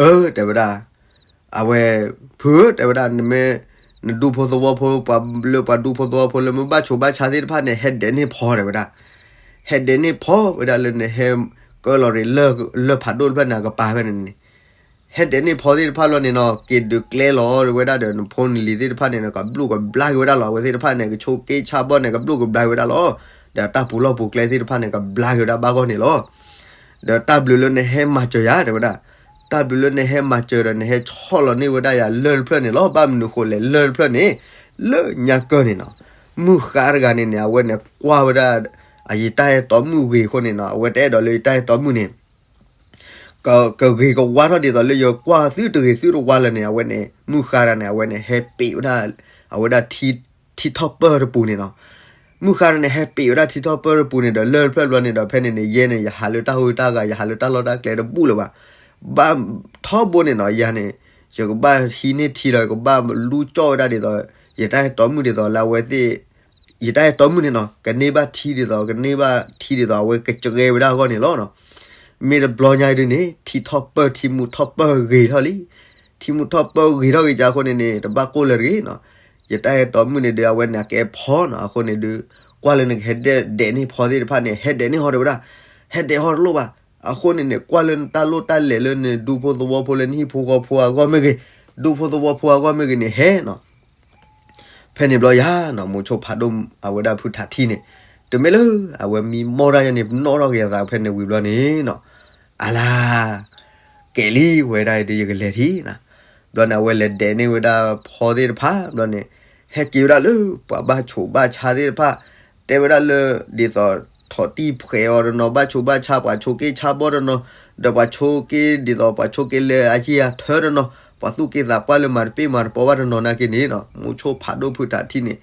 အၢ တဲဝဲဒၣ်, အဝဲ ဖုဧၢ တဲဝဲဒၣ် နမ့ၢ် နဒူဖိသဝီဖိ ပှၤလၢပှၤဒူဖိသဝီဖိလၢမ့ၢ်ဘၣ်ဆိးဘၣ်ဆါသ့ၣ်တဖၣ်န့ၣ် ဟဲဒဲးန့ၢ်ဖီ တဲဝဲဒၣ်. ဟဲဒဲးန့ၢ်ဖီဝဲဒၣ်လၢနဟဲကၢလီၤရ့ၣ် လၢၢ်ဖးဒိၣ်တဖျၢၣ်န့ၣ် အကပၤဖဲန့ၣ်န့ၣ် ဟဲဒဲးန့ၢ်ဖီသ့ၣ်တဖၣ်လီၤန့ၣ်နီၤ, က့ၤဒုးကျဲလီၤဝဲဒၣ်ဒီး နဖိနလံၤသ့ၣ်တဖၣ်န့ၣ် ကဘျုးကဘျါက့ၤဝဲဒၣ်လီၤ. အဝဲသ့ၣ်တဖၣ်န့ၣ် ကဆိးက့ဆါဘီန့ၣ် ကဘျုးကဘျါက့ၤဝဲဒၣ်လီၤ. ဒီးတၢ်ပူၤလီၢ်ပူၤကျဲသ့ၣ်တဖၣ်န့ၣ် ကဘျါက့ၤဝဲဒၣ်ဘၣ်ဂီၢ်န့ၣ်လီၤ. ဒီးတၢ်ဘျုးလၢနဟဲမၤစၢၤယၤ တဲဝဲဒၣ်, တၢ်ဘျုးလၢနဟဲမၤစၢၤဒီး နဟဲဆီၣ်လီၤန့ၢ်ဝဲဒၣ်ယၤလၢၢ်တဖျၢၣ်န့ၣ်လီၤ. ဘၣ်မနုၤဃိလဲၣ် လၢၢ်တဖျၢၣ်န့ၣ် လၢညါကၢၢ်န့ၣ်နီၤ, မုၢ်ဃါတဂၤန့ၣ်န့ၣ် အဝဲန့ၣ်ကွၢ်ဝဲဒၣ် အယတၢ်အဲၣ်တီမုၣ်ဂ့ၤအဃိန့ၣ်နီၤ, အဝဲတအဲၣ်ဒိးလၢယတၢ်အဲၣ်တီမုၣ်န့ၣ် ကဂ့ၤကဝါထီၣ်ဒ်သိးလၢယကွၢ်သုတဂ့ၤသုတဝါလၢၤန့ၣ် အဝဲန့ၣ် မုၢ်ဃါတဂၤန့ၣ် အဝဲန့ၣ် ဟဲပ့းဝဲဒၣ် အဝဲဒၣ် ထံထီၣ်ပၢၢ်တပူၤန့ၣ်နီၤ. မုၢ်ဃါတဂၤန့ၣ် ဟဲပ့းဝဲဒၣ်ထံထီၣ်ပၢၢ်တပူၤန့ၣ်ဒီး လၢၢ်တဖျၢၣ်ဘျီန့ၣ်ဒီး ဖဲန့ၣ်န့ၣ် ယဲန့ၣ် ယဟးလၢတၢ်ဟူးတၢ်ဂဲၤ ယဟးလၢတၢ်လီၢ်တၢ်ကျဲတဘူၣ်လၢၤဘၣ်. ဘၣ်ထီဘိန့ၣ်နီၤ ယၤန့ၣ် ယကဘၣ်ဟံးန့ၢ်ထံဒီး ယကဘၣ်လူကၠီၣ်ဝဲဒၣ်ဒ်သိး ယတၢ်အဲၣ်တီမုၣ်ဒ်သိးလၢအဝဲသ့ၣ် ယတၢ်အဲၣ်တီမုၣ်န့ၣ်နီၤ ကန့ၢ်ဘၣ်ထံဒ်သိး ကန့ၢ်ဘၣ်ထံဒ်သိး အဝဲကစှဲဝဲဒၣ်အဂီၢ်န့ၣ်လီၤနီၤ. မ့ၢ်တဘျီညါဒုးန့ၣ် ထံထီၣ်ပၢၢ် ထံမူထီၣ်ပၢၢ်ဂ့ၤထီၣ်လံ. ထံမူထီၣ်ပၢၢ်ဂ့ၤထီၣ်ဂ့ၤကါအဃိန့ၣ်န့ၣ် တဘၣ်ကိၢ်လၢၤတဂ့ၤနီၤ. ယတၢ်အဲၣ်တီမုၣ်န့ၣ်ဒီး အဝဲန့ၣ် အကဲဖီနီၤ အဃိန့ၣ်ဒုး ကွၢ်လၢနကဟဲဒဲးဒဲးန့ၢ်ဖီသ့ၣ်တဖၣ်န့ၣ် ဟဲဒဲးန့ၢ်ဟီ တဲဝဲဒၣ်, ဟဲဒဲးဟီတလိၣ်ဘၣ်. အဃိန့ၣ်န့ၣ် ကွၢ်လၢနတၢ်လိၣ်တၢ်လဲၤလၢနဒူဖိသဝီဖိလၢ နဟံၣ်ဖိဃီဖိအဂီၢ်မ့ၢ်ဂ့ၤ, ဒူဖိသဝီဖိအဂီၢ်မ့ၢ်ဂ့ၤန့ၣ် ဟဲနီၤ. ဖဲန့ၣ်ဘျီယၤနီၤ မိးဆိဖးဒိၣ်အဝဲဒၣ်ဖုထးထံန့ၣ် တမ့ၢ်လၢ အဝဲမံမီၢ်တၢ်ယၤန့ၣ် ပနီၣ်ထီၣ်က့ၤအသးဖဲန့ၣ်ဝံၤဘျီန့ၣ်နီၤ, အလါ ကဲလံဝဲဒၣ်အံၤဒီး ယကလဲၤထံၣ်နီၤ. ဘျီန့ၣ် အဝဲလဲၤဒဲးန့ၢ်ဝဲဒၣ်ဖီသ့ၣ်တဖၣ် ဘျီန့ၣ် ဟဲက့ၤဝဲဒၣ်လၢ ပှၤဘၣ်ဆိးဘၣ်ဆါသ့ၣ်တဖၣ် တဲဝဲဒၣ်လၢ ဒ်သိး ထီၣ်တံၢ်ဖှဲးအီၤတနီၤ ဘၣ်ဆိးဘၣ်ဆါ ပှၤဆိးက့ဆါဘီတနီၤ ဒီးပှၤဆိးက့ဒ်သိး ပှၤဆိးက့လဲၤအယံၤအထၢတနီၤ ပှၤသူၣ်က့သးပှၢ်လၢမၤတပ့ၢ်မၤတပီဘၣ်တနီၤနာ်က့န့ၣ်နီၤ မိးဆိဖးဒိၣ်ဖုထးထံန့ၣ်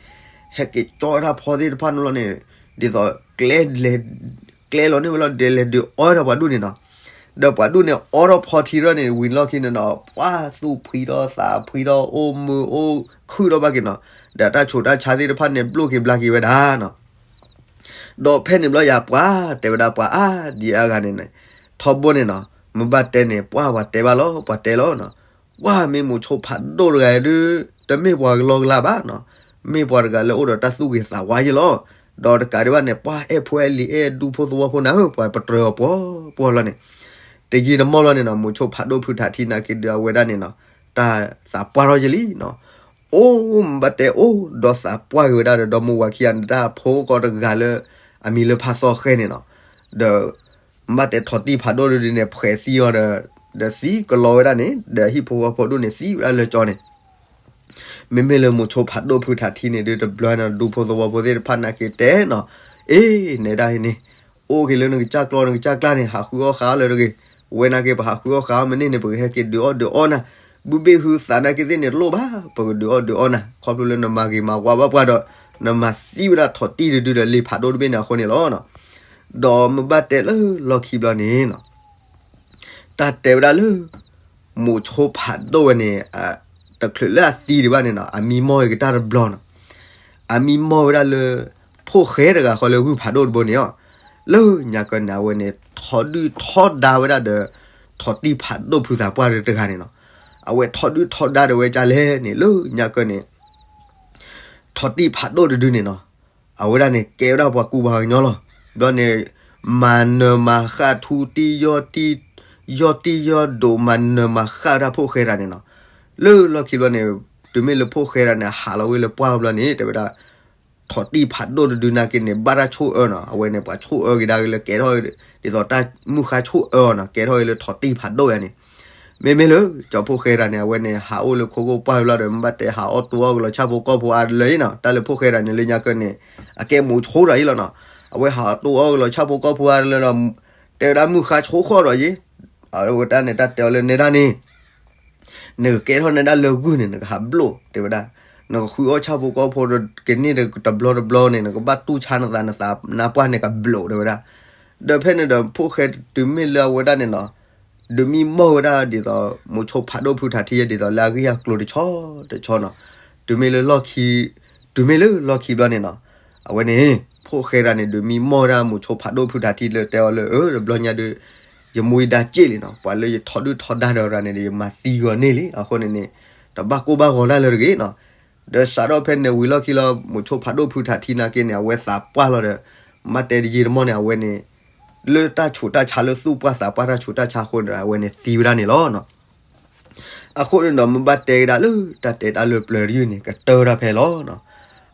ဟဲက့ၤကၠီဝဲဒၣ်ဖီသ့ၣ်တဖၣ်န့ၣ်လီၤန့ၣ် ဒ်သိး ကျဲ ကျဲလီၤန့ၢ်ဝဲလီၤ ဒဲးလဲၤဒုးအီထီၣ်ပှၤဒူၣ်န့ၣ်နီၤ. ဒီးပှၤဒူၣ်န့ၣ် အီထီၣ်ဖီထံထီၣ်န့ၣ် ဝံၤလီၢ်ခံန့ၣ်နီၤ ပှၤသူၣ်ဖှံထီၣ်သးဖှံထီၣ် အိၣ်မုာ်အိၣ်ခုၣ်ထီၣ်ဘၣ်က့ၤနီၤ. ဒီးတၢ်ဆိးတၢ်ဆါသ့ၣ်တဖၣ်န့ၣ် ဘျိၣ်က့ၤဘျါက့ၤဝဲဒၣ်နီၤ. ဒီးဖဲန့ၣ်ဘျီယၤပှၤတဲဝဲဒၣ်ပှၤအါဒံအါဂၤန့ၣ်န့ၣ် ထီဘိန့ၣ်နီၤ မ့ၢ်ဘၣ်တဲန့ၣ် ပှၤပှၤတဲဘၣ်လီၤ ပှၤတဲလီၤနီၤ. ပှၤမ့ၢ်မိးဆိဖးဒိၣ်တဂၤဒုး တမ့ၢ်ပှၤကလီကလီဘၣ်နီၤ. မ့ၢ်ပှၤတဂၤလၢအိၣ်ဒီးတၢ်သူၣ်ဂ့ၤသးဝါယဲလီၤ. ဒီးတကးဒံးဘၣ်န့ၣ် ပှၤအဲၣ်ဖိအဲၣ်လံၤအဲၣ်ဒူဖိသဝီဖိနၤဧၢ ပှၤပတြၢၤအီၤပှီၤပှီၤလီၤန့ၣ် တယံာ်တမီၢ်လီၤန့ၣ်နီၤ မိးဆိဖးဒိၣ်ဖုထးထံနာ်က့ဒုးအဝဲဒၣ်န့ၣ်နီၤ တၢ်သးပှၢ်ထီၣ်ယဲလံနီၤ. အိၣ်မ့ၢ်ဘၣ်တဲအိၣ်ဒီးသးပှၢ်က့ၤဝဲဒၣ်ဒီး ဒီမါဝၤခံဂၤန့ၣ် တၢ်ဖိကီၢ်တဂၤလၢ အမံၤလၢဖါသီဃဲန့ၣ်နီၤ. ဒီး မ့ၢ်ဘၣ်တဲထီၣ်တံၢ်ဖးဒိၣ်ဒုးန့ၣ် ဖှဲးသံအီၤဒီး ဒီးသံကလီဝဲဒၣ်န့ၣ် ဒီးဟံၣ်ဖိဃီဖိဒိၣ်န့ၣ်သံဝဲဒၣ်လၢကၠီန့ၣ် မ့မ့ၢ်လၢမိးဆိဖးဒိၣ်ဖုထးထံန့ၣ်ဒုးတဘျီန့ၣ် ဒူဖိသဝီဖိသ့ၣ်တဖၣ်နာ်က့တဲနီၤ, အ့ နဲဒၣ်အံၤန့ၣ် အိၣ်က့ၤလၢနကစၢ်ကျီနကစၢ်ကျါန့ၣ် ဟးဃုအီၣ်ဃာ်အီၣ်လၢတဂ့ၤ, ဝဲနာ်က့ပဟးဃုအီၣ်ဃာ်အီၣ်မ့ၢ်န့ၢ်န့ၣ် ပကဟဲက့ၤဒုးအီၣ်ဒုးအီနၤ, ဘုဘ့ၣ်ဟုသးနာ်က့သ့ၣ်န့ၣ်တလိၣ်ဘၣ်, ပကဒုးအီၣ်ဒုးအီနၤ ခီဖျိလၢနမၤဂ့ၤမၤဝါဘၣ်ပှၤဒီး နမၤသံဝဲဒၣ်ထီၣ်တံၢ်တဒုဒီးလ့ၢ်ဖးဒိၣ်တဘ့ၣ်န့ၣ်အဃိန့ၣ်လီၤ. ဒီးမ့ၢ်ဘၣ်တဲလၢလီၢ်ခံဘျီန့ၣ်နီၤ တၢ်တဲဝဲဒၣ်လၢ မိးဆိဖးဒိၣ်ဝဲန့ၣ် တချုးလၢအသံဒံးဘၣ်န့ၣ်နီၤ အမံမီၢ်က့ၤကတၢၢ်တဘျီနီၤ, အမံမီၢ်ဝဲဒၣ်လၢ ဖိၣ်ဃဲတဂၤဃီလၢဂုၢ်ဖးဒိၣ်တဘိန့ၣ်အီၤ, လၢညါကၢၢ်န့ၣ် အဝဲန့ၣ် ထီဒုၣ်ထီဒါဝဲဒၣ်ဒီး ထီၣ်တံၢ်ဖးဒိၣ်ဖုသးပှၢ်တဂၤန့ၣ်နီၤ, အဝဲထီဒုၣ်ထီဒါဒီးဝဲကၢ်လဲၣ်န့ၣ် လၢညါကၢၢ်န့ၣ် ထိးတံၢ်ဖးဒိၣ်တဒုန့ၣ်နီၤ, အဝဲဒၣ်န့ၣ် ကဲဝဲဒၣ်ပှၤကူပှၤကညီလီၤ. ဘျီန့ၣ် မၤနၢၤမၤဃၣ်ထူတံၢ်ယီၢ်တံၢ်, ယီၢ်တံၢ်ယီၢ်ဒိး မၤနၢၤမၤဃၣ်ဝဲဒၣ်ဖိၣ်ဃဲတဂၤန့ၣ်နီၤ. လၢလီၢ်ခံဘျီန့ၣ် တုၤမ့ၢ်လၢဖိၣ်ဃဲတဂၤန့ၣ် ဟးလီၤဝဲလၢပှၢ်ဘျီန့ၣ် တဲဝဲဒၣ် ထိးတံၢ်ဖးဒိၣ်တဒုနာ်က့န့ၣ် ဘၣ်တၢ်ဆိၣ်အၢနီၤ. အဝဲန့ၣ် ပှၤဆိၣ်အၢက့ၤဒၣ်လၢကဲထီၣ် ဒ်သိးတၢ်မုၢ်ဃါဆိၣ်အၢအီၤနီၤ, ကဲထီၣ်လၢထိးတံၢ်ဖးဒိၣ်ယါန့ၣ်. မ့မ့ၢ်လၢ ကၠီၤဖိၣ်ဃဲတဂၤန့ၣ် အဝဲန့ၣ် ဟးအိၣ်လၢခိခိၣ်ပှၢ်ဘျီဒီး မ့ၢ်ဘၣ်တဲဟးအီၣ်တိအီၣ်ကလီၤဆၣ်ဖိကီၢ်ဖိအါတလၢအံၤနီၤ. တၢ်လၢဖိၣ်ဃဲတဂၤန့ၣ် လၢညါကၢန့ၣ် အကဲမိၤဆိတၢ်အံၤလီၤနီၤ. အဝဲဟးအီၣ်တိအီၣ်ကလီၤဆၣ်ဖိကီၢ်ဖိအါတလၢဒီး တဲဝဲဒၣ်မုၢ်ဃါဆိၣ်ဃီၣ်ဒီးယါ အဝဲတၢ်န့ၣ် တၢ်တဲအီၤလၢနဲဒၣ်န့ၣ် နကကဲထီၣ်နဲဒၣ်လၢဂုၢ်န့ၣ် နကဟးဘျိၣ် တဲဝဲဒၣ်. နကဃုအီၣ်ဆၣ်ဖိကီၢ်ဖိဒီး ကန့ၢ်ဒီးတဘျီတဘျီန့ၣ် နကဘၣ်တူၢ်ဆါနသး နသးနါပှၢ်န့ၣ်ကဘျိၣ် တဲဝဲဒၣ်. ဒီးဖဲန့ၣ်ဒီး ဖိၣ်ဃဲတုၤမ့ၢ်လၢအဝဲဒၣ်န့ၣ်နီၤ ဒုးမံမီၢ်ဝဲဒၣ်ဒ်သိး မိၤဆိဖးဒိၣ်ဖုထးထံ ဒ်သိးလၢအဂ့ၢ်အကျိၤတဆီတဆီနီၤ. တုၤမ့ၢ်လၢလီၢ်ခံ တုၤမ့ၢ်လၢလီၢ်ခံဘျီန့ၣ်နီၤ အဝဲန့ၣ် ဖိၣ်ဃဲတဂၤန့ၣ် ဒုးမံမီၢ်ဝဲဒၣ်မိၤဆိဖးဒိၣ်ဖုထးထံလၢတဲအီၤလၢ အၢ တဘျီညါဒီး ယမိၢ်ယဒါစ့ၣ်လံနီၤ, ပှၤလၢယထီဒုၣ်ထီဒါဒီးရၤန့ၣ်ဒီး ယမၤသံဂီၤန့ၢ်လံ. အဃိန့ၣ်န့ၣ် တဘၣ်ကိၢ်ဘၣ်ဂီၤတၢ်လၢတဂ့ၤနီၤ. ဒီးစးထီၣ်ဖဲန့ၣ်ဝံၤလီၢ်ခံလီၤ မိၤဆိဖးဒိၣ်ဖုထးထံနာ်က့န့ၣ် အဝဲသးပှၢ်လီၤဒီး မ့ၢ်တဲတယံာ်တမီၢ်န့ၣ် အဝဲန့ၣ် လၢတၢ်ဆူးတၢ်ဆါလၢသူၣ်ပှၢ်သးပှၢ်တၢ်ဆူးတၢ်ဆါအဃိန့ၣ်ဒီး အဝဲန့ၣ်သံဝဲဒၣ်န့ၣ်လီၤနီၤ. အဃိန့ၣ်ဒီး မ့ၢ်ဘၣ်တဲကဒါလၢတၢ်တဲတၢ်လၢပျၢၤတယုၢ်န့ၣ် ကတၢၢ်တၢ်ဖဲလီၤနီၤ.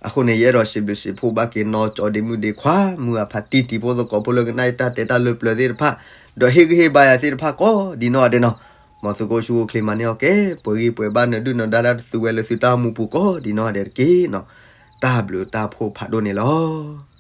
အဃိန့ၣ် ယအဲၣ်ဒိးစံးဘျုးစံးဖှိၣ်ဘၣ်က့ၤနီၢ်ကၠီဒ့မုၣ်ဒ့ခွါ မုၢ်အဖါတံၢ်တံၤဖိသကိးဖိလၢကနၣ်တၢ်တဲတၢ်လၢပျၢၤသ့ၣ်တဖၣ် ဒီးဟ့ၣ်ဂံၢ်ဟ့ၣ်ဘါယၤသ့ၣ်တဖၣ်ကိးဒံးနီၢ်ဂၤဒဲးနီၤ. မ်သုကအိၣ်ဆူၣ်အိၣ်ချ့မၤန့ၢ်အီၣ်က့ၤ ပှဲၤဂံၢ်ပှဲၤဘါ နဒုၣ်နဒါတၢ်တသုဝဲလၢသုတၢ်အိၣ်မူပူၤကိးဒံးနီၢ်ဂၤဒဲးတက့ၢ်နီၤ. တၢ်ဘျုးတၢ်ဖှိၣ်ဖးဒိၣ်န့ၣ်လီၤ.